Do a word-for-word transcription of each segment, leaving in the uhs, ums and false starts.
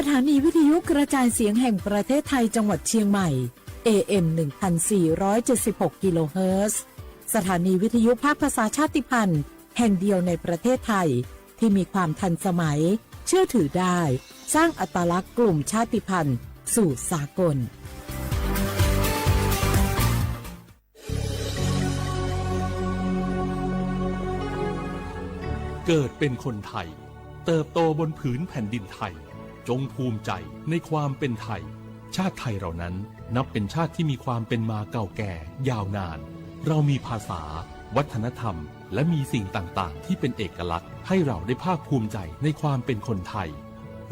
สถานีวิทยุกระจายเสียงแห่งประเทศไทยจังหวัดเชียงใหม่ เอเอ็ม หนึ่งพันสี่ร้อยเจ็ดสิบหก กิโลเฮิรตซ์ สถานีวิทยุภาคภาษาชาติพันธุ์แห่งเดียวในประเทศไทย ที่มีความทันสมัย เชื่อถือได้ สร้างอัตลักษณ์กลุ่มชาติพันธุ์สู่สากล เกิดเป็นคนไทย เติบโตบนผืนแผ่นดินไทย จงภูมิใจในความเป็นไทย ชาติไทยเรานั้นนับเป็นชาติที่มีความเป็นมาเก่าแก่ยาวนาน เรามีภาษา วัฒนธรรม และมีสิ่งต่างๆ ที่เป็นเอกลักษณ์ ให้เราได้ภาคภูมิใจในความเป็นคนไทย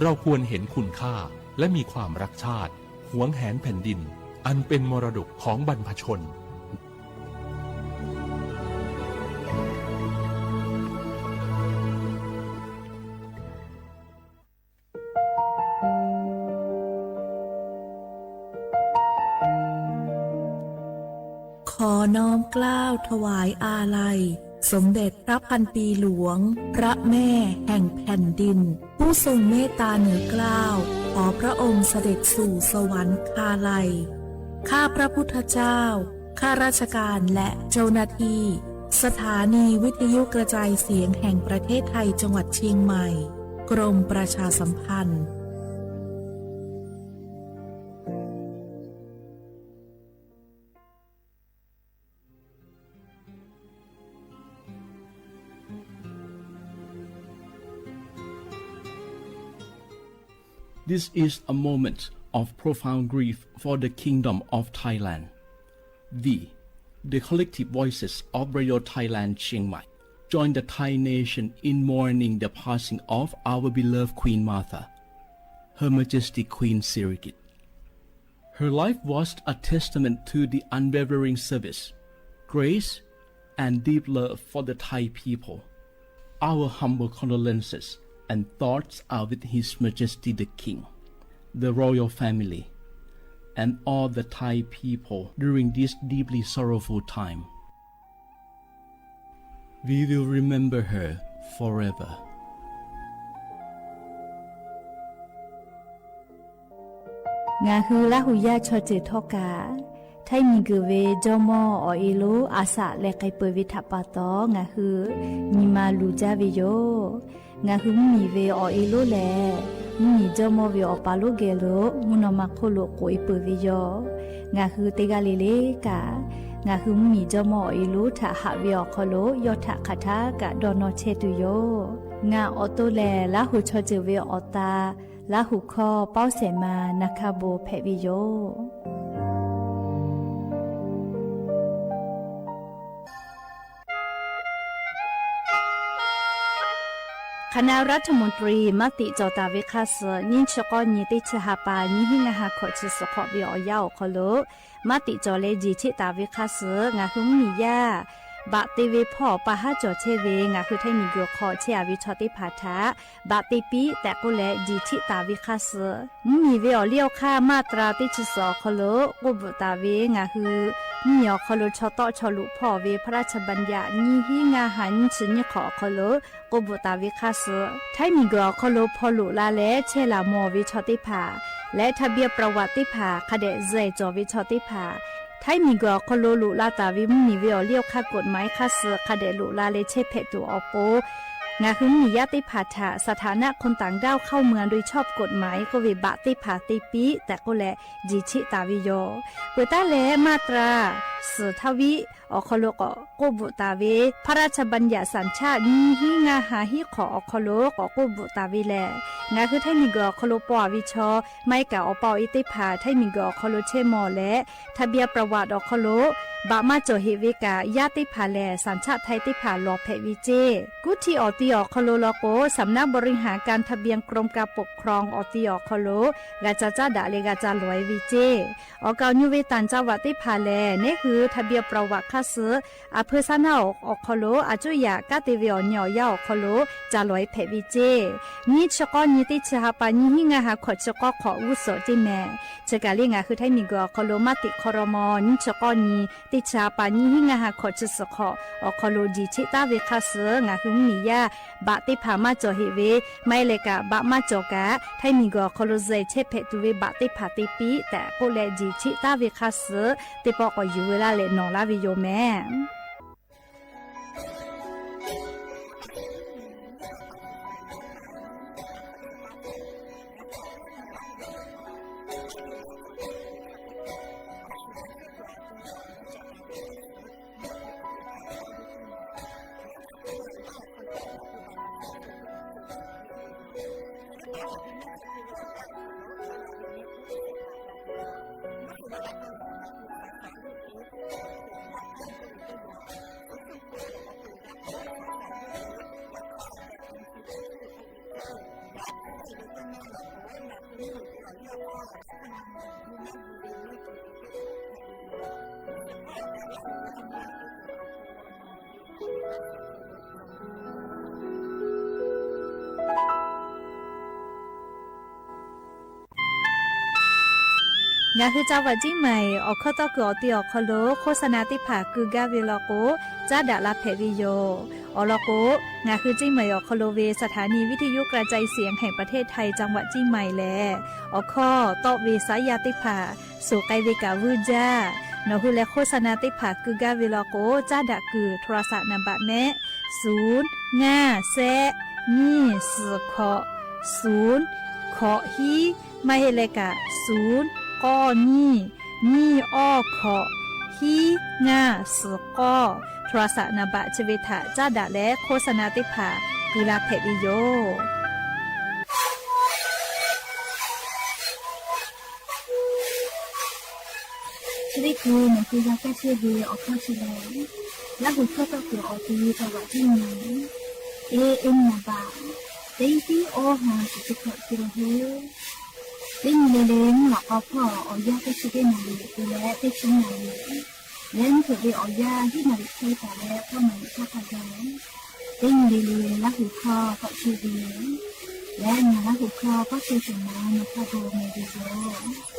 เราควรเห็นคุณค่า และมีความรักชาติ หวงแหนแผ่นดิน อันเป็นมรดกของบรรพชน ขอน้อมเกล้าถวายอาลัย สมเด็จพระพันปีหลวง พระแม่แห่งแผ่นดิน ผู้ทรงเมตตาเหนือเกล้า ขอพระองค์เสด็จสู่สวรรคาลัย ข้าพระพุทธเจ้า ข้าราชการและเจ้าหน้าที่ สถานีวิทยุกระจายเสียงแห่งประเทศไทยจังหวัดเชียงใหม่ กรมประชาสัมพันธ์ This is a moment of profound grief for the Kingdom of Thailand. We, the collective voices of Radio Thailand Chiang Mai, join the Thai nation in mourning the passing of our beloved Queen Mother, Her Majesty Queen Sirikit. Her life was a testament to the unwavering service, grace, and deep love for the Thai people. Our humble condolences and thoughts are with His Majesty the King, the royal family, and all the Thai people during this deeply sorrowful time. We will remember her forever. ငါဟုလႃးဟူယႃႉ ချီၣ်စၢၢ်ထီၣ်ကၢ် ထၢၣ်မံၤကၢၢ်ဝဲ ကၠီမီၢ်အီၤအ့လိ အစးလဲၤကဲပိာ်ဝဲထးပာ်တီၤ ငါဟု မံၤမၤလူၤကၢ်ဝဲယိာ် ငါဟုမုၢ်နံၤဝဲအီၤအ့လိလဲၣ် မုၢ်နံၤကၠီမီၢ်ဝဲအီၤပာ်လိာ်ကဲလိာ် မုၢ်နီၢ်မၤခိၣ်လိာ်ကိးအ့ပိာ်ဝဲယိာ် ငါဟုတဂၤလၢ်လၢ်ကၢ် ငါဟုမုၢ်နံၤကၠီမီၢ်အီၤအ့လိထးဟးဝဲအီၤခီလိာ် ယီၢ်ထးခးထးကၢ်ဒီးနီၢ်ဆဲးတုၤယိာ် ငါအီၤတိၢ်လဲၣ် လၢဟူးချီၣ်စၢၢ်ဝဲအီၤတၢ် လၢဟူးခီၣ် ပီၣ်စဲးမၤ နၢ်ခၢ်ဘိး ဖဲးဝဲယိာ် คณะรัฐมนตรี မၤသံၣ်ကၠီၤတၢ်ဝဲခါဆူ နံၣ်ဆၢကီၢ်နံၣ် တ့ဆၢဟးပၢ် နံၣ်ဟံးငါးဟါ ခီၣ်ဆံ စးခီၣ်ဝဲအီၤယါအီၤခီလိာ် မၤသံၣ်ကၠီၤလၢ ကၠံၣ်ထံၣ်တၢ်ဝဲခါဆူ ငါဟုမုၢ်နံၤယါ ဘၣ်တ့ဝဲဖီၣ် ပာ်ဟးကၠီၤဆဲးဝဲ ငါဟုထဲမံၤကၢၢ်ခီၣ်ဆဲးအဝဲဆီၣ်သ့ၣ်ဖးထး ဘၣ်တ့ပံ တဲာ်ကိးလဲၣ် ကၠံၣ်ထံၣ်တၢ်ဝဲခါဆူ မုၢ်နံၤဝဲအီၤလံအီၤခါ မၤတြၢ်တ့ဆၢစၢၤအီၤခီလိာ် ကိးဘုၣ်တၢ်ဝဲ ငါဟု မုၢ်နံၤအီၤခီလိာ် ဆီၣ်တီဆီၣ်လိာ်ဖီၣ်ဝဲ พระราชบัญญัติ နံၣ်ဟံးငါးဟါ နံၣ်ဆံနံၣ်ခီၣ်အီၤခီလိာ် ကိးဘုၣ်တၢ်ဝဲခါဆူ ထဲမံၤကၢၢ်အီၤခီလိာ် ဖီၣ်လိာ်လၢလဲၣ် ဆဲးလၤမီၢ်ဝဲဆီၣ်သ့ၣ်ဖး လၢ ทะเบียนประวัติ သ့ၣ်ဖး ခးဒဲး စဲးကၠီၤဝဲဆီၣ်သ့ၣ်ဖး ထဲမံၤကၢၢ်အီၤခီလိာ် လိၣ်လၢတၢ်ဝဲ မုၢ်နံၤဝဲအီၤလံအီၤခါ กฎหมาย ခါဆူ ခးဒဲးလိၣ်လၢလဲၣ် ဆဲးဖဲးတုၤအီၤပိ ငါဟုမုၢ်နံၤယါသ့ၣ်ဖးထး สถานะคนต่างด้าวเข้าเมืองโดยชอบกฎหมาย ကိးဝဲဘၣ်သ့ၣ်ဖးတ့ပံ တဲာ်ကိးလဲၣ် ကၠံၣ်ထံၣ်တၢ်ဝဲယိာ် ပှဲၤတၢ်လဲၣ် မၤတြၢ် စၢထီၣ်ဝံၣ် အီၤခီလိာ်ကိး ကိးဘုၣ်တၢ်ဝဲ พระราชบัญญัติสัญชาติ နံၣ်ဟံးငါးဟါ ဟံၣ်ခီၣ်အီၤခီလိာ် ကိးဘုၣ်တၢ်ဝဲလဲၣ် ငါဟုထဲမံၤကၢၢ်အီၤခီလိာ် ပိာ်အဝဲဆီ မၤကၢ်အီၤပိာ်အ့သ့ၣ်ဖး ထဲမံၤကၢၢ်အီၤခီလိာ် ဆဲးမီၢ်လဲၣ် ทะเบียนประวัติ အီၤခီလိာ် ဘၣ်မၤကၠီၣ်ဟ့ၣ်ဝဲကၢ် ယါသ့ၣ်ဖးလဲၣ် สัญชาติไทย သ့ၣ်ဖးလီၤဖဲးဝဲစ့ၢ် ကူထံအီၤတံအီၤခီလိာ်လီၤကိး สำนักบริหารการทะเบียนกรมการปกครอง အီၤတံအီၤခီလိာ် ဂၤစၢ်စၢ်ဒၣ်လဲၣ် ဂၤစၢ်လီၤဝဲစ့ၢ် အီၤကၢ်ညိဝဲ ต่างจังหวัด သ့ၣ်ဖးလဲၣ် နဲဟု ทะเบียนประวัติ ခါဆူ အဖၢဆါနါအီၤခီလိာ် အကၠိယာ် ကးတ့ဝဲအီၤ နံၤအီၤယါအီၤခီလိာ် စၢ်လီၤဝဲဖဲးဝဲစ့ၢ် နံၣ်ဆၢကီၢ် နံႈ တၢဟါပၤ နံႈၼိုင်ႈ ဟါ ခွံ ဆံ ဃိး ခွံ ဝူၣ် စီ ကၠ့ မဲာ်။ ဆၢကတီၢ်လၢ ငါ ဃု ထႆးမီၢ်ကီၢ် အခီပညီ မၣ်တ့ၣ် ခီရီမီ နွံ ဆံ ဃိး နံၣ် တၢဟါပၤ နံၣ်ၼိုင်ႈ ဟါ ခွံ ဆံ ဃိး အခီပညီ ဒ်ဆဵၣ်တၢ်ဝေၣ်ခါစၢၢ် ငါ ဃု မီးယၢ် ဘးတၢ်ဖး မၣ်ကၠီၤဟ့ၣ်ဝေ မ့ၢ်လၢကး ဘးမၣ်ကၠီၤကး ထႆးမီၢ်ကီၢ် အခီပညီ စဲးဆဲးဖဲးတုၤဝဲ ဘးတၢ်ဖးတၢ်ပံ တၢ်ကိၣ်လဲ ဒ်ဆၵ်ၣ်တၢ်ဝဲၢ်ခါစၢၢ် တၢ်ပီၣ်ကီၢ်ယူၤဝဲလၢ်လၢ်နီၢ်လၢ်ဝဲယိာ်မဲာ် ငါ ဃု ကၠၢဝး ကၠ့မဲာ် အိၣ်ခိးတီၢ်ကွံာ်အီၤတ့ၢ် အခီပညီ โฆษณา တၢ်ဖး ကုာ်ကွံာ်ဝဲလီၤကိး ကၠၣ်ဒးလၢ်ဖဲးဝဲယိာ် အီၤလီၤကိး ငါ ဃု ကၠ့မဲာ် အခီပညီ ဝဲ สถานีวิทยุกระจายเสียงแห่งประเทศไทย จังหวัดเชียงใหม่ လဲၣ် အိၣ်ခိးတီၢ်ဝဲ စာရွက် တၢ်ဖး ဆိၣ်ဃဲဝဲကး ဝူၣ်ကၠၢ် နီႇ ဃု လဲၣ် โฆษณา တၢ်ဖး ကုာ်ကွံာ်ဝဲလီၤကိး ကၠၣ်ဒးကုာ် โทรศัพท์ နံပါတ် မ့ၢ် သုၣ် ငါး စဲး နံၣ် သီၣ် ခွံ သုၣ် ခွံ ဟံး မ့ၢ်ဟ့ၣ်လဲၣ်ကး သုၣ် ဃိး နံၣ် နံၣ် အိၣ် ခွံ ဟံး ငါး သီၣ် ခွံ โทรศัพท์ နံပါတ် ဆၢဝဲထး ကၠၣ်ဒးလၢ် โฆษณา တၢ်ဖး ကုာ်လၢ်ဖဲးဝဲယိာ် ချ့ နၢ်ဟူယၤ ကၢ်ဆၢၣ်ဂ့ၤ အိၣ်ခိးဆၢၣ်လၢ် လၢ်ဟူခီၣ် တီၢ်ကွံာ်အီၤတ့ၢ် จังหวัดเชียงใหม่ เอเอ็ม နံပါတ် တၢ သီ အိ ဟး သီ ခွံ กิโลเฮิรตซ์ တနံၤလၢ်လၢ် မုၢ်လၢ်အီၣ်ဖီၣ် အီၣ်ယၢ် သၢဆံတၢနၣ်ရံၣ် တုၤလၢ သၢဆံနၣ်ရံၣ် လၢမုၢ်ထူၣ်လၢအီၣ်ယၢ် ယဲၢ်နၣ်ရံၣ်ခွံ တၢ်လၢ ဃိးနၣ်ရံၣ် တၢ်ခါဒၢ တနံၤလၢ်လၢ် လၢ်ဟူခီၣ် ကၢ်ဆၢၣ်ဂ့ၤ လၢ် နၢ်ဟူခီၣ် ကၢ်ဆၢၣ်ဂ့ၤ မၤနၢၤဖးဒိၣ်မဲာ်ဒ်သိး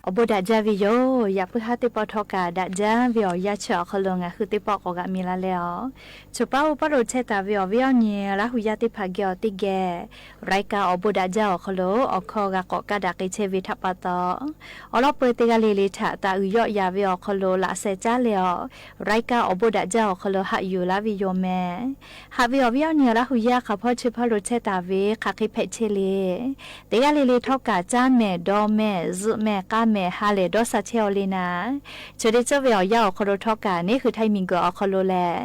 အီၤဘိးဒၣ်ဒၢဝဲယိၤ, ယၣ်ပုၢ်ဟါသ့ၣ်တဖၣ်ထီၣ်ကၢ်ဒၣ်ဒၢဝဲအီၤယၤဆၢၣ်အီၤခီလိာ် ငါဟုသ့ၣ်တဖၣ်ကိးဂၤမံၤလၢ်လၢ်အီၤ, ဆိပာ်အိၣ်ပာ်လိာ်ထဲတၢ်ဝဲအီၤ ဝဲအီၤန့ၣ် လါဟူယါသ့ၣ်တဖၣ် ကဲအီၤတ့ၢ်ဂဲၤ ရၢၢ်ကၢ်အီၤဘိးဒၣ်ဒၢအီၤခီလိာ် အီၣ်ခီဂၤကိးကးဒၣ်က့ၤထဲဝဲထးပာ်တီၤ, အီလီၤပှဲၤတ့ၢ်ဂၤလံၤလံၤထး တၢ်အုၣ်ယီၣ်ယၤဝဲအီၤခီလိာ် လၢအစဲးကၠါလဲၣ်အီၤ, ရၢၢ်ကၢ်အီၤဘိးဒၣ်ဒၢအီၤခီလိာ် ဟးယူၢ်လၢ်ဝဲယိၤမဲာ် ဟးဝဲအီၤဝဲအီၤန့ၣ် လါဟူယါခါဖီဆိပာ်လိာ်ထဲတၢ်ဝဲ ခးဃ့ဖဲးဆဲးလံ တ့ၢ်ဂၤလံၤလံၤထီၣ်ကၢ် ကၠါမဲာ် ဒီးမဲာ် စူးမဲာ် ကါမဲာ် ဟါလဲၣ်ဒီးစးဆဲးအီၤလံနၤ, ဆိတ့ၢ်ဆိဝဲအီၤယါအီၤခီလိာ်ထီၣ်ကၢ် န့ၣ်ဃုထၢမံၤကီးအီၤခီလိာ်လဲၣ်,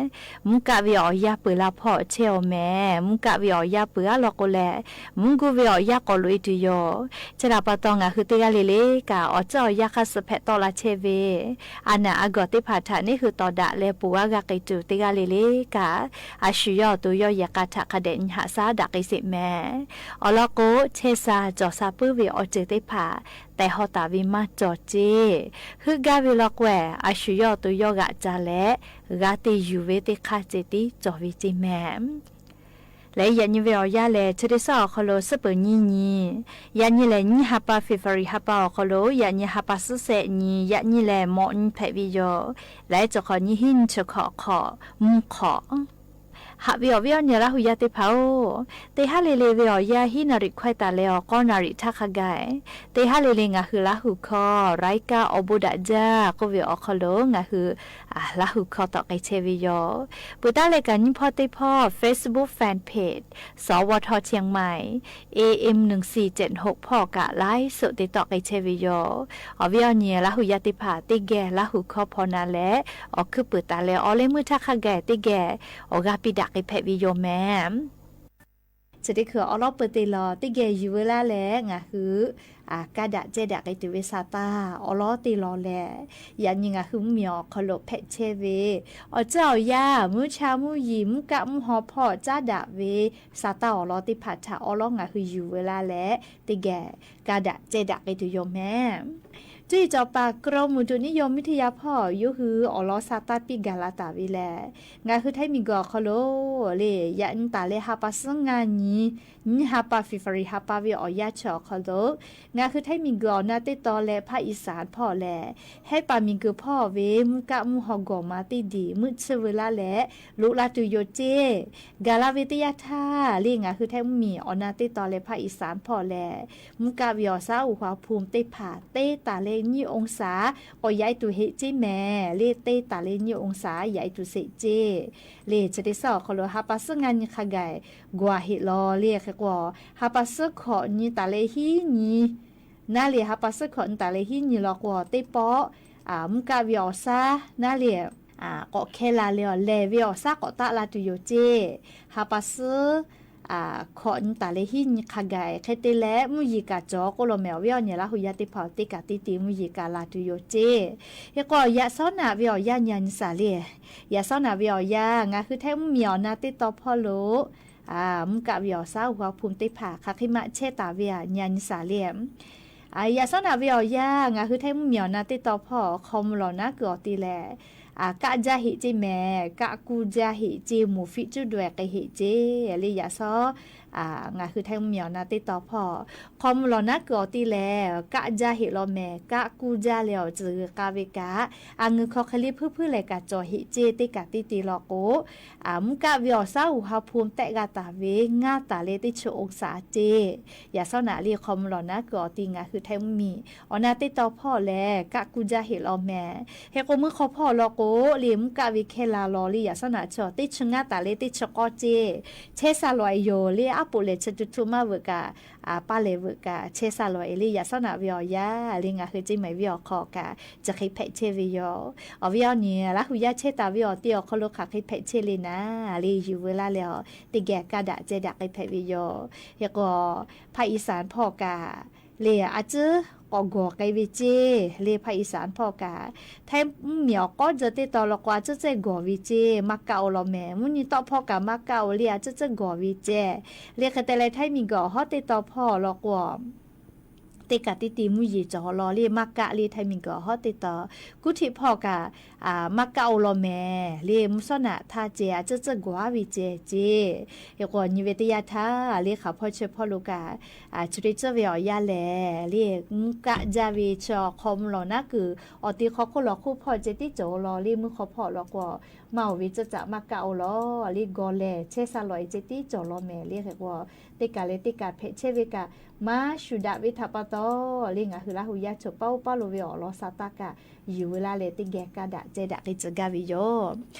မူကးဝဲအီၤယါပၢၢ်လၢ်ဖီၣ်ဆဲးအီၤမဲာ်, မူကးဝဲအီၤယါပၢၢ်အါလီၤကိးလဲၣ်, မူဂူဝဲအီၤယါကိးလိာ်အံၤတုၤယိၤ, ဆဲးဒၣ်ပာ်တီၤ ငါဟုတ့ၢ်ဂၤလံၤလံၤကၢ် အီၣ်စၢၣ်အီၤယါခါစၢၣ်ဖဲးတီလၢ်ဆဲးဝဲ အနၢ်အဂီၢ်သ့ၣ်တဖၣ်ထး န့ၣ်ဃုတီၢ်ဒၣ်လဲာ်ပူၤအါဂၤက့ၤတုၤ တ့ၢ်ဂၤလံၤလံၤကၢ် အဆူၣ်ယီၣ်အသိးယီၣ်ယဲၢ်ကၢ်ထး ကဒဲးနဟးစၢ်ဒၣ်က့ၤစ့ၢ်မဲာ်, အီလီၤကိး ဆဲးစၢ် ကၠီၣ်စၢ်ပုၢ်ဝဲၢ်အီၤစၢၤသ့ၣ်တဖၣ် တဲဟီၣ်တၢ်ဝဲမၤကၠီၣ်စ့ၢ်, ဟုးဂၤဝဲလီၤကွဲၢ် အဆူၣ်ယီၣ်အသိးယီၣ်ဂၤကၢ်လဲၣ်, ဂၤသ့ယူၢ်ဝဲသ့ၣ်ခါစ့ၢ် တ့ၢ်ကၠီၣ်ဝဲစ့ၢ်မဲာ် လၢယဲၢ်နံၤဝဲအီၤယါလဲၣ် ဆိတ့ၢ်ဆိအီၤခီလိာ် စ့ပၢၢ်နံၤနံၤ, ယဲၢ်နံၤလဲၣ် နံၣ်ဟါပၢ် February ဟါပၢ်အီၤခီလိာ် ယဲၢ်နံၤဟါပၢ် စံးစဲးနံၤ, ယဲၢ်နံၤလဲၣ် မီးနံၤဖဲးဝဲယိၤ, လၢကီၢ်နံၤဟံးနံၣ် ဆၢၣ်ခီၣ်ခီၣ် မူၢ်ခီၣ် ဟးဝဲအီၤဝဲအီၤန့ၣ် လါဟူယါသ့ၣ်တဖၣ်ဧၢ, တ့ၢ်ဟါလံၤလံၤဝဲအီၤယါ ဟံးနၣ်ရံၣ်ခွဲးတၢ်လဲၤအီၤ ကီးနၣ်ရံၣ်ထးခါဂၤ, တ့ၢ်ဟါလံၤလံၤ ငါဟုလါဟူခီ, ရၢၢ်ကၢ်အီၤဘိးဒၣ်ဒၢ ကိးဝဲအီၤခီလိာ် ငါဟု လါဟူခီတီၣ်က့ၤထဲဝဲယိၤ, ပှၤတၢ်လဲၤကၢ်နံၣ်ဖီသ့ၣ်တဖၣ် Facebook Fan Page สวท เชียงใหม่ เอเอ็ม หนึ่งสี่เจ็ดหก ဖီၣ်ကၢ် ไลฟ์สด တ့ၢ်တီၣ်က့ၤထဲဝဲယိၤ, အီၤဝဲအီၤန့ၣ် လါဟူယါသ့ၣ်တဖၣ် တ့ၢ်ဂဲၤလါဟူခီဖီနၤလဲၣ်, အီၤခုပၢၢ်တၢ်လဲၤအီၤလၢမုၢ်ထးခါဂၤ တ့ၢ်ဂဲၤ အီၤဂၤပံးဒၣ်က့ၤဖဲးဝဲယိၤမဲာ် ဆိတ့ၢ်ခုၣ်အီလီၤပှဲၤတ့ၢ်လီၤ တ့ၢ်ဂဲၤယူၢ်ဝဲလၢ်လဲၣ် ငါဟု ကးဒၣ်စဲးဒၣ်က့ၤတုၤဝဲစးတၢ် အီလီၤတ့ၢ်လီၤလဲၣ်, ယဲၢ်နံၤ ငါဟုမံၤအီၤခီလိာ်ဖဲးဆဲးဝဲ အီၣ်စၢၣ်အီၤယါ မူဆါမူယံၤ မူကးမူဟီၣ်ဖီၣ် ကၠါဒၣ်ဝဲ စးတၢ်အီလီၤသ့ၣ်တဖၣ်ထး အီလီၤ ငါဟုယူၢ်ဝဲလၢ်လဲၣ်, တ့ၢ်ဂဲၤ ကးဒၣ်စဲးဒၣ်က့ၤတုၤယိၤမဲာ် တုၤအံၤစီၤပၤ กรมอุตุนิยมวิทยา ဖီၣ် ယိၤဟုအီလီၤစးတၢ်ပံးကၢ်လၢ်တၢ်ဝဲလဲၣ်, ငါဟုထဲမံၤကၢ်အီၤခီလိာ်လံ, ယဲၢ်နံၤတၢ်လၢဟါပၢ် စံး နံၤ နံၣ်ဟါပၢ် February ဟါပၢ်ဝဲအီၤယါဆၢၣ်အီၤခီလိာ်, ငါဟုထဲမံၤကၢ်အီၤနၤတ့တီၤလဲၣ် ဖးအံၣ်စၣ်ဖီၣ်လဲၣ်, ဟဲပာ်မံၤကၢ်ဖီၣ်ဝဲ မူကးမူဟီၣ်ဂီၢ်မးသ့ၣ်ဒံး မုၢ်ဆၢဝဲလၢ်လဲၣ်, လိးလၢ်တုၤယိၤစ့ၢ်, ကၢ်လၢ်ဝဲတယၢ်ထါလံ, ငါဟုထဲမံၤအီၤနၤတ့တီၤလဲၣ် ဖးအံၣ်စၣ်ဖီၣ်လဲၣ်, မူကးဝဲအီၤစၢ် อุณหภูมิ သ့ၣ်တဖၣ် တ့တၢ်လၢ နှစ် องศา ကီးယၤအံၤတုၤဟ့ၣ်စ့ၢ်မဲာ်လံ, တ့တၢ်လၢ နှစ် องศา ယၤအံၤတုၤစ့ၢ်စ့ၢ်လံ, ဆိတ့ၢ်ဆိအီၤခီလိာ် ဟါပၢ် စံး နံၤ နံၤခါဂၤ ကွၢ်ဟ့ၣ်လီၤလံ ဃ့ကွီၢ် ဟါပၢ် စံး ခိၣ် နံၤတၢ်လၢဟံးနံၤ နၤလံ, ဟါပၢ် စံး ခိၣ် နံၤတၢ်လၢဟံးနံၤလီၤကွီၢ် တ့ပီၣ် မူကးဝဲအီၤစၢ် နၤလံ ကိးခဲလၢာ်လၢအီၤ လဲၤဝဲအီၤစၢ် ကိးတၢ်လၢ်တုၤယိၤစ့ၢ်, ဟါပၢ် စံး ခိၣ် နံၤတၢ်လၢဟံးနံၤခါဂၤ ခဲတ့လၢ မုၢ်ယံၤကၢ်ကၠီ ကိးလီၤမဲာ်အီၤဝဲအီၤန့ၣ် လါဟူယါသ့ၣ်တဖၣ် တ့ကၢ်တံၢ်တံၢ် မုၢ်ယံၤကၢ်လၢ်တုၤယိၤစ့ၢ်, ဃ့ကွီၢ် ယဲၢ်စီနၣ်ဝဲအီၤယါ နံၤနံၤစၢ်လံ, ယဲၢ်စီနၣ်ဝဲအီၤယါ ငါဟုထဲမံၤအီၤနၤတ့တီၤဖီၣ်လိာ် မူကးဝဲအီၤစၢ် อุณหภูมิ သ့ၣ်တဖၣ် ခးဃ့မးဆဲးတၢ်ဝဲဧါ နံၤနံၤစၢ်လံ ယဲၢ်စီနၣ်ဝဲအီၤယါ ငါဟုထဲမံၤအီၤနၤတ့တီၤဖီၣ် ခီမုၢ်လီၤနါကုၢ်အီၤတ့ၢ်လဲၣ်, ကးကၠါဟ့ၣ်စ့ၢ်မဲာ်, ကးကူကၠါဟ့ၣ်စ့ၢ်, မိၢ်ဖံးကၠူဒွဲၣ်ကဟ့ၣ်စ့ၢ်လံ ယဲၢ်စီ ငါဟုထဲမံၤအီၤနၤတ့တီၤဖီၣ် ခီမုၢ်လီၤနါကုၢ်အီၤတ့ၢ်လဲၣ်, ကးကၠါဟ့ၣ်လီၤမဲာ်, ကးကူကၠါလဲၤအီၤစ့ၢ်ဂ့ၤကးဝဲကး, အငိၢ်ခီၣ်ဃဲၤလံ ဖုဖုလဲၣ် ကၢ်ကၠီၣ်ဟ့ၣ်စ့ၢ် တ့ကၢ်တံၢ်တံၢ်လီၤကိး မူကးဝဲအီၤစၢ် อุณหภูมิ တဲဂၤတၢ်ဝဲ ငါတၢ်လၢတဆံ องศา စ့ၢ်, ယဲၢ်စီနၣ်လံ ခီမုၢ်လီၤနါကုၢ်အီၤတ့ၢ် ငါဟုထဲမံၤအီၤနၤတ့တီၤဖီၣ်လဲၣ်, ကးကူကၠါဟ့ၣ်လီၤမဲာ်, ဃ့ကိးမုၢ်ခီၣ်ဖီၣ်လီၤကိးလံ မူကးဝဲခဲလၢာ်လီၤလံ ယဲၢ်စီနၣ်ဆၢ တဆံငါတၢ်လၢတဆံဃီစ့ၢ်, ဆဲးစၢ်လီၤအယိာ်လံ အါပိာ်လဲၣ်ဆၢထူထူမးဝဲကး ပၢ်လဲၣ်ဝဲကး ဆဲးစၢ်လီၤအ့လံ ယဲၢ်စီနၣ်ဝဲအီၤယါလံ ငါဟုက့မးဝဲအီၤခီၣ်ကး စၢဃ့ဖဲးဆဲးဝဲယိၤ, အီၤဝဲအီၤန့ၣ် လါဟူယါဆဲးတၢ်ဝဲအီၤတ့ၢ်အီၤခီလိာ် ခးဃ့ဖဲးဆဲးလံနၤလံ ယူၢ်ဝဲလၢ်လဲၣ်အီၤ တ့ၢ်ကဲကးဒၣ်စဲးဒၣ်ဃ့ဖဲးဝဲယိၤ, ဃ့ကိး ဖးအံၣ်စၣ်ဖီၣ်ကး လံ အစ့ၢ်ကီးဂီၤက့ၤဝဲစ့ၢ်, လံ ဖးအံၣ်စၣ်ဖီၣ်ကး ထဲမံၤအီၤကီးစၢၤတ့တီၤလီၤကိး အစ့ၢ်စ့ၢ်ဂီၤဝဲစ့ၢ်, မၤကးအိၣ်လီၤမဲာ်, မုၢ်နံၤတီၣ်ဖီၣ်ကး မၤကးအိၣ်လံ အစ့ၢ်စ့ၢ်ဂီၤဝဲစ့ၢ်, လံဃဲတဲလဲၣ် ထဲမံၤကီးဟီၣ်တ့တီၤဖီၣ်လီၤကိး တ့ၢ်ကးတ့ၢ်တံၤ မူယံၤ จ๋อ လီၤ လၢမၤကးလၢ ไทย မံၤကွီၤ ဟီၣ်တ့ၢ်တီၤ ကူၣ်ထံးဖီၣ်ကး မၤကးအိၣ်လီၤမဲာ် လၢမူစီၢ်နၢ် ထါစဲး အစၢၣ်စၢၣ်ကွၢ်ဝံၤစဲးစ့ၢ် ဟဲကီး နံၤဝဲတယၢ်ထါ လၢခးဖီၣ်ဆၢဖီၣ်လိာ်ကး ဆၢထၢၣ်စၢၢ်ဝဲအီၤယါလဲၣ် လၢမူကးယါဝဲဆၢ အခီမူလီၤနၢ်ကု အီၤတ့ခီခိၣ်လီၤခိၣ်ဖီၣ် စဲးတ့ၢ်စၢၢ်လီၤ လၢမုၢ်ခီဖီၣ်လီၤကွီၢ် မၤအိၣ်ဝဲစၢ်စၢ် မၤကးအိၣ်လီၤ လၢဂီၤလဲၤ ဆဲးစၢ်လီၤ စဲးတ့ၢ်စၢၢ်လီၤမဲာ် လၢဟဲကီး တ့ၢ်ကးလၢတ့ၢ်ကး ဖဲးဆဲးဝဲကး မၤဆူၣ်ဒၣ်ဝဲထးပာ်တီၤ လၢငါဟုလၢဟူယါဆိး ပာ်အိၣ်ပာ်လိၤဝဲအီၤလီၤ စာတၢ်ကး ယုၢ်ဝဲလၢလဲၣ် တ့ၢ်ဂဲၤကးဒၣ် စဲးဒၣ်က့ၤစၢၤဂၤဝဲယီၤ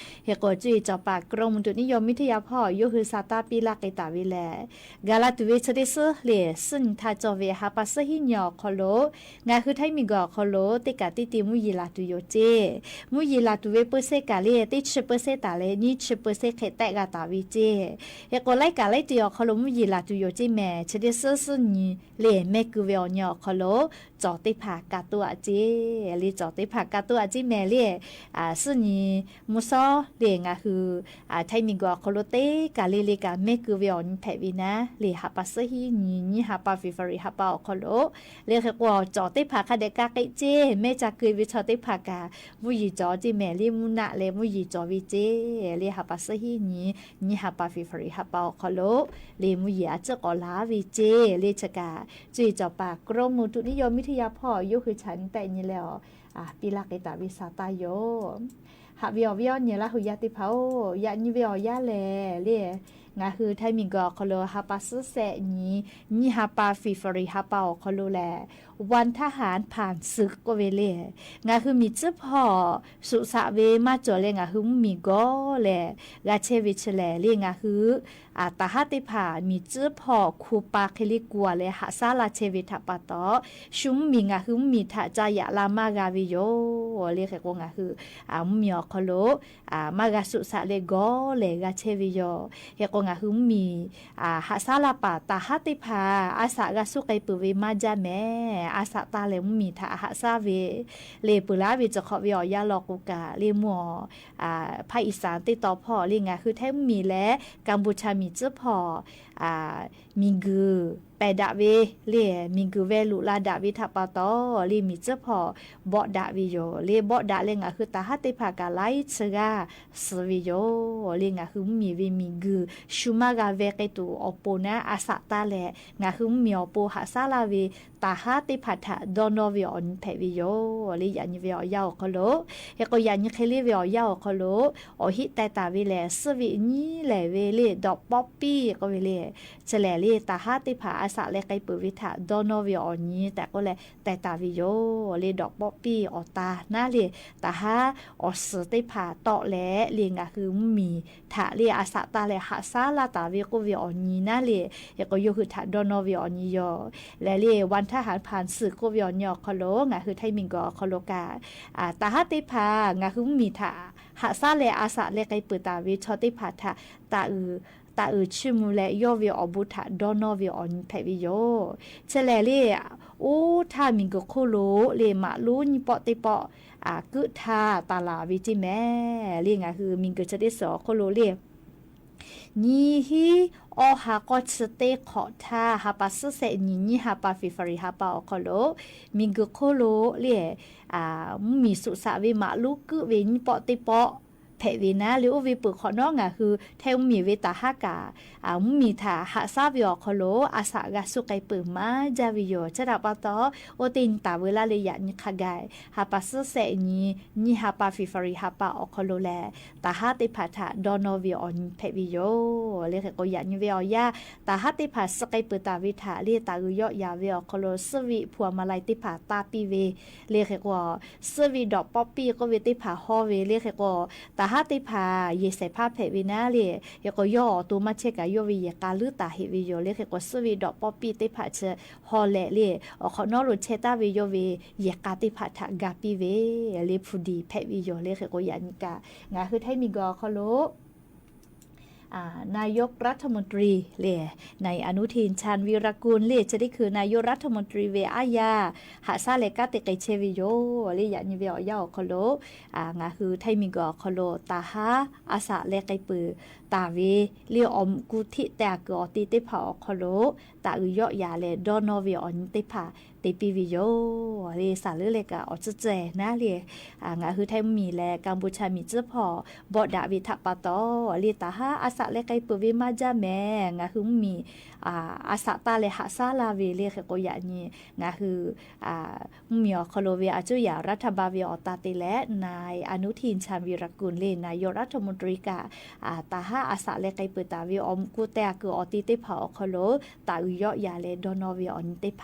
ဟဲကီး ကၠူအ့ၣ်စီၤပၤ กรมอุตุนิยมวิทยา ဖီၣ် ယိဟူးစာတၢ်ပံလၢ်က့ၤတၢ်ဝဲလဲၣ် ဂၤလၢတုၤဝဲဆၢဒ့ဆၢလၢ ဆူညါထါကၠီဝဲ ဟါပာ်သၢဟံၣ်နံၤအီၤခီလိာ် ငါဟု ไทย မံၤကွီၤအီၤခီလိာ် တ့ၢ်ကးတ့ၢ်တံၤ မူယံၤလၢတုၤယိာ်စ့ၢ် မူယံၤလၢတုၤဝဲ ပၢၢ်ဆဲးကးလၢ တ့ၢ်ဆၢပၢၢ်ဆဲးတၢ်လၢ နံၣ်ဆၢပၢၢ်ဆဲး ခဲးတဲးဂၤတၢ်ဝဲစ့ၢ် ဟဲကီး လၢကးလၢတုၤအီၤခီလိာ် မူယံၤလၢတုၤယိာ်စ့ၢ်မဲာ် ဆၢဒ့ဆၢဆူညါလၢ မ့ၢ်ကွံာ်ဝဲအီၤနံၤအီၤခီလိာ် ကၠီၤတ့ၢ်ဖးကးတိၢ်အစ့ၢ် လၢကၠီၤတ့ၢ်ဖးကးတိၢ်အစ့ၢ်မဲာ်လၢ ဆူညါ မူစီၢ်လၢ ငါဟု ไทย မံၤကွီၤအီၤခီလိာ် တ့ၢ်ကးလၢလၢကး မ့ၢ်ကွံာ်ဝဲအီၤနံၤဖဲးဝဲနၤ လၢဟါပာ်သၢဟံၣ်နံၤ နံၣ်ဟါပာ် February ဟါပာ်အီၤခီလိာ် လၢဟဲကီး ကၠီၤတ့ၢ်ဖးခါဒဲးကးက့ၤစ့ၢ် မ့ၢ်ကးကွံာ်ဝဲဆၢတ့ၢ်ဖးကး မူယံၤကၠီၤစ့ၢ်မဲာ် လၢမူနးလၢမူယံၤကၠီၤဝဲစ့ၢ် လၢဟါပာ်သၢဟံၣ်နံၤ နံၣ်ဟါပာ် February ဟါပာ်အီၤခီလိာ် လၢမူယံၤအစ့ၢ်ကီးလၢဝဲစ့ၢ် လၢဆၢကး ကၠူအ့ၣ်စီၤပၤ กรมอุตุนิยมวิทยา ဖီၣ် ယိဟူးဆၢနံၤတဲာ်နံၤလၢအီၤ ပံလၢ်က့ၤတၢ်ဝဲစာတၢ်ယိာ် ဟးဝဲအီၤဝဲအီၤ နံၤလၢဟူယါတ့ၢ်ဖးအိၣ် ယးနံၤဝဲအီၤယါလဲၣ် လၢ ငါဟု ไทย မံၤကွီၤအီၤခီလိာ် ဟါပာ်သၢဆဲးနံၤ နံၣ်ဟါပာ် February ဟါပာ်အီၤခီလိာ်လဲၣ် วันทหารผ่านศึก ကိးဝဲလၢ ငါဟု မံၤစုဖီၣ် ဆူးစးဝဲမၤစၢၤလၢ ငါဟု မူမံၤဂီၤလဲၣ် ဂၤဆဲးဝဲဆဲးလဲၣ် လၢငါဟု တၢ်ဟးတ့ၢ်ဖး မံၤစုဖီၣ် ခူပာ်ခ့လ့ကွၢ်လၢ ဟးဆါလၢ်ဆဲးဝဲထးပာ်တီၤ ဆူမူမံၤ ငါဟု မူမံၤထး ကယးလၢ်မၤဂၤဝဲယိာ် လၢဟဲကီး ငါဟု မူမံၤအီၤခီလိာ် မၤဂၤဆူးစးလၢဂီၤလဲၣ် ဂၤဆဲးဝဲယိာ် ဟဲကီး ငါဟု မူမံၤ ဟးဆါလၢ်ပာ် တၢ်ဟးတ့ၢ်ဖး အစးဂၤဆူးကဲပုၤဝဲမၤဒ်မဲာ် အစးတၢ်လဲၣ် မူမံၤထး ဟးဆါဝဲ လၢပၢလၢ်ဝဲစခီးဝဲအီၤယါလီၤ ကိးကး လၢမူအီၤ ဖးအံၣ်စၣ်တ့ၢ်တီၤဖီၣ် လၢငါဟု ไทย မူမံၤလၢ กัมพูชา မံၤစုဖီၣ် မံၤဂုၢ် ပဲာ်ဒၣ်ဝဲ လၢ မံၤဂုၢ်ဝဲလူၤလၢ်ဒၣ်ဝဲထးပာ်တီၤ လၢမံၤစုဖီၣ် ဘီးဒၣ်ဝဲယိာ် လၢဘီးဒၣ်လၢ ငါဟု တၢ်ဟးတ့ၢ်ဖးကး လၢဆၢဂၤ စၢၤဝဲယိာ် လၢငါဟု မူမံၤဝဲမံၤဂုၢ် ဆူးမၤဂၤဝဲကဲတုၤအီၤပိၤနၤ အစးတၢ်လဲၣ် ငါဟု မူမံၤအီၤပိၤ ဟးဆါလၢ်ဝဲ တၢ်ဟးတ့ၢ်ဖးထး ဒီနီၣ်ဝဲအီၤနံၤဖဲးဝဲယိာ် လၢယးနံၤဝဲအီၤယါအီၤခီလိာ် ဟဲကီး ယးနံၤချ့လ့ဝဲအီၤယါအီၤခီလိာ် အီၤဟံးတဲတၢ်ဝဲလဲၣ် စံးဝဲနံၤလဲၣ်ဝဲလၢ ဒီးပီးပံၣ် ကိးဝဲလၢ ဆဲးလဲၣ်လၢ တၢ်ဟးတ့ၢ်ဖး အစးလၢကဲပုၤဝဲထး ဒီနီၣ်ဝဲအီၤနံၤ တၢ်ကိးလဲၣ် တဲတၢ်ဝဲယိာ် လၢဒီးပီးပံၣ်အီၤတၢ်နၤလၢ တၢ်ဟးအီၣ်စၢၤတ့ၢ်ဖးတီၣ်လဲၣ် လၢငါဟု မူမံၤထးလၢ အစးတၢ်လဲၣ် ဟးဆါလၢ်တၢ်ဝဲကိးဝဲအီၤနံၤနၤလၢ ဟဲကီး ယိာ်ဟုးထး ဒီနီၣ်ဝဲအီၤနံၤယိာ် လဲၣ်လၢ วันทหารผ่านศึก ကိးဝဲအီၤနံၤအီၤခီလိာ် ငါဟု ไทย မံၤကွီၤအီၤခီလိာ်ကး တၢ်ဟးတ့ၢ်ဖး ငါဟု မူမံၤထး ဟးဆါလၢ် အစးလၢကဲပုၤတၢ်ဝဲဆီတ့ၢ်ဖးထး တၢ်အုၣ် တၢ်အုၣ်ဆူၣ်မူလၢ ယီၢ်ဝဲအီၤဘူးထး ဒီနီၣ်ဝဲအီၤနံၤဖဲးဝဲယိာ် ဆဲးလဲၣ်လၢ အိၣ်ထါမံၤဂုၢ်ခိၣ်လိာ်လၢ မၤလူနံၣ်ပီၣ်တ့ပီၣ် ကုၣ်ထါတၢ်လၢ်ဝဲစ့ၢ်မဲာ် လၢငါဟု မံၤဂုၢ်ဆၢဒ့ဆၢအီၤခီလိာ်လၢ နံၤဟံးအီၣ်ဟးကီၢ်ဆၢတ့ၢ်ခီးထါ ဟါပာ်သၢဆဲးနံၤ နံၣ်ဟါပာ် February ဟါပာ်အီၤခီလိာ် မံၤဂုၢ်ခိၣ်လိာ်လၢ မူမံၤဆူးစးဝဲ မၤလူကုၣ်ဝဲနံၣ်ပီၣ်တ့ပီၣ် ဖဲးဝဲနၤလၢ အိၣ်ဝဲပၢၢ်ခီနီၣ် ငါဟု ထဲမူမံၤဝဲတၢ်ဟးကး မူမံၤထးဟးဆါဝဲအီၤခီလိာ် အစးဂၤဆူးကဲပုၤမၤဒ်ဝဲယိာ် ဆၢတၢ်ပာ်တီၤ အိၣ်တ့ၢ်နံၤတၢ်ဝဲလၢ်လၢယးနံၤခါဂၤ ဟါပာ်သၢဆဲးနံၤ နံၣ်ဟါပာ် February ဟါပာ်အီၤခီလိာ်လဲၣ် တၢ်ဟးတ့ၢ်ဖးထး ဒီနီၣ်ဝဲအီၤနံၤဖဲးဝဲယိာ် လၢဟဲကီး ယးနံၤဝဲအီၤယါ တၢ်ဟးတ့ၢ်ဖးဆူးကဲပုၤတၢ်ဝဲထးလၢ တၢ်ဂုၤယီၣ်ယၤဝဲအီၤခီလိာ် စံးဝဲ ဖူအမလဲတ့ၢ်ဖးတၢ်ပံၣ်ဝဲ လၢဟဲကီး စံးဝဲဒီးပီးပံၣ် ကိးဝဲတ့ၢ်ဖးဟီဝဲ လၢဟဲကီး တၢ်ဟးတ့ၢ်ဖး ယဲၢ်ဆဲးဖးဖဲးဝဲနၤလၢ ဟဲကီး ယီၢ်အီၤတိၤမၤဆဲးကး ယီၢ်ဝဲယဲၢ်ကးလုၢ်တၢ်ဟ့ၣ်ဝဲယိာ် လၢဟဲကီး စံးဝဲဒီးပီးပံၣ်တ့ၢ်ဖးဆၢဟီလဲၣ်လၢ အီၤခီနီၣ်လိာ်ဆဲးတၢ်ဝဲ ယီၢ်ဝဲယဲၢ်ကးတ့ၢ်ဖးထးဂၤပံၣ်ဝဲ လၢဖူဒံးဖဲးဝဲယိာ် လၢဟဲကီး ယးနံၤကး ငါဟု ထဲမံၤကီးခီလိာ် นายกรัฐมนตรี လၢ นายอนุทิน ชาญวีรกูล လၢ จะได้คือนายกรัฐมนตรี ဝဲအါယၤ ဟးဆါလၢ်ကးတ့ၢ်ကဲဆဲးဝဲယိာ် လၢယးနံၤဝဲအီၤယါအီၤခီလိာ် ငါဟု ထဲမံၤကီးခီလိာ် တၢ်ဟးအစးလၢ်ကဲပုၤ တၢ်ဝေ လၢအီၣ်မူၵူထိးတဲအကုၢ်အီၣ်တ့ၢ်တဖၣ်အီၤခီလိာ် တၢ်အုၣ်ယီၣ်ယၤလၢ ဒီနီၣ်ဝ့ၢ်အီၤနံၤတဖၣ် တ့ပံဝံယိၤ လၢစးလၢလၢက အီၣ်စဲးစဲးနၤလၢ ငါဟုၣ်ထဲမုၢ်မံၤလၢ ကမ်ဘူချၢမံၤစ့ၢ်ကီး ဘီၣ်ဒၣ်ဝံထးပာ်တီၢ် လၢတၢ်ဟါအစးလၢကဲပၢၢ်ဝံမးဒ်မ့ၢ် ငါဟုၣ်မုၢ်မံၤ အစးတၢ်လၢ ဟးစါလၢ်ဝံလၢ ဃဲကိယၤနံၤ ငါဟုၣ် မုၢ်မံၤအီၤခီလိာ်ဝံ အစူယၤရးထၢၣ်ဘၢဝံအီၣ်တၢ်တ့ၢ်လၢ နၢၣ် အနူထံၣ် ချၢၣ်ဝံရၢၣ်ကူၣ် လၢ နၢၣ်ယိၤရးထၢၣ်မူတြံကၣ် တၢ်ဟါအစးလၢကဲပၢၢ်တၢ်ဝံ အီၣ်မူၵူတဲအကုၢ်အီၣ်တ့ၢ်တဖၣ်အီၤခီလိာ် တၢ်အုၣ်ယီၣ်ယၤလၢ ဒီနီၣ်ဝ့ၢ်အီၤနံၤတဖၣ် တ့ပံ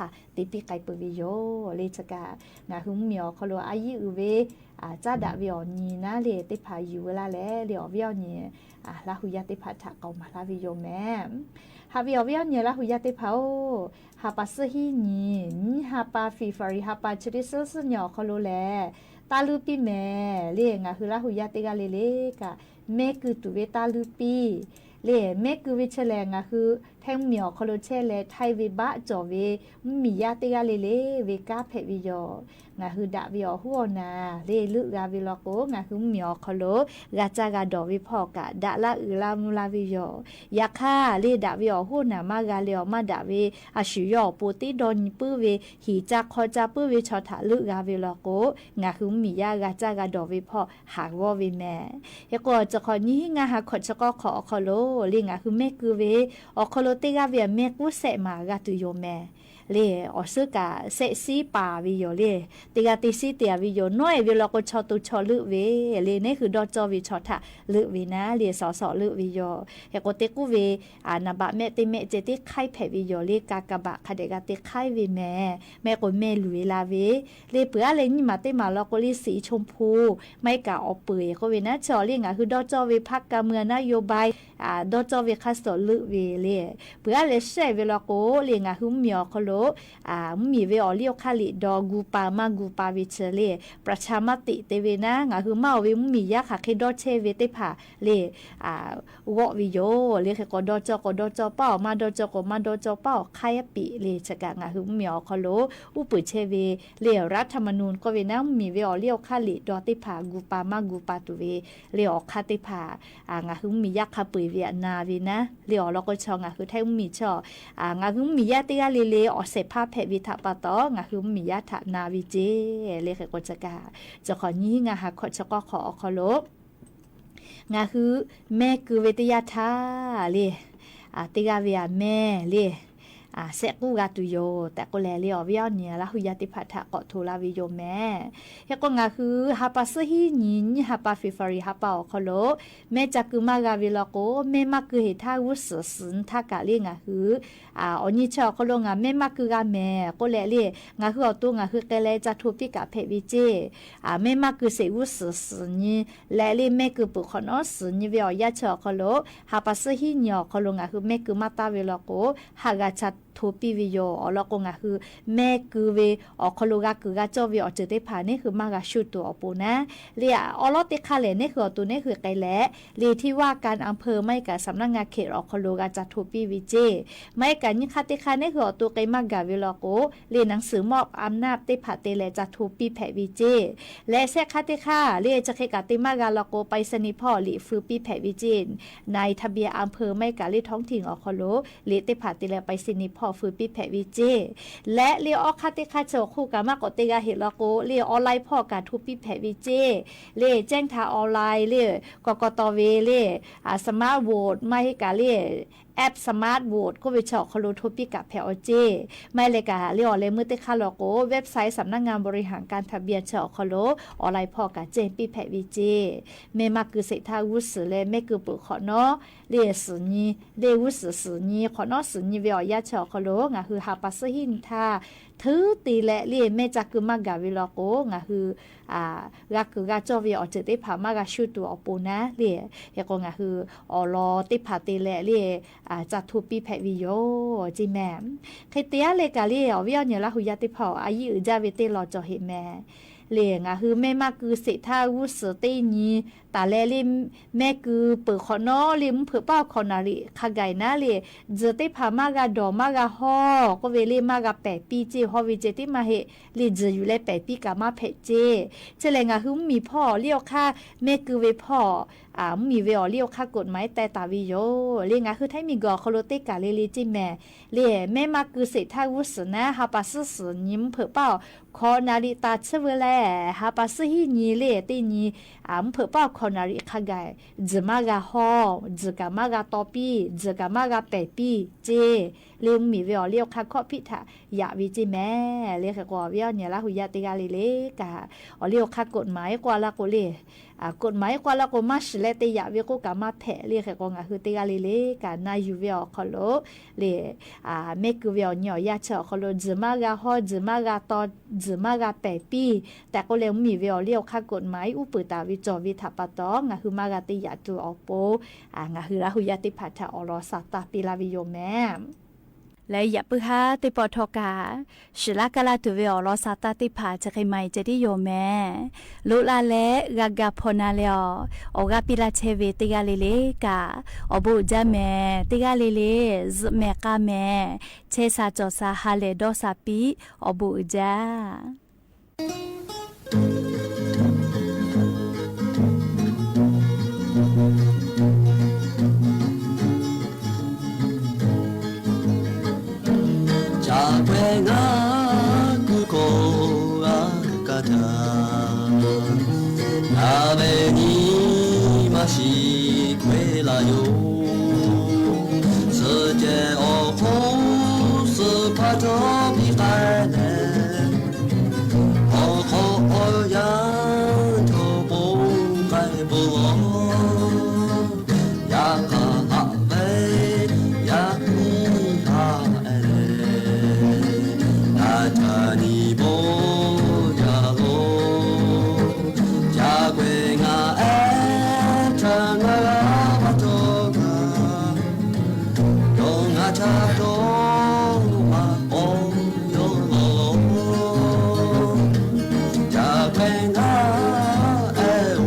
ကဲပၢၢ်ဝံယိၤ လၢစကး ငါဟုၣ်မုၢ်မံၤအီၤခီလိာ် အယံာ်အုၣ်ဝံ စးဒၣ်ဝံအီၤနံၤနၤလၢ တ့ၢ်တဖၣ်ယုၢ်ဝဲလၢ်လၢ လၢအီၣ်ဝံအီၣ်နံၤ လါဟူယါတ့ၢ်တဖၣ်ထးကီၢ်မၤလၢ်ဝံယိၤမ့ၢ် ဟးဝံအီၣ်ဝံအီၣ်နံၤလါဟူယါတ့ၢ်တဖၣ်အိၣ် ဟါပာ်သၢဟံးနံၤ နံၣ်ဟါပာ် February ဟါပာ် ဆံတဆံနံၣ်အီၤခီလိာ်လဲၣ် တၢ်လုၢ်ပံၢ်မ့ၢ် လၢ ငါဟုၣ်လါဟူယါတ့ၢ်ဂၤလၢလၢက မ့ၢ်ကုၢ်တူၢ်ဝဲတၢ်လုၢ်ပံၢ် လၢ မ့ၢ်ကုၢ်ဝံဆဲလဲၣ် ငါဟုၣ်ထဲမုၢ်မံၤအီၤခီလိာ်ဆဲလဲၣ် ထဲးဝံဘၣ်ကၠီၣ်ဝံ မုၢ်မံၤယါတ့ၢ်ဂၤလၢလၢ ဝံကါဖဲးဝံယိၤ ငါဟုၣ်ဒၣ်ဝံအီၣ်ဟူးအီၣ်နၢ် လၢလုၢ်ဂၤဝံလီၤကိး ငါဟုၣ်မုၢ်မံၤအီၤခီလိာ် ဂၤစၢ်ဂၤဒီးဝံဖီၣ်ကး ဒၣ်လၢအုၣ်လၢမူလၢ်ဝံယိၤ ယခါ လၢဒၣ်ဝံအီၣ်ဟူးအီၣ်နၢ်မၤဂၤလၢအီၤမၤဒၣ်ဝံ အဆူၣ်ယီၣ်အပူၤတ့ဒီနံၤပုၢ်ဝံ ဟံၣ်စၢ်ခီစၢ်ပုၢ်ဝံဆီၣ်ထၣ်လုၢ်ဂၤဝံလီၤကိး ငါဟုၣ်မုၢ်မံၤယါဂၤစၢ်ဂၤဒီးဝံဖီၣ် ဟးဂီၤဝံမ့ၢ် ဟဲကိးစခီ နံၣ်ဟံးငါဟးခီၣ်ဆၢကီၢ်ခီၣ်အီၤခီလိာ် လၢ ငါဟုၣ်မ့ၢ်ကုၢ်ဝံ အီၤခီလိာ်တ့ၢ်ဂၤဝံအမ့ၢ်ကူၣ်စဲးမးဂၤတုၤယိၤမ့ၢ် လၢ အီၣ်ဆၢကးစဲးစံပာ်ဝံယိၤလၢ တ့ၢ်ဂၤတ့ၢ်စံတ့ၢ်ဝံယိၤ နီၢ်အဲၣ်ဝံလီၤကိးဆီတူၢ်ဆီလုၢ်ဝံ လၢ နဟ့ၣ်ဒီးကၠီၣ်ဝံဆီၣ်ထၣ်လုၢ်ဝံနၤ လၢစီၤစီၤလုၢ်ဝံယိၤ ဟဲကိးတ့ၢ်ကူၣ်ဝံ နဘၣ်မဲာ်တ့မဲာ်စဲးတ့ၢ်ခါဖဲးဝံယိၤလၢ ကးကဘၣ်ခါဒဲးဂၤတ့ၢ်ခါဝံမ့ၢ် မ့ၢ်ကိးမ့ၢ်လူၤဝံလၢ်ဝံ လၢပှၤအါလဲၣ်နံၣ်မးတ့ၢ်မးလီၤကိးလၢ စံၣ်ခၠူမ်ဖူ မ့ၢ်ကးအီၣ်ပှဲၤကိးဝံနၤ ဆၢအီၤလၢ ငါဟုၣ်ဒီးကၠီၣ်ဝံ ဖးကၤမုၢ်နၢယိၤဘၣ် ဒီးကၠီၣ်ဝံခါစီၤလုၢ်ဝံလၢ ပှၤအါလဲၣ်စဲးဝံလီၤကိးလၢ ငါဟုၣ်မုၢ်မံၤအီၤခီလိာ် မုၢ်မံၤဝဲအီၤလံအီၤခါလံာ်ဒီး ဂူၤပာ်မၤဂူၤပာ်ဝံဆၢလၢ ပြၢၣ်ဆၢမၤတံာ်တ့ၢ်ဝံနၤ ငါဟုၣ်မၤအီၣ်ဝံမုၢ်မံၤယါခးဃ့ဒီးဆဲးဝံသ့ၣ်တဖၣ်လၢ ဂီၢ်ဝံယိၤ လၢဃ့ကိးဒီးကၠီၣ်ကိးဒီးကၠီၣ်ပာ်အီၤ မၤဒီးကၠီၣ်ကိးမၤဒီးကၠီၣ်ပာ်အီၤ ခါအပံာ်လၢဆၢကး ငါဟုၣ်မုၢ်မံၤအီၤခီလိာ် ဥပဒေဆဲးဝံ လၢ รัฐธรรมนูญ ကိးဝံနၤ မုၢ်မံၤဝဲအီၤလံအီၤခါလံာ်ဒီးသ့ၣ်တဖၣ် ဂူၤပာ်မၤဂူၤပာ်တုၤဝံ လၢအီၤခါသ့ၣ်တဖၣ် ငါဟုၣ်မုၢ်မံၤယါခးပှ့ၤဝံအနၤဝံနၤ လၢအီၤလီၤကိးဆၢ ငါဟုၣ်ထဲမုၢ်မံၤဆၢ ငါဟုၣ်မုၢ်မံၤယါတ့ၢ်ဂၤလၢလၢ အီၣ်စဲးဖးဖဲးဝံထးပာ်တီၢ် ငါဟုၣ်မုၢ်မံၤယါထးနၤဝံက့ လၢဃ့ကိးဆၢကး ဆၢခီနံၣ်ဟံးငါဟးခီၣ်ဆၢကီၢ်ခီၣ်အီၤခီလိာ် ငါဟုၣ်မ့ၢ်ကုၢ်ဝံတယါထါလၢ တ့ၢ်ဂၤဝံအမ့ၢ်လၢ စဲးကူၣ်ဂၤတုၤယိၤ တၢ်ကိးလဲၣ်လၢအီၤဝံအီၤနံၤ လါဟူယါသ့ၣ်တဖၣ်ထးကိးထိးလၢဝံယိၤမ့ၢ် ဟဲကိးငါဟုၣ် ဟါပာ်သၢဟံၣ်နံၤ နံၣ်ဟါပာ် February ဟါပာ်အီၤခီလိာ် မ့ၢ်ကၢ်ကုၢ်မၤဂၤဝံလီၤကိး မ့ၢ်မၤကုၢ်ဟ့ၣ်ထါဂုၢ်စၢၤစၢၤနထးကးလၢငါဟုၣ် အီၤနံၤဆၢအီၤခီလိာ် ငါမ့ၢ်မၤကုၢ်ဂၤမ့ၢ် ကိးလဲၣ်လၢ ငါဟုၣ်အီၤတိၤ ငါဟုၣ်ကဲလဲၣ် ကၠါထိပံကးဖဲးဝံက့ မ့ၢ်မၤကုၢ်စဲးဂုၢ်စၢၤစၢၤနံၤ လဲၣ်လၢမ့ၢ်ကုၢ်ပၢၢ်ခီၣ်နီစၢၤနံၤဝံအီၤယါဆၢအီၤခီလိာ် ဟါပာ်သၢဟံၣ်နံၤအီၤခီလိာ် ငါဟုၣ်မ့ၢ်ကုၢ်မၤတၢ်ဝံလီၤကိး ဟးဂၤကၠါထိပံဝံယိၤ အီၤလီၤကိးငါဟုၣ် မ့ၢ်ကုၢ်ဝံ အီၤခီလိာ်ဂၤကုၢ်ဂၤကၠီၣ်ဝံအီၤစၢၤသ့ၣ်တဖၣ်န့ၣ် ဟုၣ်မၤဂၤဆူၣ်တုၤအပူၤနၤ လၢအီၤလီၤတ့ၢ်ခါလဲၣ်န့ၣ် ဟုၣ်အီၤတိၤန့ၣ် ဟုၣ်ကဲလဲၣ် လၢ ที่ว่าการอำเภอ မ့ၢ်ကး สำนักงานเขต အီၤခီလိာ်ဂၤကၠါထိပံဝံက့ မ့ၢ်ကးနံၣ်ခါတ့ၢ်ခါန့ၣ် ဟုၣ်အီၤတိၤကဲမၤဂၤဝံလီၤကိး လၢ หนังสือมอบอำนาจ သ့ၣ်တဖၣ်တ့ၢ်လဲၣ် ကၠါထိပံဖဲးဝံက့ လၢစဲးခါတ့ၢ်ခါ လၢဆၢဃ့ကးတ့ၢ်မၤဂၤလီၤကိး ไปรษณีย์ ဖီၣ်လံာ် ဖုပံဖဲးဝံက့ นายทะเบียนอำเภอ မ့ၢ်ကးလၢ ท้องถิ่น အီၤခီလိာ် လံာ်သ့ၣ်တဖၣ်တ့ၢ်လဲၣ် ไปรษณีย์ ဖီၣ် ဖုပံဖဲးဝံက့ လၢလၢအီၤခါတ့ၢ်ခါဆၢ ဃုကးမၤကိးတ့ၢ်ဂၤဟ့ၣ်လီၤကိး လၢ online ဖီၣ်ကးထိပံဖဲးဝံက့ လၢ แจ้งเตือนออนไลน์ လၢ กกต ဝံလၢ smart vote မ့ၢ်ဟ့ၣ်ကးလၢ app smart vote ကိးဝံဆၢအီၤခီလိာ်ထိပံကးဖဲးအီၤက့ မ့ၢ်လဲၤကးလၢအီၤလဲၤမုၢ်တ့ၢ်ခါလီၤကိး เว็บไซต์ สำนักงานบริหารการทะเบียน ဆၢအီၤခီလိာ် online ဖီၣ်ကး แจ้ง ပံဖဲးဝံက့ မ့ၢ်မၤကုၢ်စဲးထါဂုၢ်စၢၤလၢ မ့ၢ်ကုၢ်ပၢၢ်ခီၣ်နီ လၢစၢၤနံၤ လၢဂုၢ်စၢၤစၢၤနံၤ ခီၣ်နီစၢၤနံၤဝံအီၤယါဆၢအီၤခီလိာ် ငါဟုၣ်ဟါပာ်သၢဟံၣ်နံၣ်ထါ ထုးတ့ၢ်လဲၣ်လၢမ့ၢ်ကၠါကုၢ်မၤဂၤဝံလီၤကိး ငါဟုၣ် ဂၤကုၢ်ဂၤကၠီၣ်ဝံအီၤစၢၤသ့ၣ်တဖၣ် မၤဂၤဆူၣ်တုၤအပူၤနၤလၢ ဟဲကိးငါဟုၣ် အီၤလီၤသ့ၣ်တဖၣ်တ့ၢ်လဲၣ်လၢ ကၠါထိပံဖဲးဝံယိၤ က့မ့ၢ် ဃ့တ့ၢ်အါလဲၤကးလၢ အီၤဝံအီၤနံၤလါဟူယါသ့ၣ်တဖၣ် အယံာ်အုၣ်ဒၣ်ဝံတ့ၢ်လီၤကၠီၣ်ဟ့ၣ်မ့ၢ် လၢ ငါဟုၣ်မ့ၢ်မၤကုၢ်စဲးထါဂုၢ်စၢၤတ့ၢ်နံၤ อะ แล เล่มแม่กือเป๋อขอน้อ เล่มเผิกเป้าขอนาริกาไก๋นะ เล่มจื้อเต๊ผ่ามาราดอ มาราฮอ ก็เวเล่มมาราแป๋ปี้เจ้ ฮอเวเจเต๊มาเฮ เล่มจื้ออยู่แลแป๋ปี้กามาแผะเจ้ เจ้าแหละ งาฮื้อมีผ่อเลี้ยวค่า แม่กือเวผ่อ อ่า มีเวออเลี้ยวค่ากฎหมายแต่ตาวิโย เล่มงาฮื้อไทยมีก่อคอโลเต๊กาเลเลเจ้แม่ เล่มแม่มากือเศรษฐาวุฒินะ หาปาซื้อสือญิมเผิกเป้า ขอนาริตาเชเวอแล หาปาซื้อฮี่ญิมเล่มเต๊ญิม อ่า เผิกเป้าขอนาริกาไก๋ จื้อมาราฮอ จื้อกามาราตอปี้ จื้อกามาราแป๋ปี้เจ้ เล่มมีเวออเลี้ยวค่าเคาะพิธะ ยะวิจิแม่ เล่มใครก็เวียเนี่ยละหูยาเตกาเลเลกา ออเลี้ยวค่ากฎหมายกว่าละก็เล่ม อ่า กฎหมายกว่าละก็มาสิแลเตยะเวก็กามาแผะ เล่มใครก็งาฮื้อเตกาเลเลกา นาอยู่เวออคอโล เล่ม อ่า แม่กือเวออเนี่ยยาเชออคอโล จื้อมาราฮอ จื้อมาราตอ จื้อมาราแป๋ปี้ แต่ก็เล่มมีเวออเลี้ยวค่ากฎหมาย อู้ปือตาวิจอวิถาปะตอง งาฮื้อมาราเตยะจูออโป อ่า งาฮื้อละหูยาเตผ่าทะออลอซาตาปีลาวิโยแม่ และยะปื้อฮาเตปอทอกา สิละกาลาถือเวออลอซาตาเตผ่าจะใครไหมจะได้โยแม่ ลุลาและกากาพอนาเลอ ออกาปีลาเชเวเตกาเลเลกา ออบุจะแม่ เตกาเลเล แม่กาแม่ เชสาจอสาฮาเลดอสาปี ออบุจะ จะแกว่งากูโกอากาศา อาเวนีมาชิเวลาโย เสเจออกโคสะพาทอพิกายแล โอโคโอยาโทโปงไกโปลอ ยาคาหะเวยามีหาเอเล นาจานีโบยาโล จาเกวงาเอทางาลาวะโตกา โยงาชาโตมาโอโยโล จาเกวงาเอโอ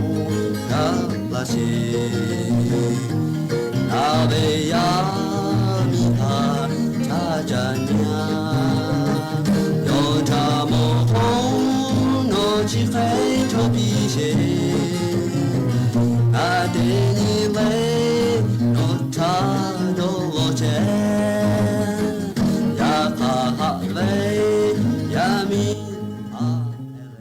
กา ลาเช นาเวยามิหาชาจาญา โยธาโมโหโนจิเกโทปิเช นาเตนิเลโนธาโดโลเช ยาคาหะเวยามิหาเอเล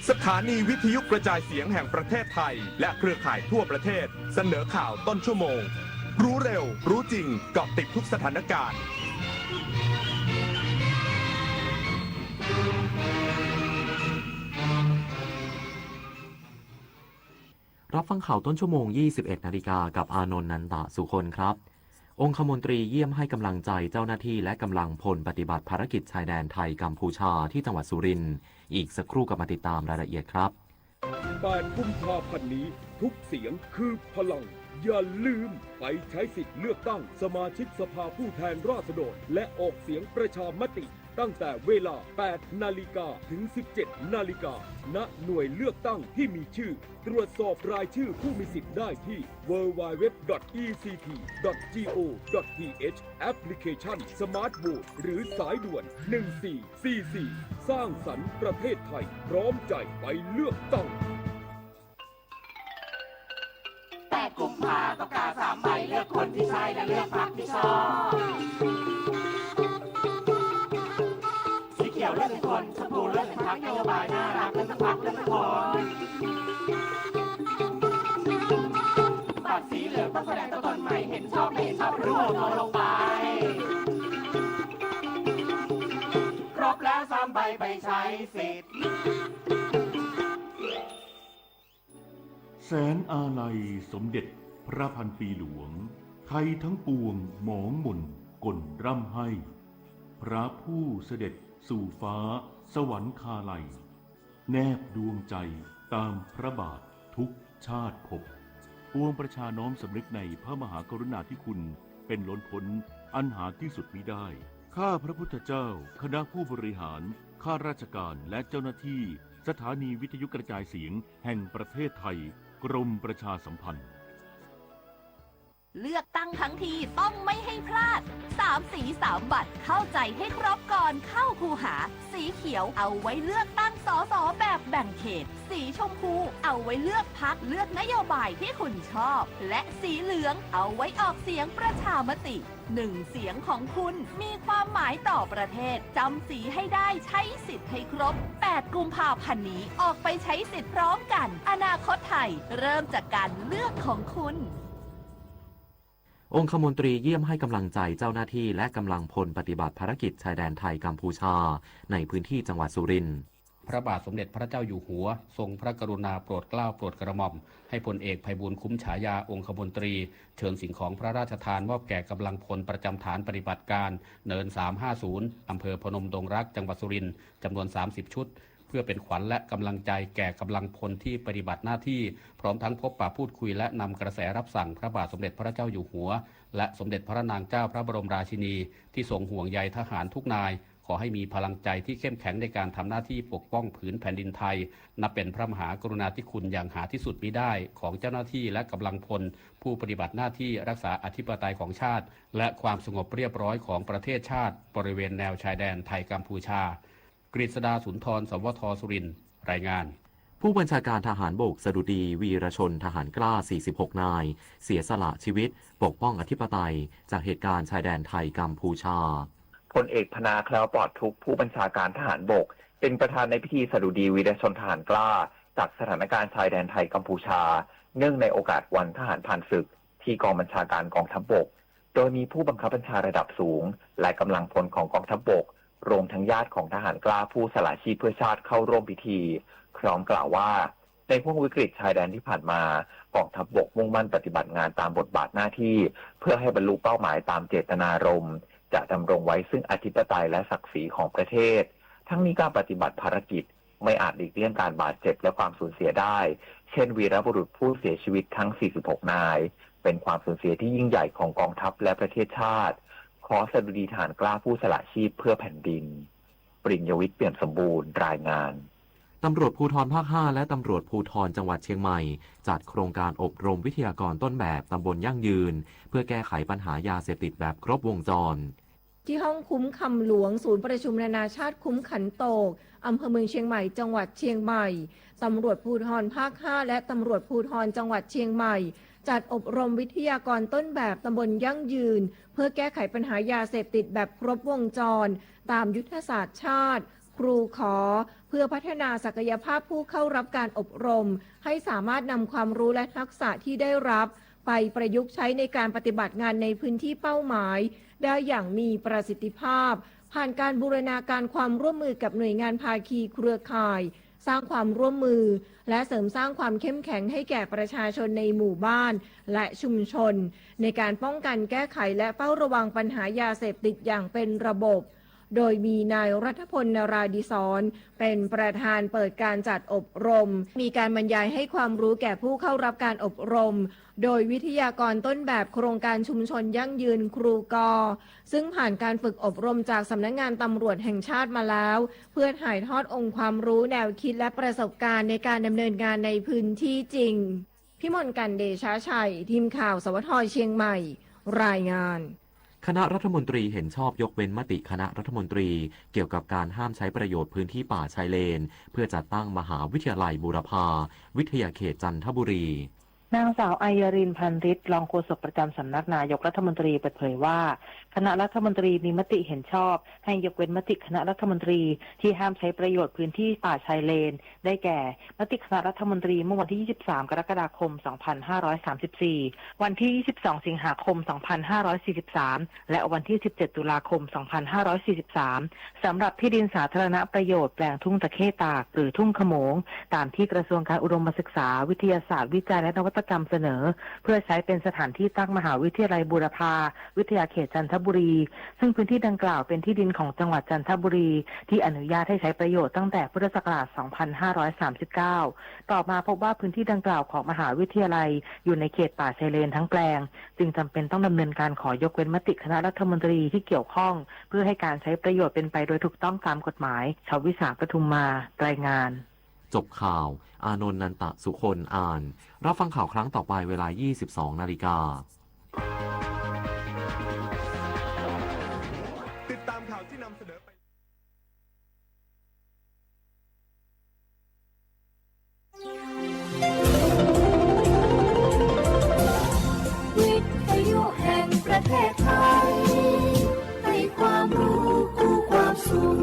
สถานีวิทยุกระจายเสียงแห่งประเทศไทย และเครือข่ายทั่วประเทศ เสนอข่าวต้นชั่วโมง รู้เร็ว รู้จริง เกาะติดทุกสถานการณ์ รับฟังข่าวต้นชั่วโมง ยี่สิบเอ็ดนาฬิกา กับอานนท์ นันตะสุคนครับ องคมนตรีเยี่ยมให้กำลังใจเจ้าหน้าที่และกำลังพลปฏิบัติภารกิจชายแดนไทยกัมพูชาที่จังหวัดสุรินทร์ อีกสักครู่กลับมาติดตามรายละเอียดครับ แปดกุมภาพันธ์นี้ ทุกเสียงคือพลัง อย่าลืมไปใช้สิทธิ์เลือกตั้งสมาชิกสภาผู้แทนราษฎร และออกเสียงประชามติ ตั้งแต่เวลา แปดนาฬิกา ถึง สิบเจ็ดนาฬิกา ณ หน่วยเลือกตั้งที่มีชื่อ ตรวจสอบรายชื่อผู้มีสิทธิ์ได้ที่ ดับเบิลยู ดับเบิลยู ดับเบิลยู ดอท อี ซี ที ดอท จี โอ ดอท ที เอช แอปพลิเคชัน สมาร์ทโหวต หรือสายด่วน หนึ่งสี่สี่สี่ สร้างสรรค์ประเทศไทย พร้อมใจไปเลือกตั้ง แปดกุมภาต้องกาสามใบ เลือกคนที่ใช่และเลือกพรรคที่ชอบ สีเขียวเลือกหนึ่งคน ชมพูเลือกหนึ่งพรรค นโยบายน่ารักเลือกสักพรรคเลือกสักคน บัตรสีเหลืองต้องแสดงตัวตนใหม่ เห็นชอบไม่เห็นชอบรูปโทรลงไป ครบแล้วสามใบไปใช้สิทธิ์ แสนอาลัยสมเด็จพระพันปีหลวง ไทยทั้งปวงหมองหม่นก่นร่ำไห้ พระผู้เสด็จสู่ฟ้าสวรรคาลัย แนบดวงใจตามพระบาททุกชาติภพ ปวงประชาน้อมสำนึกในพระมหากรุณาธิคุณเป็นล้นพ้นอันหาที่สุดมิได้ ข้าพระพุทธเจ้า คณะผู้บริหาร ข้าราชการและเจ้าหน้าที่สถานีวิทยุกระจายเสียงแห่งประเทศไทย กรมประชาสัมพันธ์ เลือกตั้งทั้งทีต้องไม่ให้พลาด สามสีสามบัตร เข้าใจให้ครบก่อนเข้าคูหา สีเขียวเอาไว้เลือกตั้ง สส แบบแบ่งเขต สีชมพูเอาไว้เลือกพรรค เลือกนโยบายที่คุณชอบ และสีเหลืองเอาไว้ออกเสียงประชามติ หนึ่งเสียงของคุณมีความหมายต่อประเทศ จำสีให้ได้ ใช้สิทธิ์ให้ครบ แปดกุมภาพันธ์นี้ ออกไปใช้สิทธิ์พร้อมกัน อนาคตไทยเริ่มจากการเลือกของคุณ องคมนตรีเยี่ยมให้กำลังใจเจ้าหน้าที่และกำลังพลปฏิบัติภารกิจชายแดนไทยกัมพูชา ในพื้นที่จังหวัดสุรินทร์ พระบาทสมเด็จพระเจ้าอยู่หัวทรงพระกรุณาโปรดเกล้าโปรดกระหม่อม ให้พลเอกไพบูลย์ คุ้มฉายา องคมนตรี เชิญสิ่งของพระราชทานมอบแก่กำลังพลประจำฐานปฏิบัติการเนินสามห้าศูนย์ อำเภอพนมดงรัก จังหวัดสุรินทร์ จำนวนสามสิบชุด เพื่อเป็นขวัญและกำลังใจแก่กำลังพลที่ปฏิบัติหน้าที่ พร้อมทั้งพบปะพูดคุยและนำกระแสรับสั่งพระบาทสมเด็จพระเจ้าอยู่หัว และสมเด็จพระนางเจ้าพระบรมราชินี ที่ทรงห่วงใยทหารทุกนาย ขอให้มีพลังใจที่เข้มแข็งในการทำหน้าที่ปกป้องผืนแผ่นดินไทย นับเป็นพระมหากรุณาธิคุณอย่างหาที่สุดมิได้ของเจ้าหน้าที่และกำลังพล ผู้ปฏิบัติหน้าที่รักษาอธิปไตยของชาติ และความสงบเรียบร้อยของประเทศชาติ บริเวณแนวชายแดนไทยกัมพูชา กฤษดาสุนทร สวท สุรินทร์ รายงาน ผู้บัญชาการทหารบกสดุดีวีรชนทหารกล้า สี่สิบหกนาย เสียสละชีวิตปกป้องอธิปไตย จากเหตุการณ์ชายแดนไทยกัมพูชา พลเอก พนา แคล้วปลอดทุกข์ ผู้บัญชาการทหารบก เป็นประธานในพิธีสดุดีวีรชนทหารกล้า จากสถานการณ์ชายแดนไทยกัมพูชา เนื่องในโอกาสวันทหารผ่านศึก ที่กองบัญชาการกองทัพบก โดยมีผู้บังคับบัญชาระดับสูง และกำลังพลของกองทัพบก รวมทั้งญาติของทหารกล้าผู้สละชีพเพื่อชาติเข้าร่วมพิธี พร้อมกล่าวว่า ในห่วงวิกฤตชายแดนที่ผ่านมา กองทัพบกมุ่งมั่นปฏิบัติงานตามบทบาทหน้าที่ เพื่อให้บรรลุเป้าหมายตามเจตนารมณ์ จะดำรงไว้ซึ่งอธิปไตยและศักดิ์ศรีของประเทศ ทั้งนี้การปฏิบัติภารกิจไม่อาจหลีกเลี่ยงการบาดเจ็บและความสูญเสียได้ เช่น วีรบุรุษผู้เสียชีวิตทั้ง สี่สิบหกนาย เป็นความสูญเสียที่ยิ่งใหญ่ของกองทัพและประเทศชาติ ขอสดุดีทหารกล้าผู้สละชีพเพื่อแผ่นดิน ปริญญาวิทย์ เปี่ยมสมบูรณ์ รายงาน ตำรวจภูธรภาคห้า และตำรวจภูธรจังหวัดเชียงใหม่ จัดโครงการอบรมวิทยากรต้นแบบตำบลยั่งยืน เพื่อแก้ไขปัญหายาเสพติดแบบครบวงจร ที่ห้องคุ้มคำหลวง ศูนย์ประชุมนานาชาติคุ้มขันโตก อำเภอเมืองเชียงใหม่ จังหวัดเชียงใหม่ ตำรวจภูธรภาคห้า และตำรวจภูธรจังหวัดเชียงใหม่ จัดอบรมวิทยากรต้นแบบตำบลยั่งยืน เพื่อแก้ไขปัญหายาเสพติดแบบครบวงจร ตามยุทธศาสตร์ชาติ ครูขอ เพื่อพัฒนาศักยภาพผู้เข้ารับการอบรม ให้สามารถนำความรู้และทักษะที่ได้รับ ไปประยุกต์ใช้ในการปฏิบัติงานในพื้นที่เป้าหมาย ได้อย่างมีประสิทธิภาพ ผ่านการบูรณาการความร่วมมือกับหน่วยงานภาคีเครือข่าย สร้างความร่วมมือ และเสริมสร้างความเข้มแข็งให้แก่ประชาชนในหมู่บ้าน และชุมชน ในการป้องกันแก้ไขและเฝ้าระวังปัญหายาเสพติดอย่างเป็นระบบ โดยมีนายรัฐพล นราดิศร เป็นประธานเปิดการจัดอบรม มีการบรรยายให้ความรู้แก่ผู้เข้ารับการอบรม โดยวิทยากรต้นแบบโครงการชุมชนยั่งยืน ครูกอ ซึ่งผ่านการฝึกอบรมจากสำนักงานตำรวจแห่งชาติมาแล้ว เพื่อถ่ายทอดองค์ความรู้ แนวคิด และประสบการณ์ในการดำเนินงานในพื้นที่จริง พิมลกรรณ เดชะชัย ทีมข่าว สวท เชียงใหม่ รายงาน คณะรัฐมนตรีเห็นชอบยกเว้นมติคณะรัฐมนตรีเกี่ยวกับการห้ามใช้ประโยชน์พื้นที่ป่าชายเลน เพื่อจัดตั้งมหาวิทยาลัยบูรพาวิทยาเขตจันทบุรี นางสาว ไอยริน พรรณฤทธิ์ รองโฆษกประจำสำนักนายกรัฐมนตรี เปิดเผยว่า คณะรัฐมนตรีมีมติเห็นชอบให้ยกเว้นมติคณะรัฐมนตรีที่ห้ามใช้ประโยชน์พื้นที่ป่าชายเลน ได้แก่ มติคณะรัฐมนตรีเมื่อวันที่ ยี่สิบสาม กรกฎาคม สองพันห้าร้อยสามสิบสี่ วันที่ ยี่สิบสอง สิงหาคม สองพันห้าร้อยสี่สิบสาม และวันที่ สิบเจ็ด ตุลาคม สองพันห้าร้อยสี่สิบสาม สำหรับที่ดินสาธารณประโยชน์แปลงทุ่งตะเข้ตาก หรือทุ่งขโมง ตามที่กระทรวงการอุดมศึกษา วิทยาศาสตร์ วิจัยและนวัต กรรมเสนอ เพื่อใช้เป็นสถานที่ตั้งมหาวิทยาลัยบูรพาวิทยาเขตจันทบุรี ซึ่งพื้นที่ดังกล่าวเป็นที่ดินของจังหวัดจันทบุรี ที่อนุญาตให้ใช้ประโยชน์ตั้งแต่พุทธศักราช สองพันห้าร้อยสามสิบเก้า ต่อมาพบว่าพื้นที่ดังกล่าวของมหาวิทยาลัยอยู่ในเขตป่าชายเลนทั้งแปลง จึงจำเป็นต้องดำเนินการขอยกเว้นมติคณะรัฐมนตรีที่เกี่ยวข้อง เพื่อให้การใช้ประโยชน์เป็นไปโดยถูกต้องตามกฎหมาย ชวิสา ปทุมมา รายงาน จบข่าว อานนท์ นันตะสุคน อ่าน รับฟังข่าวครั้งต่อไปเวลา ยี่สิบสองนาฬิกา ติดตามข่าวที่นำเสนอไป วิทยุแห่งประเทศไทย ให้ความรู้คู่ความสุข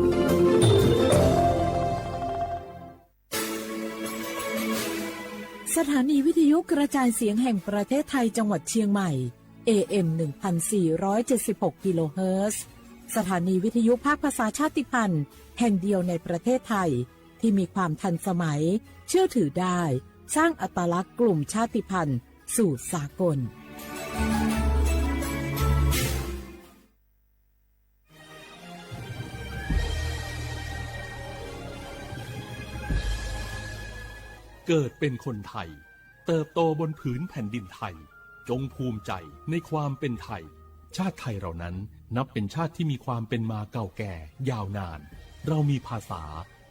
สถานีวิทยุกระจายเสียงแห่งประเทศไทยจังหวัดเชียงใหม่ เอ เอ็ม หนึ่งพันสี่ร้อยเจ็ดสิบหก กิโลเฮิรตซ์ สถานีวิทยุภาคภาษาชาติพันธุ์แห่งเดียวในประเทศไทย ที่มีความทันสมัย เชื่อถือได้ สร้างอัตลักษณ์กลุ่มชาติพันธุ์สู่สากล เกิดเป็นคนไทย เติบโตบนผืนแผ่นดินไทย จงภูมิใจในความเป็นไทย ชาติไทยเรานั้นนับเป็นชาติที่มีความเป็นมาเก่าแก่ยาวนาน เรามีภาษา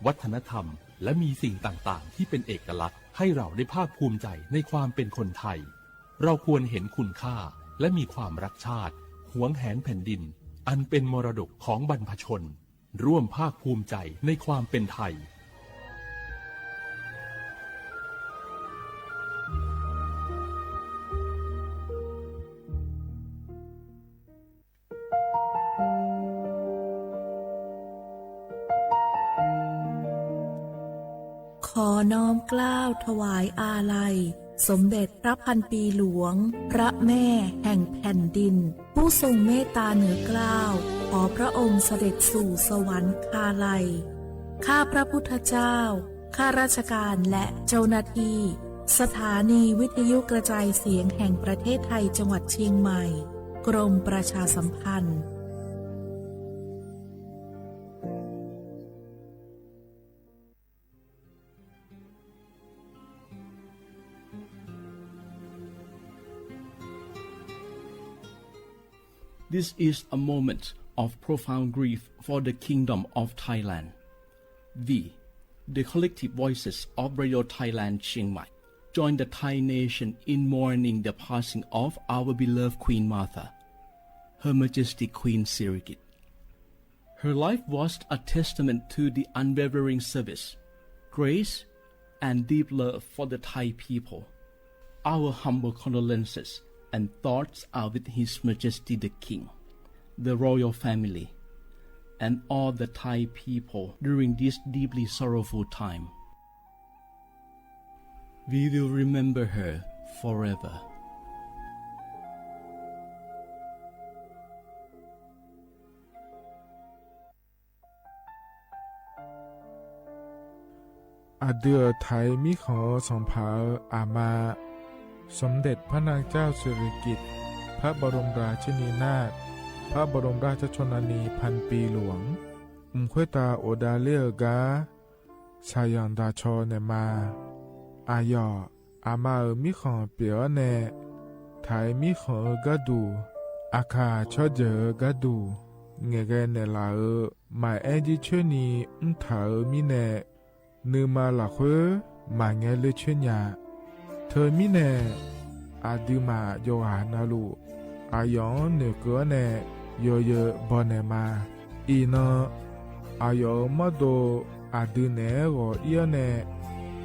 วัฒนธรรม และมีสิ่งต่างๆ ที่เป็นเอกลักษณ์ ให้เราได้ภาคภูมิใจในความเป็นคนไทย เราควรเห็นคุณค่า และมีความรักชาติ หวงแหนแผ่นดิน อันเป็นมรดกของบรรพชน ร่วมภาคภูมิใจในความเป็นไทย ขอน้อมเกล้าถวายอาลัย สมเด็จพระพันปีหลวง พระแม่แห่งแผ่นดิน ผู้ทรงเมตตาเหนือเกล้า ขอพระองค์เสด็จสู่สวรรคาลัย ข้าพระพุทธเจ้า ข้าราชการและเจ้าหน้าที่ สถานีวิทยุกระจายเสียงแห่งประเทศไทยจังหวัดเชียงใหม่ กรมประชาสัมพันธ์ This is a moment of profound grief for the Kingdom of Thailand. We, the collective voices of Radio Thailand Chiang Mai, join the Thai nation in mourning the passing of our beloved Queen Mother, Her Majesty Queen Sirikit. Her life was a testament to the unwavering service, grace, and deep love for the Thai people. Our humble condolences and thoughts are with His Majesty the King, the royal family, and all the Thai people during this deeply sorrowful time. We will remember her forever. อะเดื่อไทยมีของสองผาอามา สมเด็จพระนางเจ้าสิริกิติ์ พระบรมราชินีนาถ พระบรมราชชนนีพันปีหลวง อุ้มค่อยตาโอดาเล่อก้า สาหยังดาชอแหน่มา อาหยอ อามาเอ๋อ มีของเปียแน่ ไทยมีของเอ๋อก้าดู อาข่าชอบเจ๋อเอ๋อก้าดู แหง่แกแหน่หล่าเอ๋อ หมายแอ้นยี่เชื่อนี้ อึ้งถาเอ๋อมีแน่ นือมาหละเค้อ หมายแงเลือเชื่อหญา เธอมีแน่ อาดือหม่าหยกหานาลู อาหยองเหนือเก๋อแน่ ยอเยอบ่แหน่มา อีนอ อาหยองเอ๋อ มอดโด อาดือแหน่หงอเอี้ยวแน่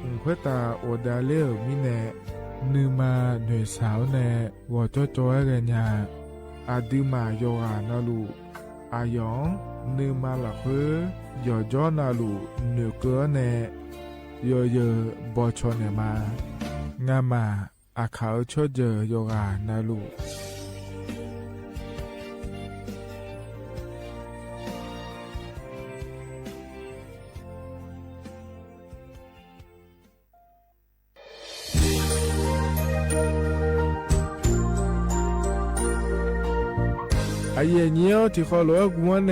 อุ้มค่อยตาโอดาเล่อเอ๋อมีแน่ นือมาเหนือสาวแน่ หงอจ้อจ้อแกหญา อาดือหม่าหยกหานาลู อาหยอง นือมาหละเค้อ หยอจ้อนาลู เหนือเก๋อแน่ ยอเยอบ่ชอแหน่มา งาหม่า อาข่าชอบเจ๋อหยกหานาลู เ အယိတ်ႇငိုဝ်း ထီႇၶေႃလူဝ်ဢိူဝ်ၵူႈမွၼ်းၼႆႉ ထီမ်ၶျဵင်ႇမႆႇလႄႈ ၶူဝ်းထႅင်ႈ ဢူႈႁိူဝ်ႇႁႃႇလႄႇ ၵႃႈၵေႃႈ ပေႃးၸႂ်မီႇၵျႃႇ ၵႃႈၵေႃႈ ပီႇဢႅမ်ႇ သွင်ၸုတ်ႇႁႃႈ ၵႃႈၵေႃႈ ႁေႃႈလိုဝ်ႈတႃမႃးတႄႉ အယိတ်ႇငိုဝ်း မီႇၵျႃႇ တူဝ်မူဝ်းၼႃႇ ၽၢႆႇၵႃႈ သုၼ်ဢမႄႇရိၵၢၼ်ႇ လႄႈ ၵႄႈၶႆပၼ်ႁႃ ၾႆးပႃႇ မွၵ်ႇၶွၼ်ႇ လႄႈ ၾုၼ်ႇလဢွင်ႇ ၸင်ႇဝတ်ႇၶျဵင်ႇမႆႇ လႃႈၶိူဝ်း ၼႃႇၵႃႇသႃႇပူဝ်ႇ ၸၢမ်ယေႃႇ ငႃႇသုမ်း တေႇတီႇငီႇ ယႄႈ ၸၢမ်ယေႃႇယႅင်ႇ ၸင်ႇလႆႈၺႃးမႄးတႄႉ ၸဵမ်မႃးမိူဝ်ႈႁေႃႈပႃႈ ယွၼ်းယုမ်ႇတႃႇ ယႃႇငႃးတႄႉ ယိတ်ႇငိုဝ်း ၽၢႆႇၵႃႈ ပေႃးၸႂ်မီႇၵျႃႇ ဢူႈႁိူဝ်ႇႁႃႇလႄႇ ႁေႃႈၼႄ ပီႇဢႅမ်ႇ သွင်ၸုတ်ႇႁႃႈ ၵႃႈၵေႃႈ ႁေႃႈလိုဝ်ႈတႃဢိူဝ်ႈ ဢႃႇၵိူဝ်ႇၵႃႈ မၢၵ်ႇၶႃႇ ၽၢႆႇၵႃႈ ဢႅပ်ႉပလီႇၶေးသျိၼ်း ၾၢႆႇလိၵ်ႈ လႄႈ ၶူဝ်းပႃႈၼႆႉ ဢၼုမႃႇယႃႇၼႃႇ မီႇၵျႃႇ မႃးပီႈၶိူဝ်းၸႂ်တႄႉ ဢၼ်ၼၼ်ႉ ဢယၢမ်ႇၵႃႈတူၺ်းၼႃႇ ၶေႃႈၼႆႉ ဢၼ်ၼၼ်ႉ တေႇပႃႇလႃႇ တီႈသီႇၼႆႉ ဢၼ်ၼၼ်ႉ သုမ်ႇၶျဵတ်ႉ တေႇပႃႇလႃႇ ငႃႇသီႇ ဢၶေႃႈၼီႈ ၽၢၵ်ႇငႃႇယႃႇၵူဝ်ႇ ၶျူဝ်းဢိူဝ်ႈၵႃႈၼႆႉ ဢသူဝ်ႇမၢၵ်ႇၶႃႇ ၸၢမ်ပေႃႇၼႃႇ ယွၼ်းပႃႈယုၵ်ႉမႆႈၸႂ်တႄႉ ၼိူဝ်မိူဝ်ႈၼႆႉ သမ်ၼၵ်ႉငၢၼ်း ပရၸႃႇသမ်ၽၼ်း ၸင်ႇဝတ်ႇၶျဵင်ႇမႆႇၼႆႉ ထီႇၶေႃလူဝ်ဢိူဝ်ၵူႈမွၼ်း ဢုမ်ႇမိုဝ်ႇတႃႇလႃႇၺႃႇၼီႇ ထီမ်ၶျဵင်ႇမႆႇ လႄႈ ၶူဝ်းထႅင်ႈ ထီႇၶေႃလူဝ်ဢိူဝ် ၵိူတ်ႇတႃႇမႃးတႄႉ ၶိူဝ်းမီးၼႄႇထီႇယီႇ ထီႇၽူႈၵႃႈဢိူဝ် ၼိူဝ်ၵႃႈမၢၵ်ႇၽႃႇဢီႈ ဢယိတ်ႇငိုဝ်း ၸိူဝ်းလႃႈငႄႈ ဢၼ်ၼၼ်ႉ ၼီႇၶျေးဝိူဝ်ႇ ပႃႇလႃႇၶျေးသီႇ ဢၶေႃႈၼီႈ ၽၢၵ်ႇငႃႇယႃႇၵူဝ်ႇ ၶျေးသီႇၼႆႉၼေႃႈ ထႅင်ႈၵႃႈ ၶၼႃႇရတ်ႉထမူၼ်းတီႇ ယႃႇပေႃႇၸႃႇလူဝ်ႇ ဢယိတ်ႇငိုဝ်း သၼ်ႇၶျၢတ်ႈ ၵႃႈၵေႃႈ သႃႇလူဝ်ႇ တိူင်းၶျေႃႇပၢၼ်ႇၼႆႉ ၵႃႈတူၺ်းလႄႈ ပေႃႇၸႃႇငႃႇတႄႉ ယိတ်ႇငိုဝ်းတႄႉ ထႅင်ႈၵႃႈ ယွၼ်ႉမႃႇတြႃႇ သိပ်းၸဵတ်း ႁႅင်ႇ ၽရႃႉၶျပၼ်ႇယၢတ်ႈ ၶူၼ်ၶဝ်ႈမိူင်း ၽေႃးသေႃး သွင်ၽၼ်းႁႃႈရွႆႉယီႈသိပ်းသွင် လႄႈ ၶူဝ်းထႅင်ႈၵႃႈ ထႅင်ႈၼႆႉ ဢယိတ်ႇငိုဝ်း ထႅင်ႈၵႃႈ ထၢႆႇမီးၶွင်လၢၵ်ႇၶူၺ်း ၽွင်းဢွင်ႇလႄႇ ၵေႃႈမဵဝ်းၼႆႉ ၸွမ်းလႆႈတႄႉ ႁေႃႈၼႄ လေႃႇထၢပ်ႈပဵၼ်း ပရဝတ်ႉ လႄႈ ၶူဝ်းထႅင်ႈ ယွၼ်ႉၶျႃႉၸီႉ တိူဝ်ႉၼႃႈ ၶေႃႈၼႆႉ ယိတ်ႇငိုဝ်း ထႅင်ႈၵႃႈ ယေႃးႁႃႇဢိူဝ်ႇ ၵႃႈတူၺ်း ၵၢၼ်ၶေႃသထႃႇၼႃႉ ၶူၼ်တၢင်ႇတၢဝ်ႉ ၶဝ်ႈမိူင်း လူၺ်ႈၶျွပ်ႈလူၺ်ႈၵူတ်ႇမၢႆ လႄႈ ၶူဝ်းထႅင်ႈ ယွၼ်ႉၺႃးမႄးၸႂ်တႄႉ ယိတ်ႇငိုဝ်းတႄႉ ႁေႃႈၼႄ ယိတ်ႇငိုဝ်း မႃႇတြႃႇ ၸဵတ်းထဝီး ႁႅင်ႇ ၽရႃႉၶျပၼ်ႇယၢတ်ႈ သၼ်ႇၶျၢတ်ႈ ၽေႃးသေႃး သွင်ၽၼ်းႁႃႈရွႆႉပႅတ်ႇ ဢယိတ်ႇငိုဝ်း ထႅင်ႈၵႃႈ ထၢႆႇမီးၶွင်လၢၵ်ႇၶူၺ်း တႄႉလႄႈၼႆႉ ဢႃႇတႃႇ မၢင်ႇၵိူဝ်ႇၼႃႇ ဢႃႇမႃႇ ထႅင်ႈၵႃႈ ထၢပ်ႈပဵၼ်း ပရဝတ်ႉ ပုၵ်ႉၶူၼ်း မႂ်ႇမီး သထႃႇၼႃႉ တၢင်းထၢပ်ႈပဵၼ်း လႄႈ ဢွင်ႈထႅင်ႈ ယိတ်ႇငိုဝ်း သၼ်ႇၶျၢတ်ႈ သၢင်ႈၺႃးမႄးၸႂ်တႄႉ ယိတ်ႇငိုဝ်းတႄႉ သၢင်ႈၵႃႈ တူၺ်းၼႃႈ ၶေႃႈၼႆႉ ၵူႈထႅင်ႈ မိူဝ်ႈလၢၵ်ႇၶူၺ်း ၸွမ်းၼႃႈ ထႅင်ႈၵႃႈ သမ်ၼၵ်ႉပရိႁၢၼ် ၵၢၼ်ထၢပ်ႈပဵၼ်း ၵရူမ်းၵၢၼ်းပူၵ်းၶွင် လႄႈ ၶူးၵႃႈ သၢင်ႈၺႃးမႄးတႄႉ ယွၼ်ႉမိူဝ်ႈယေႃးလၢၵ်ႇၶူၺ်းၼႃႈ ယိတ်ႇငိုဝ်း ထႅင်ႈၵႃႈ ၼၢႆးဢမ်ႇၽိူဝ်ႇ ယေႃးႁႃႇၼေႇ ၸေႃႇတူႇ လႄႈ ရႃႉၸၵၢၼ် ဢႃႇယမ်ႇလၢၵ်ႇၶူၺ်း ဢၼ်ၼၼ်ႉ ၼီႇၶျေးဝိူဝ်ႇ ပႃႇလႃႇၵူဝ်ႇသီႇ ဢၶေႃႈၼီႈ ၽၢၵ်ႇငႃႇယႃႇၵူဝ်ႇ ၶျေးဝိူဝ်ႇ ၶူဝ်းၵႃႈၼႆႉတႄႉ ယိတ်ႇငိုဝ်း သေႃးပေႃးသေႃးၶျေႃး ယေႃးၵႃႇၼႃႇလူႇ ၵႃႈတူၺ်း ယေႃးမိုဝ်း ၸေႃႇသႃႇ တူဝ်လႃႈၺႃး ဢေႃႈ ၼႃႈၵေႃး လူဝ်ႇၶုမ်ႇၺႃး ဢိူဝ်ႈ တႃႇ ၸေႃႇသႃႇ တူဝ်ၸေႃႇ လင်ၼႆႉ ယၢမ်းၼႆႉ ဢမ်ႇလူဝ်ႇမႄး ပႃႇပရႃႉၸႃႇၶျူၼ်း ယႃႇဢိူဝ်ႈ တိူဝ်ႉ ၸႃႇႁူဝ်ႇ ၸႃႇၵူႇ ၵူဝ်ႇၶူင်းၼႆႉ ၼီႇၶျေး ဢိူဝ်ႈ ၶူင်းၵိူဝ်ႇၼႆႉ ဝႃႈသေ ၶေႃႈတႄႉ ပႃႇထယႃး ဢဵတ်ႉၶျ်ၽီႇဝီႇ မရဵင်ႇပၢၵ်ႇမူတ်ႉလူၵ်ႈ ရူၵ်ႈဢေႇသ် ဝႆးရတ်ႉသ် တပ်းဢၵ်ႉသဵပ်ႇသေ ၼႃႈၵေႃး ႁိူဝ်ႈတိူဝ်ႉ သီႇၼႆႉ ၸႂ်ႉႁူဝ်မႄး ၶႂၢမ်းတၼ်း မျၢတ်ႈၼိူဝ် ၼပ်ႉပေႃး ၸႂ်ႉႁူဝ် ယႃႈၶေႃႇ ယိပ်းပႃး ယႄႈလႃႈၺႃး ဢိူဝ်ႈ ၸေႇ ၸႃႇဢိူဝ်ႈ ၼႃႈၵေႃး ၼၢင်းဢလႃႇလႄႈ ၸႂ်ႉႁူဝ် ဝၼ်းၼႃႇလူဝ်ႇ ပူႇတေႇ ၸႂ်ႉႁူဝ် ၶႃႈမႄႈ သိူဝ်တိူဝ်ႇ ၸႂ်ႉႁူဝ် သီႇၺႃးၸဵမ်မေႃၼႃႈ သေႃးပေႃးသေႃးၶျေႃး တေႇသုမ်းသုမ်း ၸမ်ယေႃး သေႃးပေႃးသေႃးၶျေႃး ၶဵတ်ႇၼိုင်ႈ ၶျဵင်းမႆႇ ၼႃႇၵႃႇ ၸမ်ယေႃး ငႃႇသုမ်း ၺီႇယႄႈ ငႃႇသုမ်း ငႃႇငႃႇ ပႃႇယူဝ်ႇတမ်ႇ ဢူဝ်ႇတိူဝ်ႇ ၼႃႇၵႃႇ တီႇၵူဝ်ႇ ၸမ်ယေႃး ၸမ်ယေႃး ၼိုင်ႈမႃး ၼႃႈၵေႃး ၼႃႈလူႇ ဢူဝ်ႇတိူဝ်ႇ ၼႃႇၵႃႇ တေႇသုမ်း ၺီႇသုမ်း ယေႃးၵႃႇ ၼႃႈလူႇ ၵႃႈတူၺ်းမႄးတႄႉ ယေႃးပေႃး ၼႃႈလူႇ ဢုမ်ႇႁဵတ်းတႃႇ ႁေႃႈတၢင်းငႄႈ ဢူႈႁိူဝ်ႇႁႃႇလႄႈ ပီႇဢႅမ်ႇ သွင်ၸုတ်ႇႁႃႈ ႁိူဝ်ႈ မျၢတ်ႈတႃႇလႃႈငႃႇလႄႈ သီႇလႃႈငႃႇ ဢႃႇ တိုဝ်းမႃးၼႆႉ ၸၢင်ႈငႄႈတေႃႇၸႄႈ ဢပႃႉပၢၵ်ႇၶူဝ်ငိူဝ်ႈၸေႇ မီႇၸႃႇၶိူဝ်းမီးၼႆႉ ႁိူဝ်ႈတေႃႇတေႃႇတေႃႇလူႇ ၸွႆႈယႃႇမူတ်းတူဝ်ႈတေႃႇလႃႈၼႆႉ မူႇၶေႃႈၼႆႉ မႃးမိူၼ်ၵၼ်တႄႉ မီးၼိုင်ႈၽီလႃႈ ၶႂ်ႈပျေႃႇၼႃႇလႃႈ ၶေႃႈၼႆႉ သႃႇၵေႃႈ ၽေႃႈပႃႈၼႃႇၵေႃႈ ၶေႃႈၼႆႉ ပျေႃႇလႃႈၺႃးငႃႇ ဢႃႇ တိုဝ်းမႃး ယေႃးၵႃႇၼႃႇလူႇ ၵူႈမူၼ်းၼႆႉ မီႇၸႃႇမႃးၶိူဝ်းၼႆႉ ယေႃးႁႃႇၼႆႉ ယၢမ်းမူၼ်းၼႆႉ ယၢမ်းၽိူဝ်ႇၽိူဝ်ႇလႄႈ ဢိူဝ်ႈ ထိူဝ်ႈ လူတ်ႉထႆၼႆႉ ၶိူဝ်းၼႆႉ ၵူၺ်းၵေႃႈ မီႇၸႃႇမီႇၵႃႈၽီႇ ဢိူဝ်ႈ ၶေႃႈၼႆႉ ပေႃးၶျွမ်ႈမျႃႇလႃႈၼႆႉ ဢႃႇ ပေႃးတေႃႇၶေႃႈလူႇ ဢိူဝ်ႈ ၶႃႈ ဢိူဝ်ႈ တေႃႇၶေႃႈလူႇ ဢိူဝ်ႈ ၵူႈမူၼ်းၼႆႉ မီႇၸႃႇတႃႇၶိူဝ်းတႄႉ ဢိုမ်း မိူဝ်ႈၼႆႉ ယေႃးၵႃႇၼႃႇလူႇ ဢိူဝ်ႈ ယုမ်ႇမိူဝ်ႈၸဝ်ႈသၢတ်ႈတူဝ်ၼႆႉ ၸွႆႈၺႃးၽႂ် ၼိူဝ်မိူဝ်ႈၼႆႉ သမ်ႇၼၵ်ႉငၢၼ်း ပရၸႃႇသမ်ႇၽၼ်း ထီႉသၢမ် ၵရူမ်းပရၸႃႇသမ်ႇၽၼ်း ၽႃႈပၢၼ်ၼႆႉ ၸႃႇၵႃႇဢိူဝ်ႈ ငႃးတႄႉ။ ဢလူဝ်း ဢလူဝ်း ၵႃႈၵေႃႈ ၸႃႇၵႃႇဢႅတ်ႉသ်ၵႃႇ ယၢင်ႇငႃးတႄႉ ယဵတ်ႈငိူဝ်ႈတႄႉ ဢယေႇငိူဝ်ႈ ဢၼ်ၼၼ်ႉယႄႈ ပႃႇလႃႇၺီႇသီႇ ဢၶူဝ်ႇၺီႇ ၽၢၵ်ႇငႃႇယႃႇ ၵူဝ်ႇၸူး ဢၼ်ၼၼ်ႉၼေႃႈ ဢယေႇငိူဝ်ႈ တၵႃႇ သၢင်ႇၶျၢတ်ႈ ထႃႇယႃႇလႃႇ တိူဝ်ႉမၼ်းၼႆႉ ယူႇၵႃႈၼႃႈလူး ယွၼ်ႉႁႂ်ႈၼုမ်ႇဢေႇတူဝ်ႇၼႆႉ ယွၼ်ႉႁႂ်ႈၶျူဝ်းမဵဝ်းႁႃႉ ၸႃႇၵႃႇ ၵၢၼ်လိူၵ်ႈတင်ႈ လႄႈ ၶူဝ်းထႅင်ႈၼႆႉတႄႉ ယေႇငိူဝ်ႈတႄႉ ယွၼ်ႉဢေႃႈလႄႈ ယေႇငိူဝ်ႈ ႁိုင်ႈငႄႈၼေႃႈၼႃႇ ၶေႃႈၼႆႉ ယွၼ်ႉႁႂ်ႈ ပၢတ်ႈပရႃႉၸမ်တူဝ် ပရႃႉၸႃႇၶ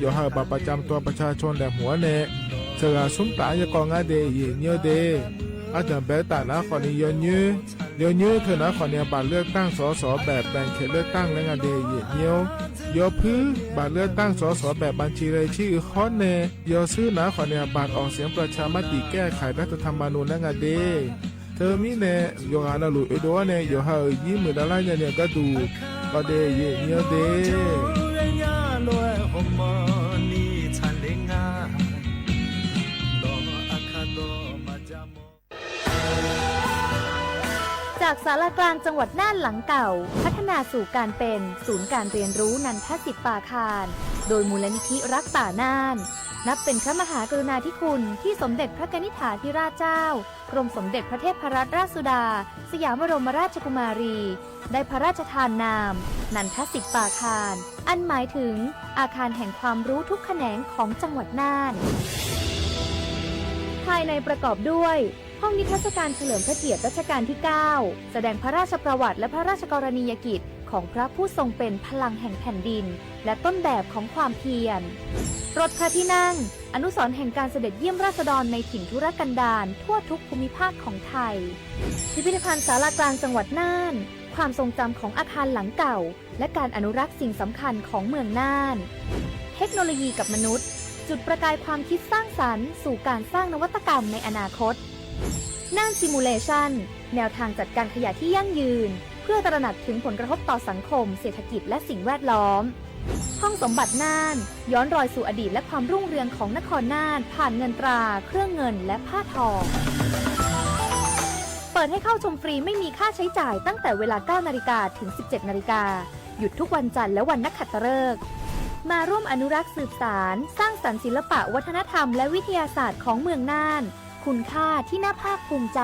ျူၼ်း လႄႈ ႁူဝ်ၼႆႉ စှၤဂၤသုမ်းတၢ်ယကီၢ်ငါဒဲး ယဲၢ်ညိုဒဲး အတံၢ်ဘဲတၢ်နၤ ခွီၣ်န့ၣ် ယွၤညို ယွၤညို ထုးနၤ ခွီၣ်န့ၣ် အဘၣ်လွဲၢ်တၢ်စီၤစီၤ ဘၣ်ပၢၣ်ခဲလွဲၢ်တၢ်လၢငါဒဲး ယဲၢ်ညို ယွၤဖု ဘၣ်လွဲၢ်တၢ်စီၤစီၤ ဘၣ်ပၢၣ်ခဲလွဲၢ်တၢ် အီၤဆံးရ့ၣ်ဆံးအုးဃီနဲၣ် ယွၤစုနၤ ခွီၣ်န့ၣ် အဘၣ်အီၣ်စံၣ်ပြၢၣ်ဆၣ် မၤတံၢ်ကဲၣ်ခၢၣ် ရၢၢ်တထၢၣ်မၤနူၣ် လၢငါဒဲး ထၢမံၤနဲၣ် ယွၤဂၤနလူၢ်အ့ဒိၣ်န့ၣ် ယွၤဟးအုၣ်ယံမုၢ်ဒၣ်လၢညါန့ၣ် ကဒုၣ် ကီၢ်ဒဲး ယဲၢ်ညိုဒဲး จากศาลากลางจังหวัดน่านหลังเก่า พัฒนาสู่การเป็นศูนย์การเรียนรู้นันทสิทธิ์ปาคาร โดยมูลนิธิรักป่าน่าน นับเป็นพระมหากรุณาธิคุณที่สมเด็จพระกนิษฐาธิราชเจ้า กรมสมเด็จพระเทพรัตนราชสุดา สยามบรมราชกุมารี ได้พระราชทานนาม นันทสิทธิ์ปาคาร อันหมายถึงอาคารแห่งความรู้ทุกแขนงของจังหวัดน่าน ภายในประกอบด้วย ห้องนิทรรศการเฉลิมพระเกียรติรัชกาลที่เก้า แสดงพระราชประวัติและพระราชกรณียกิจของพระผู้ทรงเป็นพลังแห่งแผ่นดิน และต้นแบบของความเพียร รถพระที่นั่ง อนุสรณ์แห่งการเสด็จเยี่ยมราษฎรในถิ่นทุรกันดารทั่วทุกภูมิภาคของไทย พิพิธภัณฑ์ศาลากลางจังหวัดน่าน ความทรงจำของอาคารหลังเก่า และการอนุรักษ์สิ่งสำคัญของเมืองน่าน เทคโนโลยีกับมนุษย์ จุดประกายความคิดสร้างสรรค์สู่การสร้างนวัตกรรมในอนาคต น่าน Simulation แนวทางจัดการขยะที่ยั่งยืน เพื่อตระหนักถึงผลกระทบต่อสังคม เศรษฐกิจ และสิ่งแวดล้อม ห้องสมบัติน่าน ย้อนรอยสู่อดีตและความรุ่งเรืองของนครน่าน ผ่านเงินตรา เครื่องเงิน และผ้าทอ เปิดให้เข้าชมฟรีไม่มีค่าใช้จ่ายตั้งแต่เวลา เก้านาฬิกา ถึง สิบเจ็ดนาฬิกา หยุดทุกวันจันทร์และวันนักขัตฤกษ์ มาร่วมอนุรักษ์สืบสาน สร้างสรรค์ศิลปะวัฒนธรรมและวิทยาศาสตร์ของเมืองน่าน คุณค่าที่น่าภาคภูมิใจ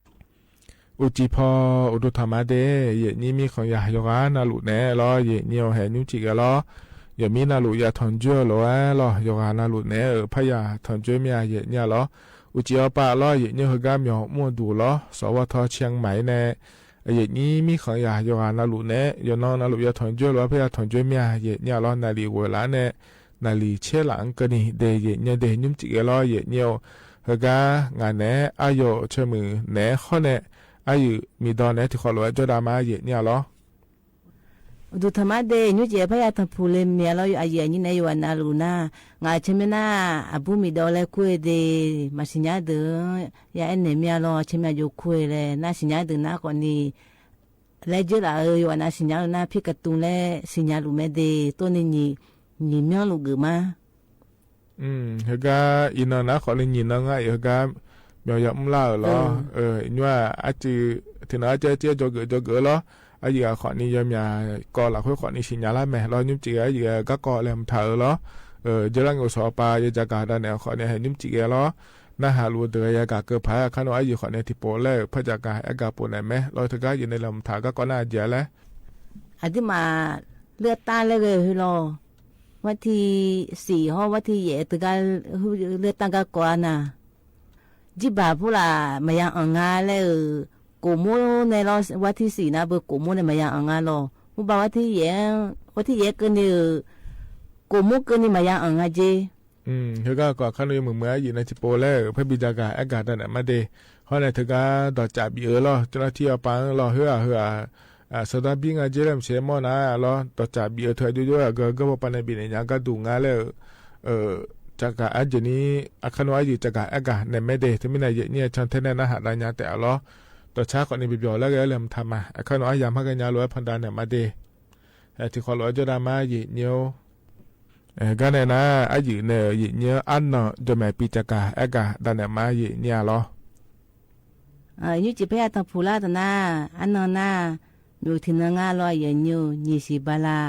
အိၣ်ကံၢ်ဖီ အိၣ်ဒိၣ်ထီၣ်မးဒဲး ယဲၢ်နံၣ်မံခီယၢၢ် ယိၤဂၤနၢ်လူၣ်နဲလီၤ ယဲၢ်နံၣ်ဧိၤ ဟဲနုၢ်ကံၢ်က့ၤလီၤ ယမ့ၢ်နၢ်လူၣ်ယၤထွမ်ၣ်ကၠိလီၤဧါလီၤ ယိၤဂၤနၢ်လူၣ်နဲဧိၤ ဖဲယၤထွမ်ၣ်ကၠိမ့ၢ်ဧါ ယဲၢ်နံၣ်လီၤ အိၣ်ကံၢ်အီပာ်လီၤ ယဲၢ်နံၣ်ဧိၤ ဟဲဂၤမၠီၣ်မူၣ်ဒူၣ်လီၤ သီဝီထီ ချံၣ်မၢၣ်န့ၣ် ယဲၢ်နံၣ်မံခီယၢၢ် ယိၤဂၤနၢ်လူၣ်နဲ ယိၤနီၢ်နၢ်လူၣ်ယၤထွမ်ၣ်ကၠိလီၤ ဖဲယၤထွမ်ၣ်ကၠိမ့ၢ်ဧါ ယဲၢ်နံၣ်လီၤ နၣ်လံၣ်ဝဲလၢန့ၣ် နၣ်လံၣ်ဆဲးလၢအကနံၣ်ဒဲး ယဲၢ်နံၣ်ဒဲး နုၢ်ကံၢ်က့ၤလီၤ ယဲၢ်နံၣ်ဧိၤ ဟဲဂၤ ငါန့ၣ် အယိာ်ဆၢမုၢ်နဲ ဃီန့ၣ် အယုၢ်မံၤဒီးန့ၣ် ထံၣ်ဃီၣ်လိာ်ဝဲကၠီဒါမါ ယဲၢ်နံၣ်လီၤ ဒိၣ်ထီၣ်မးဒဲး နုၢ်ကံၢ်ဖဲယၤထွမ်ၣ်ဖုးလၢမ့ၢ်လီၤ အယုၢ်အနံၣ်န့ၣ် ယိၤဂၤနၢ်လူၣ်နၤ ငါဆၢမုၢ်နၤ အဘူၣ်မံၤဒီးလၢကွဲးဒဲး မၤသ့ၣ်ညါဒုး ယအဲၣ်နဲၣ်မ့ၢ်လီၤ ဆၢမုၢ်နၤယိၤကွဲးလဲၣ် နၢ်သ့ၣ်ညါဒုးနၤ အဃိန့ၣ် လဲၤကၠိလၢအယိၤဂၤနၢ်သ့ၣ်ညါလိာ်နၤ ဖံးကတူၢ်လဲၣ် သ့ၣ်ညါလိာ်မ့ၢ်ဒဲး တိၢ်န့ၢ် နံၣ်မၠီလူၤကၢၤမး ဟဲဂၤ အံၤနီၢ်နၤ ဃီန့ၣ် နံၣ်နီၢ်ငါအံၤ ဟဲဂၤ မၠီၣ်ယၤမူလၢ်ဧိၤလီၤ ညွၣ် အစု ထံၣ်နီၢ်အကၠီကၠီ ကၠီကၢၤကၢၤလီၤ အယုၢ်အဃီန့ၣ် ယမၠါကီးလၢဃိဃီန့ၣ် သ့ၣ်ညါလၢမဲာ်လီၤ နုၢ်ကံၢ်အယုၢ်ဂၤကီးလၢမုၢ်ထါဧိၤလီၤ ယလၢငိၣ်စီၤပၤ ယကၠီကၢၤဒၣ်နဲၣ် အဃီန့ၣ် ဟဲနုၢ်ကံၢ်က့ၤလီၤ နၢ်ဟးလူၤတဂၤယကၠီကၢၤဖး ခါနီၢ်အယုၢ်ဃီန့ၣ် ထံၣ်ပိာ်လဲၣ် ဖဲကၠီကၢၤအဲၣ်ကၢၤပိာ်န့ၣ်မဲာ်လီၤ တဂၤယုၢ်န့ၣ်လၢမုၢ်ထါ ကၠီကၢၤနၢ်အယုၢ်လဲၣ် အဒုးမး လၢတၢ်လၢဂ့ၤဟဲလီၤ ဝဲထံၣ်သံၣ်ဟီ ဝဲထံၣ်ယဲၢ်တဂၤ လၢတၢ်ကၠီကၢၤနၤ ဒ်ဘၣ်ဖိလၢ မၤယၤအီၣ်ငါလဲၣ်ဧိၤ ကိၣ်မိၢ်န့ၣ်လီၤ ဝဲထံၣ်သံၣ်နၤ ပကိၣ်မိၢ်န့ၣ် မၤယၤအီၣ်ငါလီၤ မ့ၢ်ဘၣ်ဝဲထံၣ်ယဲၢ် ဝဲထံၣ်ယဲၢ်ကၢန့ၣ်ဧိၤ ကိၣ်မိၢ်ကၢန့ၣ် မၤယၤအီၣ်ငါက့ၤ ဟဲဂၤကီး ခါနီၢ်ယမုၢ်မုၢ်အယုၢ်န့ၣ် ထံၣ်ပိာ်လဲၣ် ဖဲဘံၣ်ကၠီကၢၤအဲၣ်ကၢၤဒၣ်နဲၣ်မးဒဲး ဟီန့ၣ် တဂၤဒီးကၠီဘံၣ်အၢလီၤ ကၠီနၢ်ထံၣ်အီၤပာ်လီၤ ဟဲဧါ ဟဲဧါ စၢၤတၢ်ဘံၣ်ငါက့ၤလဲၣ် မ့ၢ်ဆဲးမီၢ်နၤလီၤ ဒီးကၠီဘံၣ်အၢ ထၢၣ်ယိယိ အဂၤဂၤ ပပၢ်န့ၣ်ဘံၣ်န့ၣ် ညါကဒူၣ်ငါလဲၣ်ဧိၤ ကၠီကၢၤအယုၢ်န့ၣ် အခါနီၢ်အယုၢ် ကၠီကၢၤအဲၣ်ကၢၤနဲၣ်မးဒဲး တမ့ၢ်နၤယဲၢ်နံၣ်အဆၢထဲန့ၣ် နၢ်ဟးဒၣ်ညါတဲအီၤလီၤ ဒီးဆါဃီန့ၣ် ပပျီၣ်လၢဂ့ၤလၢမုၢ်ထါမး အခါနီၢ်အယၤမၤကညီလိာ်ဝဲဖန်ဒါနဲၣ်မးဒဲး ထံၣ်ဃီၣ်လိာ်ဝဲကၠီဒါမါ ယဲၢ်နံၣ်ဧိၤ ဂၤန့ၣ်နၤ အယုၢ်န့ၣ် ယဲၢ်နံၣ်ဧိၤ အနီၢ် ကၠီမဲာ်ပံၤ ကၠီကၢၤအဲၣ်ကၢၤဒၣ်နဲၣ်မး ယဲၢ်နံၣ်ဧိၤလီၤ နုၢ်ကံၢ်ဖဲယၤထွမ်ၣ်ဖုးလၢတနၤ အနီၢ်နၤ မ့ၢ်အိၣ်ထံၣ်နၤငါလီၤ ယဲၢ်နံၣ်ဧိၤ နံၣ်သံၣ်ဘၣ်လၢ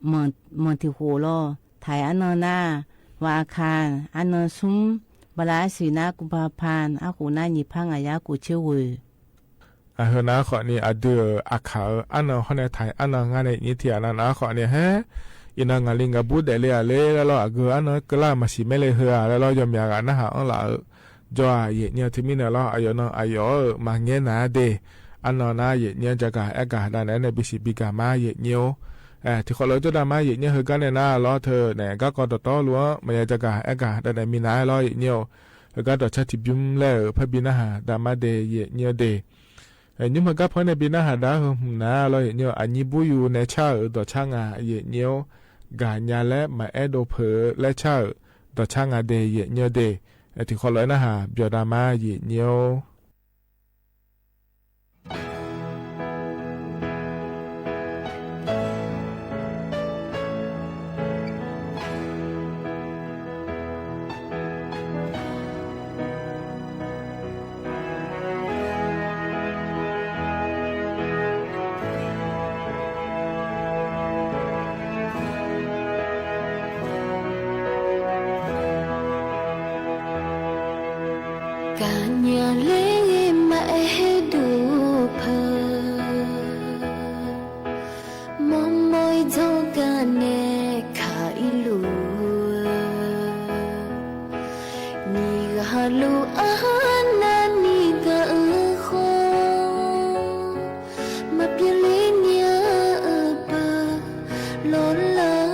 မီၢ်ထံၣ်ဃိၣ်လီၤ ထဲးအနီၢ်နၤ วันอังคาร အနီၢ်သုး ဘၣ်လၢအသီနၤ กุมภาพันธ์ အဃိးနၤ နံၣ်ဖး ငါးရာကိုးဆယ့်ကိုး အဟၢၣ်နၤဃီန့ၣ် အဒုးအခါဧၢ အနီၢ်ဃီန့ၣ် ထဲးအနီၢ်ငါန့ၣ် ယံထံၣ်အနၤနၤဃီန့ၣ် ဟဲ အံၤနၤ ငါလံ ငါဘူးဒဲးလံဧါလဲၣ်လီၤ အဂုၤအနီၢ်ကလၢ် မၤသံၣ်မဲလဲၣ်ဟၢဧါလဲၣ်လီၤ ယီၤမၠးဂၤနၢ်ဟးအီၤလၢ ယီၤဧါ ယဲၢ်နံၣ်ဧိၤ ထံမံၤန့ၣ်လီၤ အယီၤနီၢ်အယီၤဧၢ မၤငဲနၤဒဲး အနီၢ်နၤ ယဲၢ်နံၣ်ဧိၤ ကၠီကၢၤအဲၣ်ကၢၤဒၣ်နဲၣ်န့ၣ် ဘံၣ်သံၣ်ဘံၣ်ကၢၤမး ယဲၢ်နံၣ်ဧိၤ ထံၣ်ဃီၣ်လိာ်ဝဲကၠီဒါမါ ယဲၢ်နံၣ်ဧိၤ ဟဲဂၤန့ၣ်နၤလီၤ ထၢၣ်န့ၣ် ဂၤကီးဒီးတီလိၤ မၤယၤ ကၠီကၢၤအဲၣ်ကၢၤဒၣ်နဲၣ် မံၤနၤလီၤ ယဲၢ်နံၣ်ဧိၤ ဟဲဂၤဒီးဆၢထံၣ်ဘျုးလဲၣ်ဧိၤ ဖဲဘံၣ်နၢ်ဟးဒၣ်မးဒဲး ယဲၢ်နံၣ်ဧိၤဒဲး နံၣ်မုၢ်ဂၤဖီန့ၣ် ဘံၣ်နၢ်ဟးဒၣ်ဟၢမုၢ်နၤလီၤ ယဲၢ်နံၣ်ဧိၤ အနံၣ်ဘူးယူၤနဲဆၢဧိၤ ဒီးဆၢငါ ယဲၢ်နံၣ်ဧိၤ ဂၤညါလၢမၤအဲၣ်ဒိးဖုးလဲဆၢဧိၤ တၢ်ဆါငါဒဲး ယဲၢ်နံၣ်အီၤဒဲး အ ထံၣ်ဃီလိာ်ဝဲနၢ်ဟး ပျီၣ်တၢ်မါ ယဲၢ်နံၣ်အီၤ ကညးလၢမအဲၣ်ဒိၣ်ဖၢ မိၢ်မိၢ်ဒီးကနဲခါအံၤလူၤဧၢ, နံၣ်ဂၤဟးလူၤအါနၤနံၣ်ဂၤအၢဃီ, မၤပျဲလ့ညါအပၢလီၤလၢ်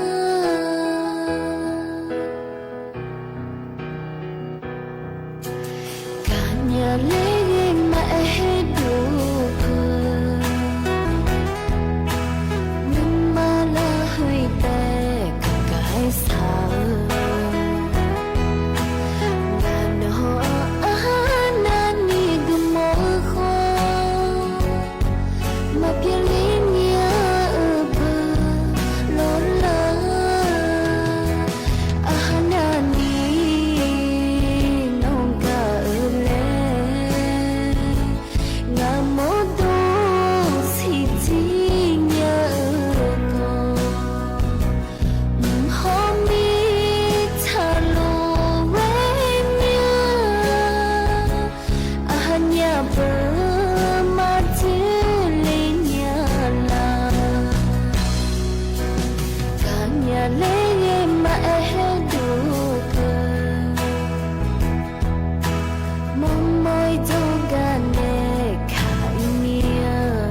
ကညးလၢမအဲၣ်ဒိၣ်ဖၢ မုၢ်မၤလၢဟူးတဲကကဲဆၢဧၢ, နၤနီၢ်အါနၤနံၣ်ဂၤမိၢ်ဃီ မၤပျဲလ့ညါအပၢလီၤလၢ်, အါနၤနံၣ်နီၢ်ဂၤအၢလဲၣ်, ငါမိၢ်ဒိၣ်ဆံးဆံးညါအၢကီး မ်ဟီမ့ၢ်ထးလိာ်ဝဲမ့ၢ်ဧါ, အါနၤပၢမၤတ့ၢ်လ့ညါလၢ်, ကညးလၢမအဲၣ်ဒိၣ်ဖၢ မိၢ်မိၢ်ဒီးကနဲခါအံၤမ့ၢ်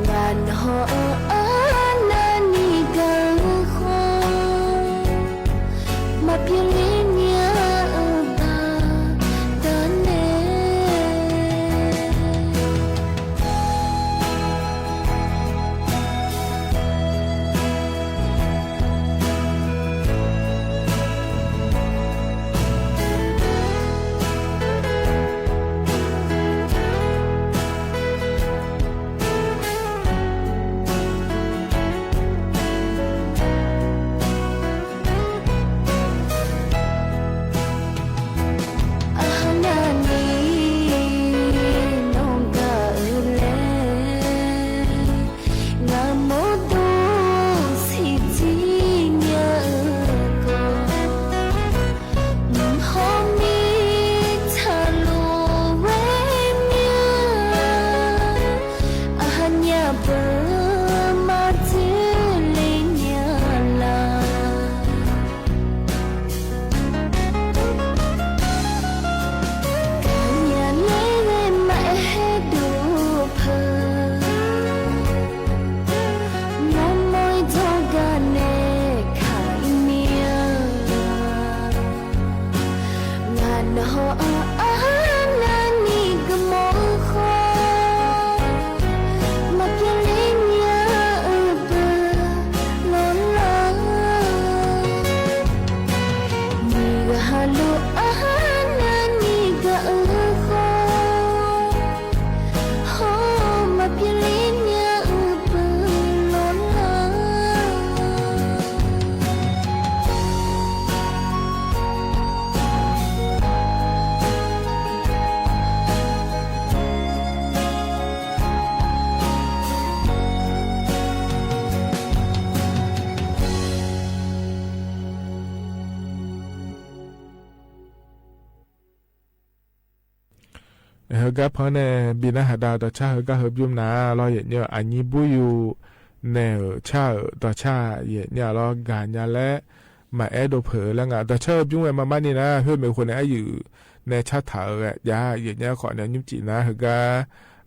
ဧါ, နၤနီၢ်အါနၤနံၣ်ဂၤအၢဃီ, မၤပျဲလ့ညါအပၢတၢ်နဲ အါနၤနံၣ်နီၢ်ဂၤအၢလဲၣ်, ငါမိၢ်ဒိၣ်ဆံးဆံးညါအၢကီး မ်ဟီမ့ၢ်ထးလိာ်ဝဲမ့ၢ်ဧါ, အါနၤပၢမၤတ့ၢ်လ့ညါလၢ် ကညးလၢမအဲၣ်ဒိၣ်ဖၢ မိၢ်မိၢ်ဒီးကနဲခါအံၤမ့ၢ်ဧါ, နၤနီၢ်အါနၤနံၣ်ဂၤမိၢ်ဃီ, မၤပျဲလ့ညါအပၢလီၤလၢ် နံၣ်ဂၤဟးလူၤအါနၤနံၣ်ဂၤအၢဃီ, ဟီမၤပျဲလ့ညါအပၢလီၤလၢ် ဟဲကါဖီန့ၣ် ဘံၣ်နၢ်ဟးဒါတၢ်ဆါ ဟဲကါဟဲဘျုးနၤလီၤ ယဲၢ်နံၣ်အီၤ အညံၣ်ဘူၣ်ယူၤ နဲၣ်ဆၣ်ဧၢ တၢ်ဆါ ယဲၢ်နံၣ်အီၤလီၤ ကညးလၢ မအဲၣ်ဒိၣ်ဖၢလၢ ငါတၢ်ဆါဟဲဘျုးဝဲမးမးန့ၣ်နၤ ဟဲမ့ၢ်ဃိန့ၣ် အယူၤ နဲၣ်ဆၣ်ထးဧၢ ယဲၢ်နံၣ်အီၤ ယဲၢ်နံၣ်အီၤ ခီၣ်နံၣ်ညိၣ်စံးနၤ ဟဲကါ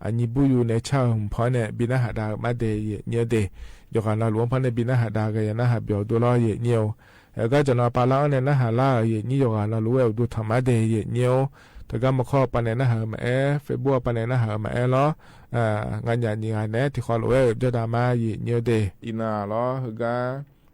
အညံၣ်ဘူၣ်ယူၤ နဲၣ်ဆၣ်ဧၢ ဖီန့ၣ် ဘံၣ်နၢ်ဟးဒါမးဒဲး ယဲၢ်နံၣ်အီၤဒဲး ယိၤဂၤနီၤလူၤဖီန့ၣ် ဘံၣ်နၢ်ဟးဒါကယဲၢ်နၢ်ဟးဘျီဒိၣ်လီၤ ယဲၢ်နံၣ်အီၤ ဟဲကါ ကၠီၤနီၤပာ်လီၤအီၤန့ၣ် နၢ်ဟးလၢ ယဲၢ်နံၣ် ယိၤဂၤနီၤလူၤဝဲအိၣ်ဒိၣ်ထီၣ်မးဒဲး ယဲၢ်နံၣ်အီၤ တဂၤမုၢ်ခီပၤန့ၣ် နၢ်ဟးမးအဲၣ် Facebook ပၤန့ၣ် နၢ်ဟးမးအဲၣ်လီၤ ဂၤညါနံၣ်ဂၤနဲၣ် ထံၣ်ဃီလိာ်ဝဲ ပျီၣ်တၢ်မါ ယဲၢ်နံၣ်အီၤဒဲး အံၤနၤလီၤ ဟဲကါ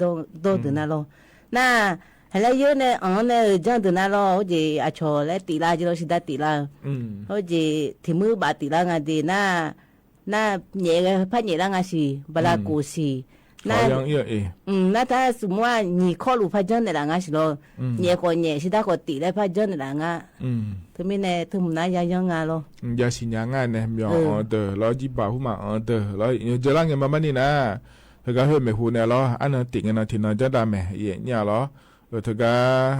ဒိၣ် ဒိၣ်ဒိၣ်ဒိၣ်ဒိၣ်ဒိၣ်ဒိၣ်ဒိၣ်ဒိၣ်ဒိၣ်ဒိၣ်ဒိၣ်ဒိၣ်ဒိၣ်ဒိၣ်ဒိၣ် နာ် ဟဲလၢယိူၼ်းန့ၣ် အီၣ်န့ၣ် အၢ ကၠၢၼ်ဒိၣ်နၤလီၤ ဟိုးက့ၤ အဆီၣ်လၢတံၢ်လၢ်က့ၤလီၤ စံးဒၣ်တံၢ်လၢ် ဟိုးက့ၤ ထံၣ်မုၢ်ဘၣ်တံၢ်လၢ်ငါဒ့ၣ် နာ် နာ် ညဲၣ်ဂ့ၤ ဖးညဲၣ်လၢ်ငါစံး ဘၣ်လၢကိၣ်စံး နာ် နာ် တၢ်စမူၣ်အညီခီၣ်လူၤဖးကၠၢၼ်န့ၣ်လၢ်ငါစံးလီၤ ညဲၣ်ကိးညဲၣ် စံးဒၣ်ကိးတံၢ်လၢဖးကၠၢၼ်န့ၣ်လၢ်ငါ တမံၤန့ၣ် တမုၢ်နၤယါယီငါလီၤ ယါစံးညါငါန့ၣ် မ့ၢ်အီၣ်အီၤဒၢးလီၤ ယံဘၣ်ဟူမးအီၣ်အီၤဒၢးလီၤ ယကၠၢၼ်လၢ်ငါမၤမးန့ၣ်နၤ ဟဲဂၤဟဲမ့ၢ်ဟူးန့ၣ်လီၤ အါနၢၤတံၢ်ကနီၤထံၣ်နီၤကၠၢၼ်ဒၣ်မဲာ် ယဲၢ်ညါလီၤ အၢ တဂၤ ကၠၢ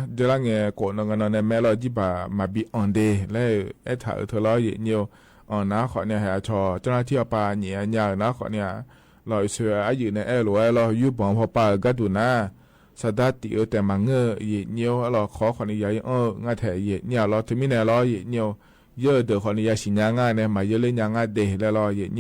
ၼ်လၢ်ငါကိးနီၤဂၤနီၤန့ၣ် မ့ၢ်လီၤယံဘၣ်မၤဘံအီၣ်ဒ့ၣ် လၢအဲၣ်ထၢၣ်အၢ ထၢၣ်လီၤ ယဲၢ်ညါ အီၣ်နၤဃီန့ၣ် ဟဲအဆီၣ် ကၠၢၼ်လၢ်ထံအပၢ်ညဲၣ်အညါအၢ နၤဃီန့ၣ် လီၤအံၤဆၢအယုၢ်န့ၣ် အဲၣ်လိာ်ဝဲလီၤ ယူၢ်ဘီၣ်ဖီပာ်အၢ ကၢ်ဒူၣ်နၤ စံးဒၣ်တံၢ်အၢ တဲမၤငၢၢ် ယဲၢ်ညါ အဲၣ်လိာ်ခီဃီန့ၣ် ယၤအံၤအၢငါထဲ ယဲၢ်ညါလီၤ တမံၤန့ၣ်လီၤ ယဲၢ်ညါ ယဲၢ်အဒၢးဃီန့ၣ် ယါစံးညါငါန့ၣ် မၤယဲၢ်လၢညါငါဒ့ၣ်လၢလီၤ ယဲၢ်ညါ အံၤဆၢအယုၢ်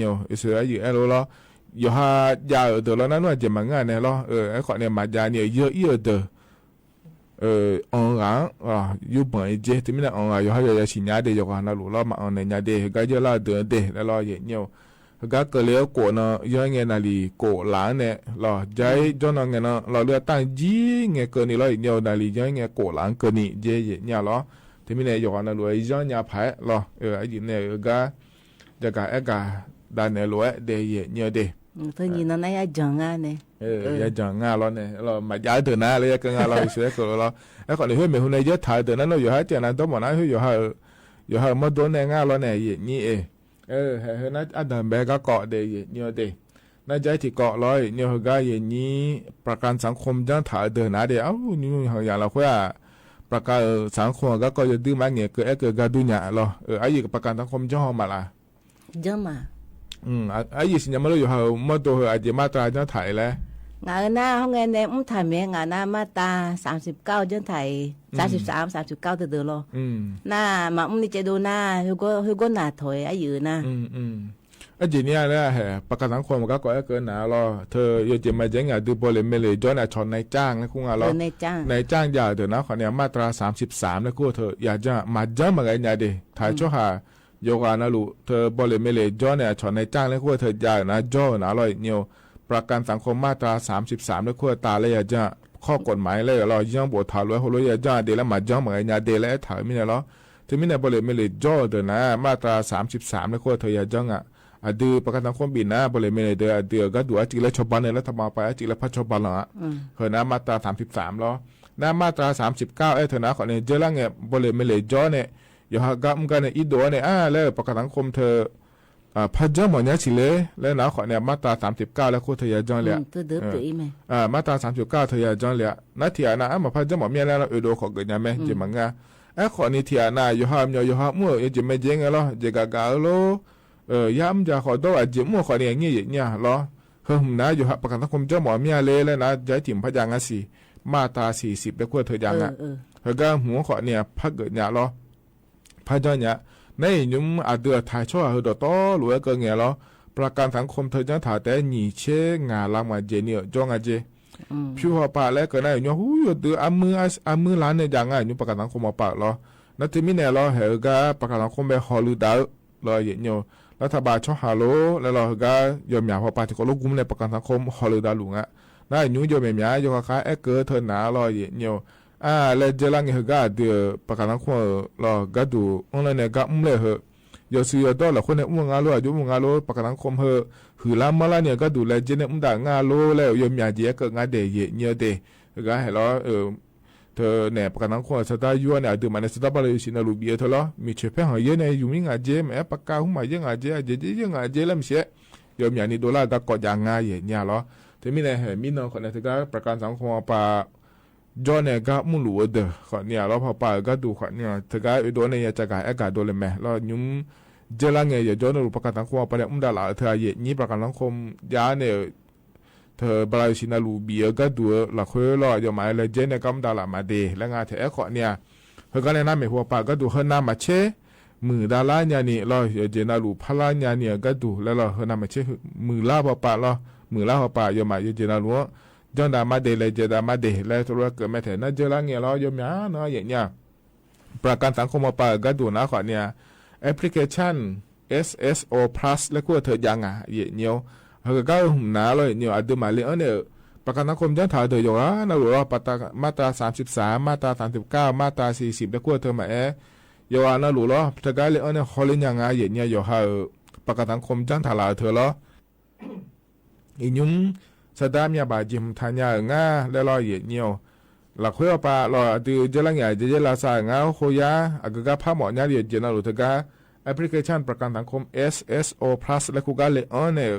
အဲၣ်လိာ်လီၤ ယိၤဟၣ်ယါအၢဒၢးလီၤ နၢ်နူၣ်အက့ၢ်မၤငၢၢ်န့ၣ်လီၤ အဲၣ်ဃီန့ၣ် မၤယါန့ၣ် ယဲၢ်အံၤအဒၢး အီၣ်ဂၤ ယူၢ်ဘီၣ်အံၤက့ တမံၤန့ၣ် အီၣ်ဂၤ ယိၤဟၣ်ယါစံးညါဒ့ၣ် ယိၤဟၣ်နၤလူၤလီၤ မၤအီၣ်န့ၣ်ညါဒ့ၣ် ဟဲဂၤယဲၢ်လၢအဒၢးဒ့ၣ်လၢလီၤ ယဲၢ်ညါ ဟဲဂၤကလ့ကိးနီၤ ယဲၢ်ငဲၤနၤလံၤကိးလၢ်န့ၣ်လီၤ ယဲၢ်ကၠၢၼ်နီၤ ငဲၤနီၤ လီၤလၢအတၢ်ယံၤငဲၤကၢၢ်နံၤလီၤ ယဲၢ်ညါ နၤလံၤယဲၢ်ငဲၤကိးလၢ်ကၢၢ်နံၤ ယဲၢ်ညါလီၤ တမံၤန့ၣ် ယိၤဟၣ်နၤလူၤ ယဲၢ်ညါဖဲလီၤ အံၤန့ၣ် ဟဲဂၤ ယဲၢ်ဂၤအဲၣ်ဂၤ ဒၣ်နဲၣ်လိာ်ဝဲဒ့ၣ် ယဲၢ်ညါဒ့ၣ် ယဲၢ်ကၠၢၼ်ငါလီၤန့ၣ် လီၤ မၤယါဒၢးနၤလၢယဲၢ်ကၠၢၼ်ငါလီၤ ယဲၢ်ကၠၢၼ်လီၤ အဲၣ်ဃီန့ၣ် ဟဲမ့ၢ်ဟူးန့ၣ် ယဲၢ်ထၢၣ်ဒၢးနၤနီၤ ယိၤဟၣ်တံၢ်နၤ ဒီမီၢ်နၤ ဟဲယိၤဟၣ် ယိၤဟၣ်မီၢ်ဒိၣ်နဲၣ်ငါလီၤန့ၣ် ယဲၢ်ညါအံၤ ဟဲဟဲနၤအဒၢးဘဲဂၤကိးဒ့ၣ် ယဲၢ်ညါဒ့ၣ် နၤယဲၢ်ထံၣ်ကိးလီၤ ယဲၢ်ညါ ဟဲဂၤ ယဲၢ်ညါ ประกันสังคม ကၠၢၼ်ထၢၣ်အဒၢးနၤဒ့ၣ် အဝဲ နံၣ်ယါလီၤဃဲ ประกันสังคม ဂၤကိး ယဒုးမၤငဲၤကၢၢ်အဲၣ်ကၢၢ်ဂၤဒူညါလီၤ အံၤ ประกันสังคม ကၠၢၼ်ဟီၣ်မးလၢ် ကၠၢၼ်မး အံၤစံးညါမးလၢယိၤဟၣ်မီၢ်ဒိၣ်ဟဲ အက့ၢ် มาตรา ကၠၢၼ်ထၢၣ်အံၤလဲၣ် ငါအၢနၤ ဟီၣ်ငဲၤနဲ အုၣ်ထၢၣ်မ့ၢ် ငါနၤ มาตรา สามสิบเก้า ကၠၢၼ်ထၢၣ်အံၤ สามสิบสาม สามสิบเก้า တဒၢးလီၤ နၤ မၤအုၣ်န့ၣ်ကဲဒိၣ်နၤ ဟဲကိးနၤထီၣ်အံၤအၢနၤ အက့ၢ်န့ၣ်လၢဟဲ ประกันสังคม ဂၤကိးအဲၣ်ကၢၢ်နၤလီၤ ထၢၣ် ယဲၢ်ကၠၢၼ်မၤကဲၤ ဒုးဘီလ့ၣ်မ့ၢ်လ့ၣ်ကၠီန့ၣ် အဆီၣ် นายจ้าง လၢခိၣ်ငါလီၤ นายจ้าง နၤ ကၠၢၼ်ယါအဒၢးနၤဃီန့ၣ် มาตรา สามสิบสาม လၢခိၣ်ထၢၣ် ယါကၠၢၼ် မၤကၠၢၼ်မၤဂဲၤညါဒ့ၣ် ထၢၣ်ဆီဟၣ် ယိၤဟၣ်နၤလူၤ ထၢၣ် ဘီလ့ၣ်မ့ၢ်လ့ၣ်ကၠီန့ၣ် အဆီၣ် นายจ้าง လၢခိၣ်ထၢၣ် ယါနၤ ကၠီနၤလီၤ ယဲၢ်ညါ ประกันสังคม มาตรา สามสิบสาม လၢခိၣ်တၢ်လၢယါကၠၢၼ် ข้อกฎหมาย လၢလီၤ ယၢၼ်ဘိးထၢၣ်လွဲဟိလိယါကၠၢၼ်ဒ့ၣ် လၢမၤကၠၢၼ်မၤဂဲၤညါဒ့ၣ် လၢအဲၣ်ထၢၣ်မံၤန့ၣ်လီၤ တမံၤန့ၣ် ဘီလ့ၣ်မ့ၢ်လ့ၣ်ကၠီအဒၢးနၤ มาตรา สามสิบสาม လၢခိၣ်ထၢၣ် ယါကၠၢၼ် အဒုး ประกันสังคม ဘၣ်နၤ ဘီလ့ၣ်မ့ၢ်လ့ၣ်ဒၢး အဒုးအဂၤဒူၣ် အစံးလၢဆီၣ်ဘၢၣ်န့ၣ် လၢထးမပၢၢ် အစံးလၢဖးဆီၣ်ဘၢၣ်လီၤ ဃုာ်နၤ มาตรา สามสิบสาม လီၤ နၤ มาตรา สามสิบเก้า အဲၣ်ထၢၣ်နၤဃီန့ၣ် ကၠၢၼ်လၢ်ငဲၤ ဘီလ့ၣ်မ့ၢ်လ့ၣ်ကၠီန့ၣ် ယိၤဟၣ်ဂၤမုၣ်ဂၤန့ၣ် အံၤဒိၣ်န့ၣ် အါ လၢ ประกันสังคม ထၢၣ် ဖးကၠၢၼ်မၤညါစံးလဲၣ် လၢနၤဃီန့ၣ် มาตรา สามสิบเก้า လၢခိၣ်ထၢၣ် ယါကၠၢၼ်လံ มาตรา สามสิบเก้า ထၢၣ် ယါကၠၢၼ်လံ နၤထံၣ်အနၤ အမၤဖးကၠၢၼ်မၤမံၤလဲၣ်လီၤ အၢဒိၣ်ခိးဂ့ၤညါမ့ၢ် ယဲၢ်မၤငၢၢ် အဲၣ်ဃီန့ၣ်ထံၣ်အနၤ ယိၤဟၣ်မၠီ ယိၤဟၣ်မုၣ် ယဲၢ်ကၠၢၼ်မၤကဲၤလီၤ ယဲၢ်ဂၤဂၤလီၤ ယါမုၣ်ယါဃီဒီး အကၠၢၼ်မုၣ်ဃီန့ၣ် အငဲၢ်ယဲၢ်ညါလီၤ ဟဲမုၢ်နၤ ယိၤဟၣ် ประกันสังคม ကၠၢၼ်မၤမံၤလဲၣ် လၢနၤ ယဲၢ်ထံၣ်ဖးယါငါစံး มาตรา สี่สิบ လၢခိၣ်ထၢၣ် ယါငၢၢ် ဟဲဂၤမုၣ်ဃီန့ၣ် ဖးဂ့ၤညါလီၤ ဖးကၠၢၼ်ညါ နအံၤ နံၣ်အဒုးအထၢၣ်ဆီဟၣ်ဟဲဒီးတီလိၤဝဲကၢၢ်ငဲၤလီၤ ประกันสังคม ထၢၣ် ကၠၢၼ်ထၢၣ် တဲ ငီၢ်ဆံငါလါမး ကၠ့ၣ်နံၣ် ကၠီငါကၠ့ၣ် ဖၠူဟီၣ်ပာ်လၢကၢၢ်နၤ ယိၤဟၣ်ဟူယိၤဒုး အမုၢ်လါန့ၣ် ယါငၢၢ် ယိၤ ประกันสังคม အပာ်လီၤ နတမံၤန့ၣ်လီၤ ဟဲဂၤ ประกันสังคม ဘၣ်ဟီၣ်လုၢ်ဒၣ်လီၤ ယဲၢ်ညါ လၢထးဘၣ်ဆီဟၣ်လိၤ လၢလီၤဟဲဂၤ ယီၢ်မၠၣ်ဟီၣ်ပာ်ထံကီၢ်လိၤ ကူမုၢ်န့ၣ် ประกันสังคม ဟီၣ်လုၢ်ဒၣ်လိၤငါ နအံၤ ယိၤမ့ၢ်မၠၣ် ယိၤဃီဃါ အဲၣ်ကၢၢ်ထၢၣ်နၤလီၤ ယဲၢ်ညါ အါ လၢကၠၢၼ်လၢ်ငဲၤ ဟဲဂၤအဒုး ประกันสังคม လီၤ ဂၤဒူၣ် အီၤလၢန့ၣ် ဂၤမုၢ်လဲၣ်ဟဲ ယီၤစုယီၤဒီးလီၤ ခိၣ်န့ၣ် အိၣ်မုၢ်ဂၤလိၤ အယိၤအိၣ်မုၢ်ဂၤလိၤ ประกันสังคม ဟဲ หือล้ำเมื่อละเนี่ย ก็ดูแลเจ๊ในอุ้มดาง่าโลแล้ว โยมหยาเจ๊เกิดงาเดเยะเนียวเด ก็เห็นแล้ว เออ เธอเนี่ย ประกันสังคมสตาร์ยัวเนี่ย เดือนมาในสตาร์บาลายูชินาลูเบียเธอเหรอ มีเฉยแพ้หอยเยอะเนี่ย อยู่มีงาเจ๊ แม้ประกันหุ้นมาเยอะงาเจ๊ เจ๊เยอะงาเจ๊แล้วมีเสีย โยมหยานี่โดลลาร์ตะกอดยางงาเยะเนี่ยเหรอ เธอมีในแห่มีนองคนในเธอก็ประกันสังคมปา ย้อนเนี่ยก็มุ่งหลูเดอขอเนี่ย แล้วพอปาก็ดูขอเนี่ย เธอก็โดนในยาจากาแอกาโดนเลยแม่ แล้วยุ้มเจอละไง อย่าย้อนหลูประกันสังคมปาเนี่ย อุ้มดาราเธอเยะนี้ประกันสังคมยาเนี่ย เธอบาลายูชินาลูเบียก็ดูละเคยรอ ยอมหมายเลยเจเนี่ยก็อุ้มดารามาเด และงาเธอแอคขอเนี่ย เฮอก็แนะนำให้หัวปาก็ดูเฮอนามาเช หมื่นดาราเนี่ยนี่ แล้วเจนาลูพาราเนี่ยนี่ก็ดู แล้วเฮอนามาเช หมื่นละหัวปา แล้ว หมื่นละหัวปา ยอมหมายเจนาลู ย้อนดามาเด และเจดามาเด และตัวเกิดแม่แถวนั้นเจอละเงี้ย แล้วยอมหยาเนาะเยะเนี่ย ประกันสังคมหัวปาก็ดูนะขอเนี่ย แอปพลิเคชัน เอส เอส โอ พลัส และคู่เธอยังอ่ะ เยะเนียว เฮอก็หนาเลยเนียว อันเดิมหมายเลยเออเนี่ย ประกันสังคมย้อนถามเธออยู่ว่านะหรือว่ามาตรา มาตราสามสิบสาม มาตราสามสิบเก้า มาตราสี่สิบ และคู่เธอมาแอ อยู่ว่านะหรือว่าเธอก็เลยเออเนี่ย ขอเล่นยังอ่ะ เยะเนี่ย อยู่หา เออ ประกันสังคมย้อนถามเธอเหรอ อีหยุมสะดามยาบาดเจ็บทานยาเอ๋องา และลอเยียดเหนี่ยว หลักห้วยปาลออะดือเจอละเหียเจอเจอลาซาเอ๋องา โคยา อะกึกาพาหมอญาเดียวเจียนาหลูเถิงกา แอปพลิเคชันประกันสังคม เอส เอส โอ พลัส และคู่กาเลออนเนี่ย